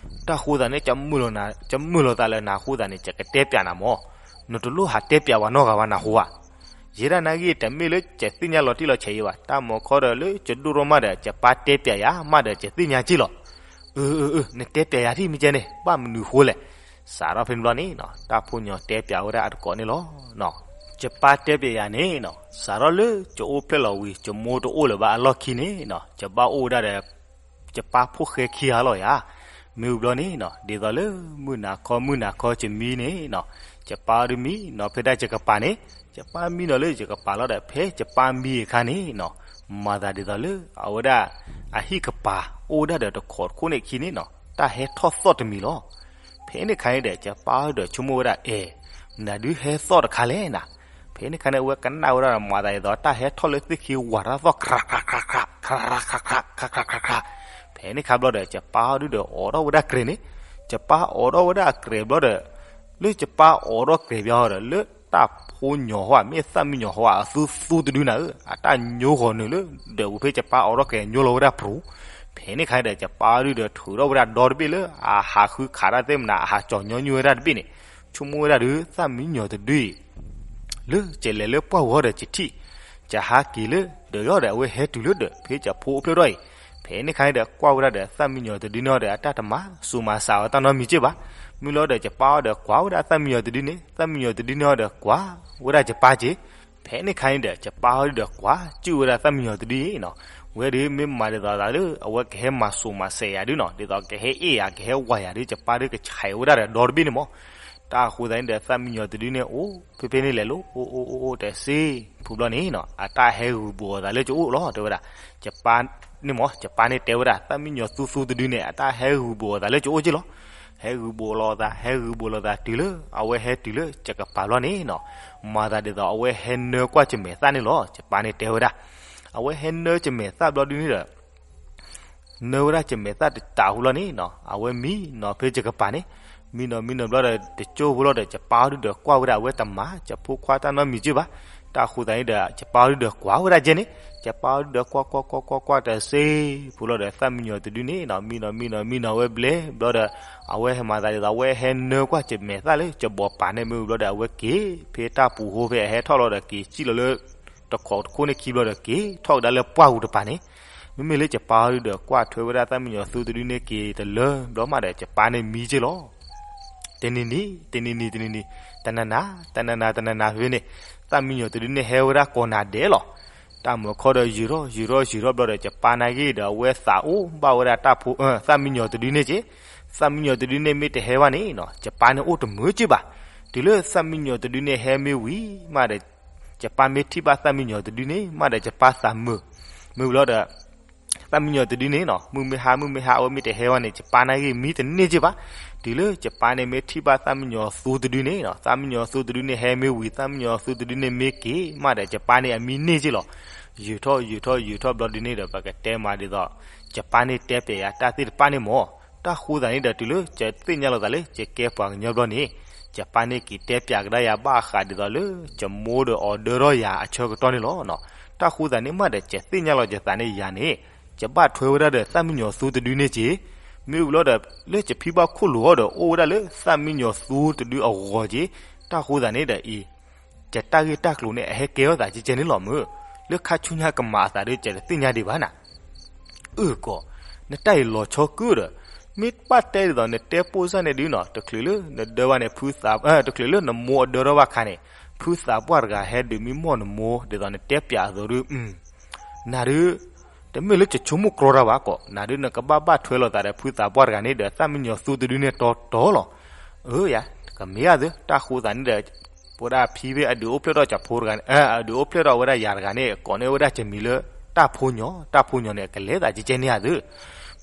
တၢ်ဃိသးန့ၣ် ယမုာ်လီၤသးလၢနၤအဃိသးန့ၣ် ယကတဲပျးနၤမး. နတလိၣ်ဟးတဲပျးပှၤနီတဂၤဘၣ် နၢ်ဟူဧါ. ယဲဒၣ်နာ်ဂ့ၢ် တမ့ၢ်လၢယသ့ၣ်ညါလီၤတံၢ်လီၤဆဲးယဲဘၣ်, တၢ်မၤခီဒီးလၢယဒိၣ်ထီၣ်မးဒီး ယပၢ်တဲပျးယၤမးဒီး ယသ့ၣ်ညါက့ၢ်လီၤ. အၢ, အၢ, အၢ, နတဲပျးယၤထံၣ်မ့ၢ်ကဲန့ၣ် ဘၣ်မနုၤဃိလဲၣ်. စးထီၣ်ဖဲန့ၣ်ဘျီန့ၣ် တၢ်ဖိညီၤတဲပျးဝဲဒၣ်အတကိးန့ၣ်လီၤ. ယပၢ်တဲပျးယၤန့ၣ်နီၤ, စးထီၣ်လၢယအိၣ်ဖျဲၣ်လီၤဝံၤ ယမိၢ်တအိၣ်လၢၤဘၣ်အလီၢ်ခံန့ၣ်နီၤ, ယဘၣ်အိၣ်ဝဲဒၣ်ဒီး ယပၢ်ဖိၣ်ဃဲခံဂၤလီၤယၤ. မ့ၢ်ဝံၤဘျီန့ၣ်နီၤ, ဒ်သိးလၢမုၢ်နၤခီ မုၢ်နၤခီယမံန့ၣ်နီၤ, ယပၢ်အီၤဒုးမံနီၤ, ဖဲဒၣ်ယကပၤန့ၣ် ယပၢ်မံနီၤလၢယကပၤလီၤဒီး ဖဲယပၢ်မံအခါန့ၣ်နီၤ, မၤသးဒ်သိးလၢ အဝဲဒၣ် အဟံၣ်ကပၤ အိၣ်ဝဲဒၣ်ဒီးတခိးတခိၣ်န့ၣ်အခံန့ၣ်နီၤ, တၢ်ဟဲထီၣ်သီၣ်တမံၤလီၤ. ဖဲန့ၣ်အခါန့ၣ်ဒီး ယပၢ်ဒီးဆိကမိၣ်ဝဲဒၣ် အဲၣ်, နဒုးဟဲသီၣ်တခါလဲၣ်နၤ. ဖဲန့ၣ်အခါန့ၣ် အဝဲကနၣ်ဝဲဒၣ်ဒီး မၤသးဒ်သိး တၢ်ဟဲထီၣ်လၢသ့ၣ်ခံဝၤတၢ်သီၣ် ခြးခြးခြးခြး ခြးခြးခြးခြး ခြးခြးခြးခြး. ဖဲန့ၣ်အခါဘျီဒီး ယပၢ်ဒုဒီးအိးထီၣ်ဝဲဒၣ်ကြဲးန့ၣ်, ယပၢ်အိးထီၣ်ဝဲဒၣ်ကြဲးဘျီဒီး လၢယပၢ်အိးထီၣ်ကြဲးဘျီဒီး လၢတၢ်ဖိညီဟီဧါ မ့ၢ်သၣ်မံညီဟီဧါ အသူသူတဒုနၤဧၢ, အတၢ်ညိဃီၤနုာ်လၢ ဒီးပူၤဖဲယပၢ်အိးထီၣ်ကြဲးညိလီၤဝဲဒၣ်ပြူၤ. ဖဲန့ၣ်အခါဒီး ယပၢ်ဒုဒီးထုးထီၣ်ဝဲဒၣ်ဒီတဘ့ၣ်လၢ အဟးဃုခးတၢ်သ့ၣ်မနၤ အဟးကၠီၤညီနုၢ်ဝဲဒၣ်တဘ့ၣ်န့ၣ်, ဆိကမိၣ်ဝဲဒၣ်ဒုး သၣ်မံညီတဒုအံၤ လၢယလဲၤလၢပှၢ်ပူၤဒီးယထံၣ်, ယဟးက့ၤလၢဒီးယီၤဒီး အဝဲဟဲတုၤလၢဒီး ဖဲယဖိအိၣ်ဖျဲၣ်ထီၣ်အံၤ. ဖဲန့ၣ်အခါန့ၣ်ဒီး ကွၢ်ဝဲဒၣ်ဒီး သၣ်မံညီတဒုန့ၣ်အီၤဒီး အတၢ်တမၤစူၤမၤစးဝဲတၢ်နီတမံၤက့ဘၣ်. မုၢ်လီၤဒီး ယပၢ်အီၤဒီးကွၢ်ဝဲဒၣ်သၣ်မံညီတဒုန့ၣ်, သၣ်မံညီတဒုန့ၣ်အီၤဒီး ကွၢ်ဝဲဒၣ်ယပၢ်က့. ဖဲန့ၣ်အခါန့ၣ်ဒီး ယပၢ်အီၤဒုဒီးကွၢ်စူၣ်ဝဲဒၣ်သၣ်မံညီတဒုအံၤနီၤ, ဝဲဒုးမ့ၢ်မၤဒ်သိးသးလၢ အဝဲကဟဲမၤစူၤမၤစးယၤဒုနီၤ, ဒ်သိးကဟဲအ့ၣ်ယၤ ကဟဲဝၤယၤဒုး ယပၢ်ဒုးကဆဲးဝဲဒၣ်ဒီးဒီတဘ့ၣ်န့ၣ်မး. တၢ်အဃိသတးန့ၣ်ဒီး သၣ်မံညီတဒုန့ၣ်အိၣ်ဖဲဖဲန့ၣ်လဲၤလီၤ အိၣ်အိၣ်အိၣ်အိၣ်တစ့ၢ် ဖုဘျီန့ၣ်နီၤ, အတၢ်ဟဲဂုာ်ဘူးအသးလၢယအိၣ်လီၤ တဲဝဲဒၣ်. ယပၢ်န့ၣ်မး ယပၢ်န့ၣ်တဲဝဲဒၣ် သၣ်မံညီသူသူတဒုန့ၣ် အတၢ်ဟဲဂုာ်ဘူးအသးလၢယအိၣ်က့လီၤ. ဟဲဂုာ်ဘူးလီၤသး ဟဲဂုာ်ဘူးလီၤသးတုၤလၢ အဝဲဟဲတုၤလၢယကပၤဘျီန့ၣ်နီၤ, မၤသးဒ်သိး အဝဲဟဲနၢကွၢ်ယမဲာ်သၣ်န့ၣ်လီၤ. ယပၢ်န့ၣ်တဲဝဲဒၣ် အဝဲဟဲနၢယမဲာ်သၣ်ဘျီဒုန့ၣ်ဒီး နၢဝဲဒၣ်ယမဲာ်သၣ်တတးဟူလီၤန့ၣ်နီၤ, အဝဲမံနီၤဖဲယကပၤန့ၣ်, မံနီၤမံနီၤဘျီဒီး တကၠိဖိလီၤဒီး ယပၢ်အီၤဒုဒီးကွၢ်ဝဲဒၣ် အဝဲတမၤယဖိခွါတၢ်နီတမံၤက့ဘၣ်. တၢ်အဃိသတးန့ၣ်ဒီး ယပၢ်အီၤဒုဒီးကွၢ်ဝဲဒၣ်ကဲန့ၣ်, ယပၢ်အီၤဒုဒီးကွၢ်ကွၢ်ကွၢ်ကွၢ်ကွၢ်ကွၢ်တစ့ၢ် ဖုလီၤဒီး သၣ်မံညီတဒုန့ၣ်နီၤ, မံနီၤမံနီၤမံနီၤဝဲဘျဲဘျီဒီး အဝဲဟဲမၤသးဒ်သိး အဝဲဟဲနၢကွၢ်ယမဲာ်သၣ်လၢယဘီပၤန့ၣ် မ့ၢ်ဝံၤဘျီဒီး အဝဲက့ၤဖဲတၢ်ပူၤဟိဖဲအဟဲထီၣ်လီၤဒီး က့ၤစံၣ်လီၤလၢ တခိးတခိၣ်န့ၣ်ခံဘျီဒီး က့ၤထီၣ်ကဒါလၢပှၢ်ပူၤတပၤန့ၣ်, မ့မ့ၢ်လၢယပၢ်အီၤဒုဒီးကွၢ်ထွဲဝဲဒၣ်သၣ်မံညီသူတဒုန့ၣ်က့ၤတလၢဘျီမးဒီး ယပၢ်န့ၣ်မံက့လီၤ. တနံၤနံၤ တနံၤနံၤ တနံၤနံၤ တနၤနၤ တနၤနၤ တနၤနၤဖဲန့ၣ် သၣ်မံညီတဒုန့ၣ်ဟဲဝဲဒၣ်ကိးနၤဒဲးလီၤ. တၢ်မုာ်ခီဒီးယုာ်ထီၣ်ယုာ်ထီၣ်ယုာ်ထီၣ်ဘျီဒီး ယပၢ်နာ်က့ဒီး အဝဲသးအိၣ်ဘၣ်ဝဲဒၣ်တၢ်ဖိ သၣ်မံညီတဒုန့ၣ်က့, သၣ်မံညီတဒုန့ၣ်မ့ၢ်တဟဲဘၣ်န့ၣ်နီၤ ယပၢ်န့ၣ်အိၣ်တမုာ်က့ဘၣ်. တုၤလၢသၣ်မံညီတဒုန့ၣ်ဟဲမ့ၢ်ဝံၤမးဒီး ယပၢ်မ့ၢ်ထံၣ်ဘၣ်သၣ်မံညီတဒုန့ၣ်မးဒီး ယပၢ်သးမုာ်, မ့ၢ်ဝံၤလီၤဒီး သၣ်မံညီတဒုန့ၣ်နီၤ မုၢ်မ့ၢ်ဟါ မုၢ်မ့ၢ်ဟါ အဝဲမ့ၢ်တဟဲဘၣ်န့ၣ် ယပၢ်နာ်က့မံတန့ၢ်က့ဘၣ်. တုၤလၢယပၢ်န့ၣ်မ့ၢ်ထံၣ်ဘၣ်သၣ်မံညီသူတဒုန့ၣ်နီၤ သၣ်မံညီသူတဒုန့ၣ်ဟဲမ့ၢ်ဝံၤ သၣ်မံညီသူတဒုန့ၣ်မ့ၢ်က့ၤမးဒီး ယပၢ်န့ၣ်အမံန့ၢ်က့လီၤ. ယုာ်ထီၣ်ယုာ်ထီၣ်ယုာ်ထီၣ်ဘျီဒုန့ၣ်ဒီး ပကတဲမးဒ်သိး ယပၢ်န့ၣ်တဲပျဲယၤတၢ်သ့ၣ်တဖၣ်န့ၣ်မး. တၢ်ဃိသတးန့ၣ်ဒီး တုၤလၢယသ့ၣ်ညါလိာ်သးလၢ ယကဲပှၤကညီဘျီန့ၣ် ယပၢ်န့ၣ်က့ၤတဲပျဲကဒါယၤဘၣ်ဃးဒ်သိးလၢ ယမိၢ်ဒီး order ထီၣ်ယၤအဆၢကတီၢ်န့ၣ်လီၤ. တၢ်ဃိသတးန့ၣ်မးဒီး ယသ့ၣ်ညါလီၤယသးန့ၣ်ယၤန့ၣ် ယဘၣ်ထွဲဝဲဒၣ်ဒီးသၣ်မံညီသူတဒုန့ၣ်က့, မ့ၢ်ဝံၤလီၤဒီး လၢယဖံဘၣ်ခိၣ်လိာ်အီၤဒီး အိၣ်ဝဲဒၣ်လၢသၣ်မံညီသူတဒုအဂီၢ်က့. တၢ်ဃိသတးန့ၣ်ဒီးအံၤ ယတၢ်ဂ့ၢ်တၢ်ကျိၤန့ၣ် အဟဲကဲထီၣ်သးကဲကဲန့ၣ်လီၤမၢ်. လၢခါဆူညါကမၤအသးဒီး ယတသ့ၣ်ညါဒံးဘၣ်နၤ. အၢၣ်ကီး, နတၢ်အံၤလီၤဆီကုၢ်ဒီး, မ့ၢ်ဘၣ်တဲဒ်သိးနတဲပိၢ်စၢ်န့ၣ်ဒုနီၤ တချုးလၢနဒၢဘၣ်န့ၣ် ဖုသး, တချုးလၢနမိၢ်အဒၢထီၣ်ဘၣ်ခါန့ၣ် ဖုသးပှၢ်တဂၤဟဲဒုးမံမီၢ်နမိၢ် ဒ်သိးနတဲပျးအသိးဒု, နၤဒု တမ့ၢ်လၢယဆိကမိၣ်ကြီတၢ်ဘၣ်ကီး, နၤဒုနကဘၣ်ဘၣ်ထွဲလိာ်သးဒီးဖုသးပှၢ်တဂၤန့ၣ်ဒီး သၣ်မံညီသူတဒုန့ၣ်တီတီလီၤ. အၢယၤ, ကမ့ၢ်အသု, တၢ်ဃိသတးန့ၣ်ဒီး ပဝဲဒၣ်ဖံဖဲအဒုးအိၣ်ဖျဲၣ်ထီၣ်ယဖိတဂၤန့ၣ်, အဒုးအိၣ်ဖျဲၣ်ထီၣ်ဝဲဒၣ်ယၤတဂၤန့ၣ် ကိးန့ၢ်ဝဲဒၣ်ယမံၤလၢ တၢ်ဖိညီ, တၢ်ဖိညီန့ၣ် ကလဲၤသးကဲကဲန့ၣ်ဧါသု.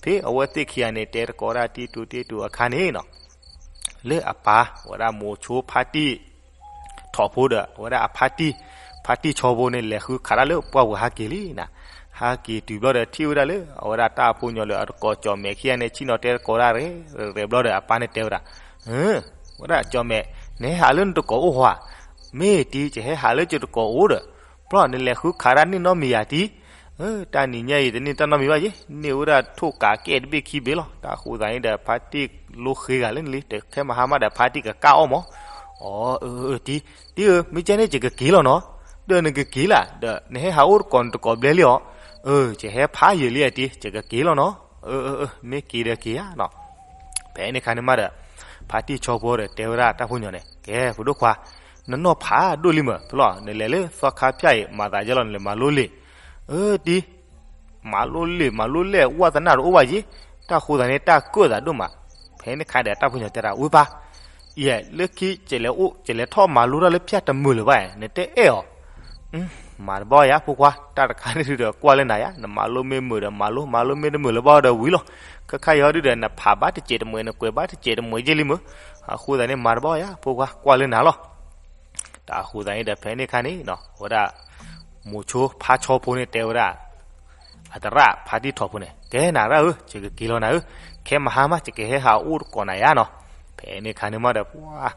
ဖဲအဝဲသ့ၣ်ခံဂၤန့ၣ် တဲတကိးဒၣ်တံၢ်တူတံၢ်တူအခါန့ၣ်နီၤ လၢအပၢ် ဝဲဒၣ်မိၤဆိဖါတံၢ် ထီၣ်ဖိဒီး အဝဲဒၣ်အဖါတံၢ်, ဖါတံၢ်ဆီဖိန့ၣ် လဲၤဃုခးတၢ်လၢပှၢ်ပူၤဟးက့ၤလံနၤ. ဟးက့ၤတုၤဘျီဒီး ထံၣ်ဝဲဒၣ်လၢ အဝဲဒၣ်တၢ်အဖိညီလၢအတကိးကၠီၣ်မဲာ်ခံဂၤန့ၣ် ဆ့ၣ်နီၤတဲတကိးဒၣ်ရဲၣ်ရဲၣ်ဘျီဒီး အပၢ်န့ၣ်တဲဝဲဒၣ်, ဝဲဒၣ်ကၠီၣ်မဲာ်, နဟဲဟးလၢနတကိးအိၣ်ဟီဧါ. မ့ၢ်တံၢ် ယဟဲဟးလၢယတကိးအိၣ်ဒီး, ဘျီနလဲၤဃုခးတၢ်န့ၣ်နီတမံၤယၤတံၢ်. တၢ်နံၤညါအံၤတန့ၢ်တၢ်နီတမံၤဘၣ်ယ့ၣ်, န့ၢ်ဝဲဒၣ်ထိၣ်ကးကဲတဘ့ၣ်ခံဘ့ၣ်လီၤ. တၢ်ဃိသးန့ၣ်ဒီး ဖါတံၢ်လိဃ့ဂၤလၢနလံ, တခဲမဟါမးဒီး ဖါတံၢ်ကကၣ်အီၣ်မး. အီၤ, အၢ တံၢ်, တံၢ်ဧၢ, မ့ၢ်ကဲန့ၣ် ယကက့ၤလီၤနီၤ. ဒီးနကက့ၤလၢ်, ဒီးနဟဲဟးအိၣ်တကိးနတကိးဘျဲလံအီၤ. အၢ ယဟဲဖးယံာ်လံအတံၢ်, ယကက့ၤလီၤနီၤ. အၢ အၢ အၢ မ့ၢ်က့ၤဒီးက့ၤဧါနီၤ. ဖဲန့ၣ်အခါန့ၣ်မးဒီး ဖါတံၢ်ဆီဖိဒီးတဲဝဲဒၣ်တၢ်ဖိညီန့ၣ်, ကဲ ဖိဒိၣ်ခွါ, နနီၢ်ဖးဒိၣ်လံမး, ဖဲလီၤ နလဲၤလၢသီခါဖၠၣ်အံၤ မၤသးဒ်လဲၣ် နလဲၤမၤလိလံာ်. အၢ တံၢ် မၤလိလံာ် မၤလိလဲၣ် ဝၣ်သနၢ်တအိၣ်ဘၣ်ယ့ၣ်, တၢ်ဃိသးန့ၣ် တၢ်ကၢၣ်သးဒိၣ်မး. ဖဲန့ၣ်အခါဒီး တၢ်ဖိညီတဲဒၣ် ဝ့ၢ်ပၢ်, ယဲၢ်လၢခံ ကလဲၤအိၣ် ကလဲၤထီၣ်မၤလိတၢ်လၢဖၠၣ်တမုာ်လၢၤဘၣ် နတဲအဲၣ်အီၤ. မၤတဘၣ်ယၤဖိခွါ, တၢ်တခါန့ၣ်ဒုးဒီးကွၢ်လၢနၤယါ, နမၤလိမ့ၢ်မုာ်ဒီးမၤလိ, မၤလိမ့ၢ်တမုာ်လၢၤဘၣ်ဒီးဝံၤလီၤ. ခဲခါအံၤဒုးဒီး နဖးဘၣ်တစဲးတမှဲး နကွဲးဘၣ်တစဲးတမှဲးက့လံမုၢ်. အဃိသတးန့ၣ် မၤတဘၣ်ယၤဖိခွါ, ကွၢ်လၢနၤလီၤ. တၢ်အဃိသတးန့ၣ်ဒီး ဖဲန့ၣ်ခါန့ၣ် အဝဲဒၣ် မိၤဆိဖါဆီဖိန့ၣ်တဲဝဲဒၣ် အသရၣ်ဖါတံၢ်ထီၣ်ဖိန့ၣ်, ကဲနၤရၣ်ဧၢ, ယကက့ၤလီၤနၤဧၢ, ခဲမဟါမး ယကဟဲဟးအိၣ်တကိးနၤယါနီၤ. ဖဲန့ၣ်ခါန့ၣ်မးဒီး ပှၤ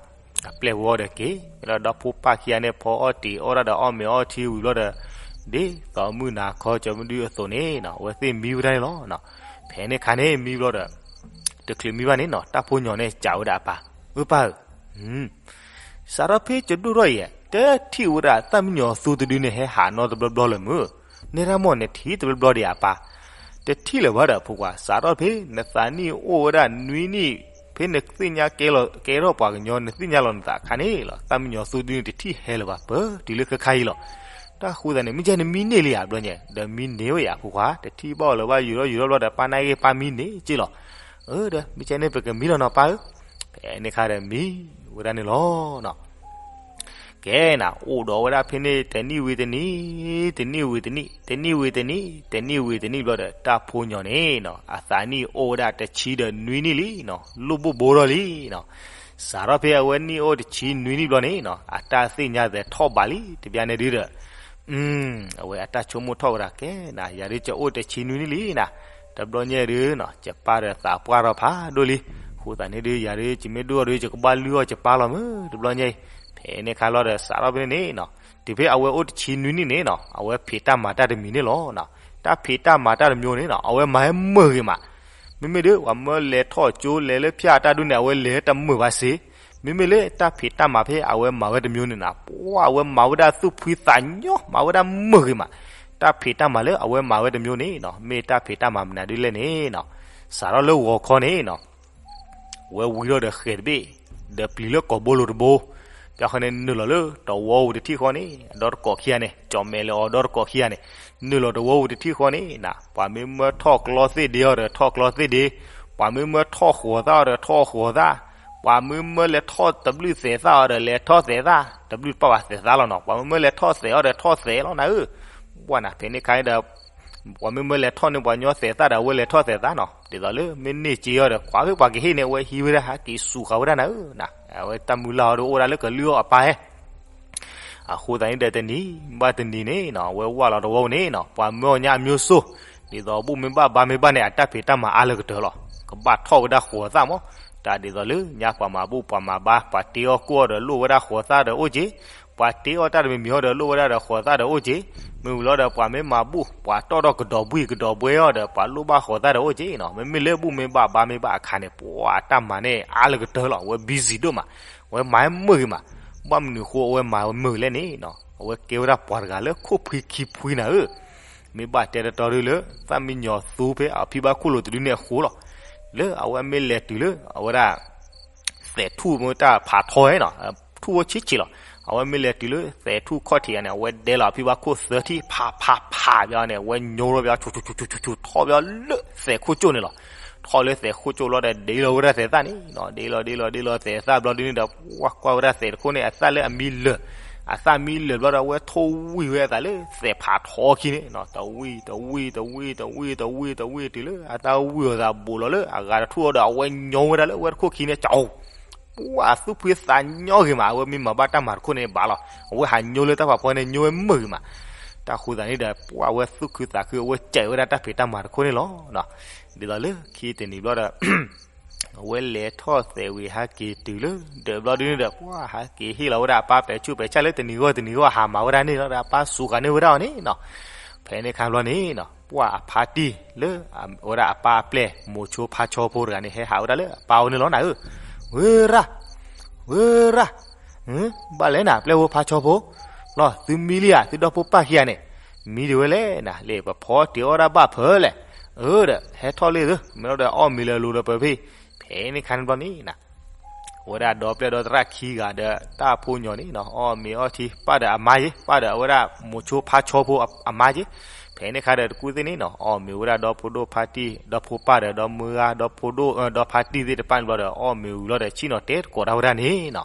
အပျဲၢ်ဝီဒီးက့ၤ လၢဒီဖိပၢ်ခံဂၤန့ၣ် ဖီအီၣ်တ့ၤအီၣ်တၢ်ဒီးအီၣ်မ့ၤအီထံဝံၤဘျီဒီး ဒ်သိးမုၢ်နၤခီကၠီမုၢ်ဒုအသိးန့ၣ်နီၤ အဝဲသ့ၣ်မံဝဲဒၣ်န့ၣ်လီၤ. ဖဲန့ၣ်ခါန့ၣ်မံဘျီဒီး တချုးမံဘၣ်န့ၣ်နီၤ တၢ်ဖိညီၤန့ၣ်စံးဝဲဒၣ်အပၢ်, အၢပၢ်ဧၢ စးထီၣ်ဖဲယဒိၣ်ထီၣ်အံၤ တထံၣ်ဝဲဒၣ်သၣ်မံညီၤသူတဒုန့ၣ် ဟဲဟးနီတဘျီဘျီလၢၤမုၢ်. နဲဒၣ်မ့ၢ်နထံၣ်တဘျီဘျီဒံးဧါပၢ်. တထံၣ်လၢၤဘၣ်ဒီးဖိခွါ, စးထီၣ်ဖဲနသးနံၣ်အိၣ်ဝဲဒၣ်နွံနံၣ်, ဖဲနသ့ၣ်ညါကဲထီၣ်ပှၤကညီ နသ့ၣ်ညါလီၤနသးအခါန့ၣ်လီၤ သၣ်မံညီၤသူတဒုန့ၣ် တထံၣ်ဟဲလၢၤဘၣ် ပတုၤလၢခဲခါအံၤလီၤ. တၢ်ဃိသတးန့ၣ် မ့ၢ်ကဲနမံန့ၢ်လံဧါဘျီညါ, ဒီးမံန့ၢ်ဝဲယၤဖိခွါ, တထံၣ်ဘၣ်အီၤလၢၤဘၣ် ယူၤထီၣ်ယူၤထီၣ်ဘျီဒီး ပၢ်နာ်က့ၤပၢ်မံန့ၢ်က့လီၤ. အၢ ဒီးမ့ၢ်ကဲန့ၣ် ပကမံလီၤနီၤပၢ်ဧၢ. ဖဲန့ၣ်ခါဒီးမံဝဲဒၣ်န့ၣ်လီၤ. ကဲနၤ အိၣ်ဒီးဝဲဒၣ်ဖဲန့ၣ် တနံၣ်ဝံၤတနံၣ်, တနံၣ်ဝံၤတနံၣ်, တနံၣ်ဝံၤတနံၣ်, တနံၣ်ဝံၤတနံၣ်ဘျီဒီး တၢ်ဖိညီၤန့ၣ်နီၤ အသးနံၣ်အိၣ်ဝဲဒၣ်တဆံဒီးနွံနံၣ်လံနီၤ, လိၣ်ဘိၣ်ဘိထီၣ်လံနီၤ. စးထီၣ်ဖဲအဝဲနံၣ်အိၣ်တဆံနွံနံၣ်ဘျီန့ၣ်နီၤ အတၢ်သ့ၣ်ညါသဲးထီၣ်ဘးလံ တဘျီန့ၣ်ဒုဒီး အဝဲအတၢ်ဆိကမိၣ်ထီၣ်ဝဲဒၣ် ကဲနၤ ယၤဒုးကအိၣ်တဆံနွံနံၣ်လံနၤ, တဘျီညါဒုနီၤ ယပၢ်ဒီးသးပှၢ်ထီၣ်ဖးဒိၣ်လံ. အဃိသတးန့ၣ်ဒု ယၤဒုး ယမ့ၢ်ဒိၣ်အီၤဒုး ယကဘၣ်လုၢ်အီၣ်ယပၢ်လီၤမုၢ် တဘျီညါအံၤ. ဖဲန့ၣ်ခါလီၤဒီး စးထီၣ်ဖဲန့ၣ်န့ၣ်နီၤ တုၤဖဲအဝဲအိၣ်တဆံနွံနံၣ်န့ၣ်နီၤ အဝဲဖံးတၢ်မၤတၢ်တမံၤန့ၣ်လီၤ. တၢ်ဖံးတၢ်မၤတၢ်တမံၤန့ၣ်နီၤ အဝဲမၤဟဲမုာ်ဂ့ၤမး. မ့မ့ၢ်ဒုး ပှၤမၢလဲၤထီၣ်ကၠိ လဲၤလၢဖၠၣ်တၢ်ဒုးန့ၣ် အဝဲလဲၤတမုာ်ဘၣ်စ့ၢ်. မ့မ့ၢ်လၢတၢ်ဖံးတၢ်မၤဖဲအဝဲမၤဝဲတမံၤန့ၣ်နီၤ ပှၤအဝဲမၤဝဲဒၣ်သူၣ်ဖှံသးညီ မၤဝဲဒၣ်မုာ်ဂ့ၤမး. တၢ်ဖံးတၢ်မၤလၢအဝဲမၤဝဲတမံၤန့ၣ်နီၤ မ့ၢ်တၢ်ဖံးတၢ်မၤမနုၤဒုလဲၣ်န့ၣ်နီၤ စးထီၣ်လၢဂီၤခီန့ၣ်နီၤ ဝဲဝံၤထီၣ်ဒီးဃဲၤတဘ့ၣ် ဒီးပျံၤလၢကိာ်ဘိလိၤတဘိ, ပျီဃီန့ၣ် နုာ်လီၤလၢတဝီပူၤတထံၣ်ဃီန့ၣ် အဒီတကိးခံဂၤန့ၣ် ကၠီၣ်မဲာ်လၢအီၤဒီတကိးခံဂၤန့ၣ် နုာ်လီၤတဝီပူၤတထံၣ်ဃီန့ၣ်နီၤ ပှၤမ့ၢ်မၢထီၣ်ကျီသ့ၣ်ဒ့အီၤဒီးထီၣ်ကျီသ့ၣ်ဒ့, ပှၤမ့ၢ်မၢထီၣ်ဃိးသၣ်အီၤဒီးထီၣ်ဃိးသၣ်, ပှၤမ့ၢ်မၢလဲၤထီၣ်တဘျုးသဲးသၣ်အီၤဒီးလဲၤထီၣ်သဲးသၣ်, တဘျုးတပာ်ဘၣ်သဲးသၣ်လီၤနီၤ ပှၤမ့ၢ်မၢလဲၤထီၣ်သဲးအီၤဒီးထီၣ်သဲးလီၤနၤဧၢ. ပှၢ်နၤ ဖဲန့ၣ်ခါဒီး ပှၤမ့ၢ်မၢလဲၤထီၣ်န့ၣ်ပှၤညီသဲးသၣ်ဒီးအဝဲလဲၤထီၣ်သဲးသၣ်နီၤ ဒ်သိးလၢမ့ၢ်န့ၢ်စ့အီၤဒီး ကွၢ်ဖဲပှၤကဟ့ၣ်န့ၣ် အဝဲဟံးဝဲဒၣ်ဟးက့ၤစူးဃာ်ဝဲဒၣ်နၤဧၢ, အဝဲတၢ်မုၢ်လၢ်အီၤဒီးအိၣ်ဝဲဒၣ်လၢကလုၢ်အီၣ်အပၢ်ဟဲ အဃိသတးန့ၣ်ဒီးတနံၤဘၣ်တနံၤန့ၣ်နီၤ အဝဲဝၢ်လီၤတဝီန့ၣ်နီၤ ပှၤမၢအီၤညါအမျိုးစုံ, ဒ်သိးဘူၣ်မ့ၢ်ဘၣ်ဘါမ့ၢ်ဘၣ်န့ၣ် အတၢ်ဖံးတၢ်မၤအါလၢကတၢၢ်လီၤ. ကဘၣ်ထီၣ်ဝဲဒၣ်ဃိးသၣ်မး, တၢ်ဒ်သိးလၢညါပှၤမၤဘူၣ်ပှၤမၤဘါ ပှၤတ့အီၣ်ကိၣ်အီၤဒီးလိၣ်ဝဲဒၣ်ဃိးသၣ်ဒီးအိၣ်က့ၤ, ပှၤတ့အီၣ်တၢ်တမံၤမံၤအီၤဒီးလိၣ်ဝဲဒၣ်ဒီးဃိးသၣ်ဒီးအိၣ်က့ၤ, မ့ၢ်ဝံၤလီၤဒီးပှၤမ့ၢ်မၤဘူၣ် ပှၤတီၣ်ထီၣ်ကဒီးဘှံၣ်ကဒီးဘှဲအီၤဒီး ပှၤလိၣ်ဘၣ်ဃိးသၣ်ဒီးအိၣ်က့ၤနီၤ မ့မ့ၢ်လၢဘူၣ်မ့ၢ်ဘၣ်ဘါမ့ၢ်ဘၣ်အခါန့ၣ် ပှၤအတၢ်မၤန့ၣ် အါလၢကတၢၢ်လီၤ အဝဲ busy ဒိၣ်မး, အဝဲမၤဟဲမုာ်ဂ့ၤမး, ဘၣ်မနုၤဃိအဝဲမၤဝဲမုာ်လဲၣ်န့ၣ်နီၤ အဝဲကဲဝဲဒၣ်ပှၤတဂၤလၢခိၣ်ဖှံခံဖှံနၤဧၢ မ့ၢ်ဘၣ်တဲတတီဒုလၢ သၣ်မံညီၤသူဖဲအဖံဘၣ်ခိၣ်လိၤတဒုန့ၣ်အဃိလီၤ. လၢအဝဲမ့ၢ်လဲၤတုၤလၢ အဝဲဒၣ် သဲးထူၣ်မ့ၢ်တၢ်ဖးထီဟဲနီၤ, ထူၣ်ဝဲဆံးဆံးလီၤ. အဝဲမ့ၢ်လဲၤတုၤလၢသဲးထူၣ်ခီၣ်ထံးဧါန့ၣ် အဝဲဒဲလီၤအဖံဘၣ်ခိၣ်သၢထံၣ် ဖးဖးဖးဘၣ်န့ၣ် အဝဲညိထီၣ်ဘၣ် ဆူၣ်ဆူၣ်ဆူၣ်ဆူၣ်ဆူၣ် ထီၣ်ဘၣ်လၢသဲးခိၣ်ကၠိၣ်န့ၣ်လီၤ. ထီၣ်လၢသဲးခိၣ်ကၠိၣ်လီၤဒီး ဒ့လီၤဝဲဒၣ်သဲးသၣ်န့ၣ်နီၤ, ဒ့လီၤဒ့လီၤဒ့လီၤသဲးသၣ်ဘျီဒုန့ၣ်ဒီး ပှၢ်ကွၢ်ဝဲဒၣ်သဲးတခိၣ်န့ၣ် အသၣ်လၢအမံလၢာ်, အသၣ်မံလၢာ်ဘျီဒီး အဝဲထိၣ်ဝံၣ်ဝဲအသးလၢသဲးဖးထီခံန့ၣ်နီၤ, တဝံၣ်တဝံၣ်တဝံၣ်တဝံၣ်တဝံၣ်တဝံၣ်တုၤလၢ အတၢ်ဝံၣ်အီၤသးဘူးလီၤလၢအဂၤတထူၣ်အီၤဒီး အဝဲညိဝဲဒၣ်လၢအဝဲတခိၣ်ခံန့ၣ် ကၠီ ပှၢ်သူၣ်ဖှံသးညီဂ့ၤမး, အဝဲမ့ၢ်မၤဘၣ်တၢ်မၤတခိၣ်န့ၣ်ဘၣ်လီၤ, အဝဲဟးညိလၢတၢ်ဖးဖီန့ၣ် ညိဝဲမုာ်ဂ့ၤမး. တၢ်ဃိသးန့ၣ်ဒီး ပှၢ်အဝဲသူၣ်ခုသးခု အဝဲစဲးဝဲဒၣ်တၢ်ဖံးတၢ်မၤတခိၣ်န့ၣ်လီၤ. ဒ်သိးလၢခံတနံၤဘျီဒီး အဝဲလဲၤထီၣ်သဲးဝံၤဟဲက့ၤတုၤလၢ ဒၢးဘျီဒုန့ၣ်ဒီး ပှၢ်ဟဲက့ၤဟ့ၣ်လီၤဝဲဒၣ်အပၢ်ပဲာ်ဆူၣ်ပဲာ်ဆၣ်လၢတနံၤဂီၢ်တနံၤဂီၢ် ဟးမၤဝဲဒၣ်န့ၣ်လီၤဒီး အပၢ်စူးဃာ်န့ၢ်ဝဲဒၣ်အီၤန့ၣ်နီၤ. ဖဲန့ၣ်ခါဘျီန့ၣ်နီၤ ပှၢ်အဖါတံၢ်လၢ အဝဲဒၣ်အပၢ်အပျဲၢ် မိၤဆိဖါဆီဖိတဂၤန့ၣ် ဟဲဟးဝဲဒၣ်လၢအပၢ်အိၣ်န့ၣ်လီၤနၤဧၢ, ဝ့ရၣ်, ဝ့ရၣ်, ဘၣ်လဲၣ်နၤ ပျဲၢ်ဖိဖါဆီဖိ, လီၤ သုမံလံဧါ သုဒီဖိပၢ်ခံဂၤန့ၣ်, မံဒံးဝဲလဲၣ်နၤ လၢပဖီတ့ၤအီၣ်ဒၣ်ဘၣ်ဖၢလဲၣ်, အၢဒီး ဟဲထီၣ်လံသု မ့ၢ်လီၤဒီးအီၣ်မ့ၤလၢအလိၤဒီးပဖံ, ဖဲန့ၣ်ခါန့ၣ်ဘျီန့ၣ်နၤ အဝဲဒၣ်ဒီပျဲၢ်ဒီသရၣ်ခံဂၤဒီးတၢ်ဖိညီၤန့ၣ်နီၤ အီၣ်မ့ၤအီထံ ပၢ်ဒီးအမါယ့ ပၢ်ဒီးအဝဲဒၣ်မိၤဆိဖါဆီဖိအမါယ့, ဖဲ ဖဲန့ၣ်ခါဒီးတကူၣ်သ့ၣ်န့ၣ်နီၤ အီၣ်မ့ၤဝဲဒၣ်ဒီဖိဒိၣ်ဖါတံၢ် ဒီဖိပၢ်ဒီး ဒီမုၢ်ဂၤ ဒီဖိဒိၣ် ဒီဖါတံၢ်သ့ၣ်တဖၣ်န့ၣ်ဘျီဒီး အီၣ်မ့ၤဝံၤလီၤဒီး ဆ့ၣ်နီၤတဲသကိးတၢ်ဝဲဒၣ်န့ၣ်နီၤ.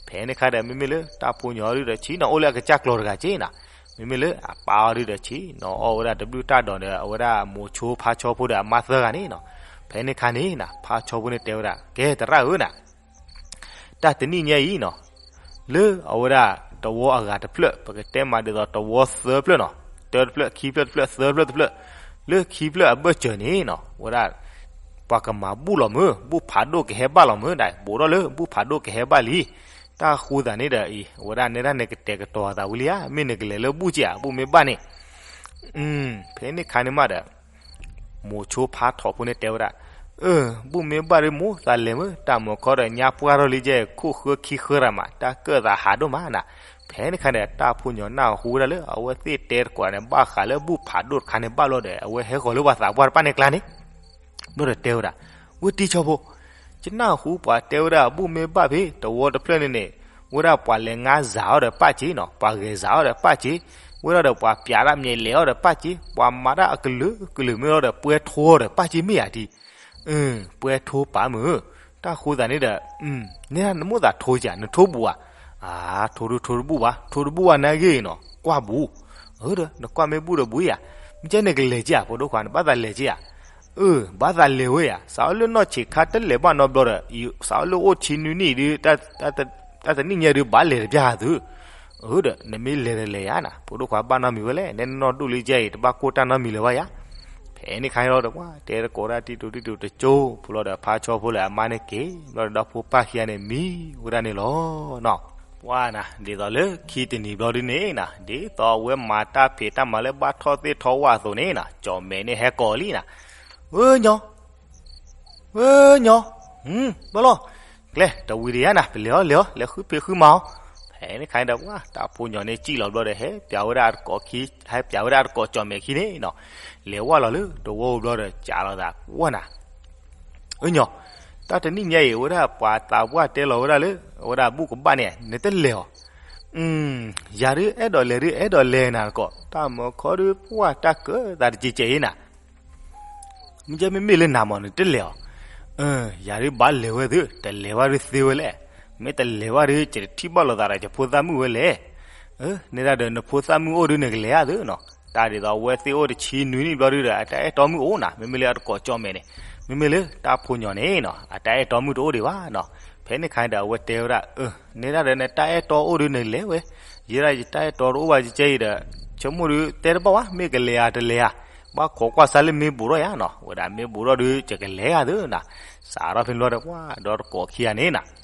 ဖဲန့ၣ်ခါဒီး မ့မ့ၢ်လၢတၢ်ဖိညီဒုဒီး ဆ့ၣ်နီၤအိၣ်လၢအကစၢ်ကျီၤတဂၤက့နီၤ. မ့မ့ၢ်လၢအပၢ်အီၤဒုဒီး ဆ့ၣ်နီၤအီၣ်ဝဲဒၣ်တဘျုးတၢ်ဒိးဒီး အဝဲဒၣ်မိၤဆိဖါဆီဖိဒီးအမါသၢဂၤန့ၣ်နီၤ. ဖဲန့ၣ်ခါန့ၣ်နီၤ ဖါဆီဖိန့ၣ်တဲဝဲဒၣ် ကဲ သရၣ်ဧၢနီၤ တၢ်တနံၣ်ညါအံၤနီၤ လၢအဝဲဒၣ်တဝီအဂၤတဖျၢၣ် ပကတဲမးဒ်သိးတဝီသၢဖျၢၣ်နီၤ, တၢတဖျၢၣ် ခံဖျၢၣ်တဖျၢၣ် သၢဖျၢၣ်တဖျၢၣ်, လၢခံဖျၢၣ်အဘၢၣ်စၢၤန့ၣ်နီၤ ဝဲဒၣ် ပှၤကမၤဘူၣ်လီၤမုၢ်, ဘူၣ်ဖးဒိၣ်ကဟဲဘၣ်လီၤမုၢ်, ဒ်ဘူးထီၣ်လၢဘူၣ်ဖးဒိၣ်ကဟဲဘၣ်လံ. တၢ်ဃိသးန့ၣ်ဒီးအံၤ အဝဲဒၣ်နဲဒၣ်န့ၣ်ကတဲာ်ကတီၤအသးဝံၤလံဧါ, မ့ၢ်နကလဲၤလၢဘူၣ်က့ဧါ, ဘူၣ်မ့ၢ်ဘၣ်န့ၣ် ဖဲန့ၣ်ခါန့ၣ်မးဒီး မိၤဆိဖါထီဖိန့ၣ်တဲဝဲဒၣ်, အၢ ဘူၣ်မ့ၢ်ဘၣ်ဒီးမိၢ်သးလဲၤမုၢ်, တၢ်မုၤခီဒီးညါပှၢ်ထီၣ်လံကဲ ခိၣ်ဃၢခံဃၢရၤမး, တၢ်ကၢၣ်သးဟးဒိၣ်မးနၤ. ဖဲန့ၣ်ခါန့ၣ် တၢ်ဖိညီနၢ်ဟူဝဲဒၣ်လၢ အဝဲသ့ၣ်တဲသကိးန့ၣ် ဘၣ်ဃးလၢဘူၣ်ဖးဒိၣ်တခါန့ၣ်ဘၣ်လီၤဒီး အဝဲဟဲဃီၤလၢပှၤသးပှၢ်တဖၣ်န့ၣ်ကျါန့ၣ် ဘျီဒီးတဲဝဲဒၣ်, ဝဲတံၤဆီဖိ, ယနၢ်ဟူပှၤတဲဝဲဒၣ် ဘူၣ်မ့ၢ်ဘၣ်ဖဲ တဝီတဖျၢၣ်န့ၣ်န့ၣ် ဝဲဒၣ်ပှၤလဲၤငါစၤအီၤဒီးပၣ်က့နီၤ, ပှၤဂဲၤစၤအီၤဒီးပၣ်က့, ဝဲဒၣ်ဒီးပှၤပျးတၢ်မၠဲးလဲၤအီၤဒီးပၣ်က့, ပှၤမၤတၢ်အကလုာ်ကလုာ်မ့ၢ်လီၤဒီး ပှဲၤထိအီၤဒီးပၣ်က့မ့ၢ်ဧါဒံး, ပှဲၤထိပာ်မုၢ်, တၢ်ဃိသးန့ၣ်ဒီး နဲဒၣ်နမိၣ်သးထိဧါ, နထိဘူးဧါ, အါ ထိဒုထိတဘူၣ်ဘၣ်, ထိတဘူၣ်ဘၣ်နာ်ဂ့ၤနီၤ, ကွၢ်ဘူး, အၢဒီး နကွၢ်မ့ၢ်ဘူၣ်ဒီးဘူးဧါ, မ့ၢ်ကဲနကလဲၤက့ဧါ, ဖိဒိၣ်ခွါ နဘၣ်သးလဲၤက့ဧါ, အၢ ဘၣ်သးလဲၤဝဲဧါ, စးအီၤလၢနီၢ်ဆံးခါတလဲၤဘၣ်နီတဘျီဒီး စးအီၤလၢအိၣ်ဆံနွံနံၣ်ဒု တၢ်တနံၣ်ညါဒု ဘၣ်လဲၤတပျၢ်သု, အၢဒီး နမ့ၢ်လဲၤတလဲၤယါနၤ, ဖိဒိၣ်ခွါဘၣ်နီတမံၤဝဲလဲၣ်, နဲနနီၢ်ဒိၣ်လံကဲအံၤ တဘၣ်ကိၢ်တၢ်နီတမံၤလၢၤဘၣ်ယါ. ဖဲန့ၣ်ခါန့ၣ်လီၤဒီး ပှၤတဲသကိးတၢ်တံတူးတံတူးတကၠိ ဖိလီၤဒီး ဖါဆီဖိလၢအမါန့ၣ်က့ၤ ဘျီဒီး ဒီဖိပၢ်ခံဂၤန့ၣ်မံဝဲဒၣ်န့ၣ်လီၤနီၤ. ပှၤနၤ ဒ်သိးလၢခံတနံၤဘျီဒုန့ၣ်နၤ ဒ်သိးအဝဲမၤတၢ်ဖံးတၢ်မၤလၢဘၣ်ထီၣ်သ့ၣ်ထီၣ်ဝၣ်အသိးန့ၣ်နၤ ကၠီၣ်မဲာ်န့ၣ်ဟဲကိးလံနၤ, ဝဲညီ ဝဲညီ, ဘၣ်လီၤ, ကျဲ တဝံၤဒီးယါနၤ ပလဲၤအီၤလဲၤအီၤ လဲၤဃုဖံးဃုမၤအီၤ. ဖဲန့ၣ်ခါန့ၣ်ဒီး ပှၤတၢ်ဖိညီန့ၣ်စံၣ်လီၤဘျီဒီး ဟဲပျးဝဲဒၣ်အတကိးခံ ဟဲပျးဝဲဒၣ်အတကိးကၠီၣ်မဲာ်ခံန့ၣ်နီၤ, လဲၤဝၢ်လီၤလၢတဝီဘျီဒီး ကးလီၤသး ဝဲနၤ အၢညီ, တၢ်တနံၣ်ညါအံၤ အဝဲဒၣ်ပှၤသးပှၢ်တဲလီၤဝဲဒၣ်လၢ အဝဲဒၣ်ဘူၣ်ကဘၣ်န့ၣ် နတလဲၤအီၤ, ယၤဒုးအဲၣ်ဒိးလဲၤဒုးအဲၣ်ဒိးလဲၤနၤတကိး တၢ်မုၤခီဒုးပှၢ်တၢ်ကၢသးတကဲးကဲးအံၤနၤ မ့ၢ်ကဲမ့မ့ၢ်လၢနၤမး နတလဲၤအီၤ, ယၤဒုးဘၣ်လဲၤဝဲသု တလဲၤဘၣ်ဒုးသ့ဝဲလဲၣ်, မ့ၢ်တလဲၤဘၣ်ဒုး ယတထံၣ်ဘၣ်လိာ်သးဒီးယဖိသၣ်မုၣ်ဝဲလဲၣ်, နဲဒၣ်ဒီးနဖိသၣ်မုၣ်အိၣ်ဒုးနကလဲၤဧါသုနီၤ, တၢ်ဒ်သိးအဝဲသ့ၣ်အိၣ်တဆံနွံနံၣ်ဘျီဒုးဒီး အတၢ်အဲၣ်တီမုၣ်အိၣ်နၤ မ့မ့ၢ်လၢအတကိးကၠီၣ်မဲာ်န့ၣ်, မ့မ့ၢ်လၢတၢ်ဖိညီန့ၣ်နီၤ အတၢ်အဲၣ်တီမုၣ်တအိၣ်ဒံးဘၣ်နီၤ, ဖဲန့ၣ်ခါန့ၣ်ဒီးအဝဲတဲဝဲဒၣ် နဲဒၣ်ဒီးနတၢ်အဲၣ်တီအိၣ်ဒုးနလဲၤဝဲ, ယဲဒၣ်ယတၢ်အဲၣ်တီတအိၣ်ဘၣ်ကဲကဲအံၤဒီး ဆိကမိၣ်ဒုးတဲတဘၣ်ဝဲ မ့ၢ်ကလဲၤဧါတလဲၤဧါ, ဘၣ်ခိးကွၢ်စါလၢမ့ၢ်ဘူးထီၣ်ယါနီၤ, ဝဲဒၣ်မ့ၢ်ဘူးထီၣ်ဒုး ယကလဲၤဧါသုနီၤ, စးထီၣ်ဖဲန့ၣ်ဘျီဒီး ပှၤဒီတကိးခံဂၤန့ၣ်နီၤ လဲၤထီၣ်ဝဲ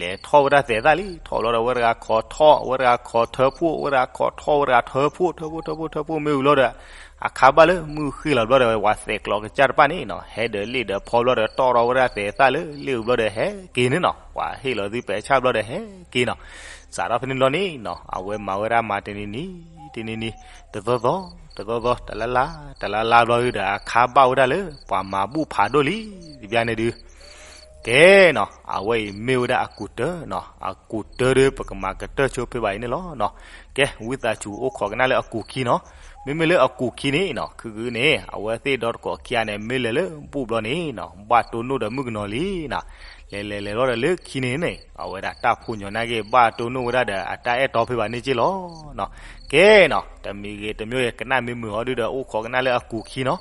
ဒၣ်သဲးသၣ်လံ, ထီၣ်ဘျီဒီး ဝဲတဂၤခိးထီၣ် ဝဲတဂၤခိးထၢဖှိၣ် ဝဲတဂၤခိးထၢဖှိၣ် ထၢဖှိၣ် ထၢဖှိၣ် ထၢဖှိၣ်မ့ၢ်ဝံၤလီၤဒီး အခါဘၣ်လၢမုၢ်ဃ့ၢ်လီၤဘျီဒီး ပှၤသဲးကျိးကစၢ်တဖၣ်န့ၣ်နီၤ ဟဲဒီးလ့ၣ်ဒီးဖီဘျီဒီး တီၣ်ထီၣ်ဝဲဒၣ်သဲးသၣ်လၢလ့ၣ်အူဘျီဒီး ဟဲက့ၤန့ၣ်နီၤ, ပှၤဟ့ၣ်လီၤသုပဲာ်ဆၣ်ဘျီဒီး ဟဲက့ၤနီၤ, စးထီၣ်ဖဲန့ၣ်ဘျီန့ၣ်နီၤ အဝဲမၤဝဲဒၣ်မၤတနံၤနံၤ တနံၤနံၤ တသီသီ တသီသီ တလါလါ တလါလါဘျီဒီး အခါဘၣ်ဝဲဒၣ်လၢ ပှၤမၤဘူၣ်ဖးဒိၣ်လံ တဘျီန့ၣ်ဒုး ကဲနီၤ အဝဲအံၤမ့ၢ်ဝဲဒၣ်အကူးတၢနီၤ, အကူးတၢဒီး ပကမၤကတၢၢ်ဆိဖဲဘၣ်အံၤန့ၣ်လီၤနီၤ, ကဲ ဝံသးစူၤအိၣ်ခိးကနၣ်လၢအကူးခံနီၤ, မ့မ့ၢ်လၢအကူးခံန့ၣ်နီၤ ခုၣ်ခုၣ်န့ၣ် အဝဲသ့ၣ်ဒီတကိးခံဂၤန့ၣ် မ့ၢ်လဲၤလၢဘူၣ်ဘျီန့ၣ်နီၤ ဘၣ်တိၢ်နီၣ်ဒီးမုၣ်ကနီၤလံနီၤ, လဲၤလဲၤလဲၤလီၤဒီးလၢခံန့ၣ်န့ၣ် အဝဲဒၣ်တၢ်ဖိညီနၢ်က့ၤ ဘၣ်တိၢ်နီၣ်ဝဲဒၣ်ဒီး အတၢ်အဲၣ်တီဖဲဘၣ်န့ၣ်က့ၤလီၤနီၤ, ကဲနီၤ တမံၤဂ့ၤတမံၤဂ့ၤ ကနၣ်မ့ၢ်မုာ်ဟီဒုဒီး အိၣ်ခိးကနၣ်လၢအကူးခံနီၤ,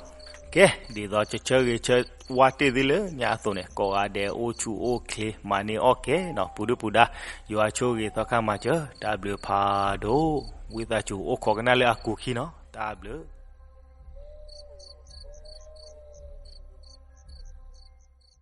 ကဲ ဒ်သိးကဆၢဂ့ၤဆၢဝါတ့ၢ်သ့လၢညါအသိးန့ၣ် ကိးဂၤဒဲးအိၣ်ဆူၣ်အိၣ်ချ့ မၤန့ၢ်အီၣ်ကဲနီၤ ပူၤဒုပူၤဒါ ယွၤဆိၣ်ဂ့ၤသီခါမၤစၢၤ တၢ်ဘျုးဖးဒိၣ်, ဝံသးစူၤအိၣ်ခိးကနၣ်လၢအကူးခံနီၤ တၢ်ဘျုး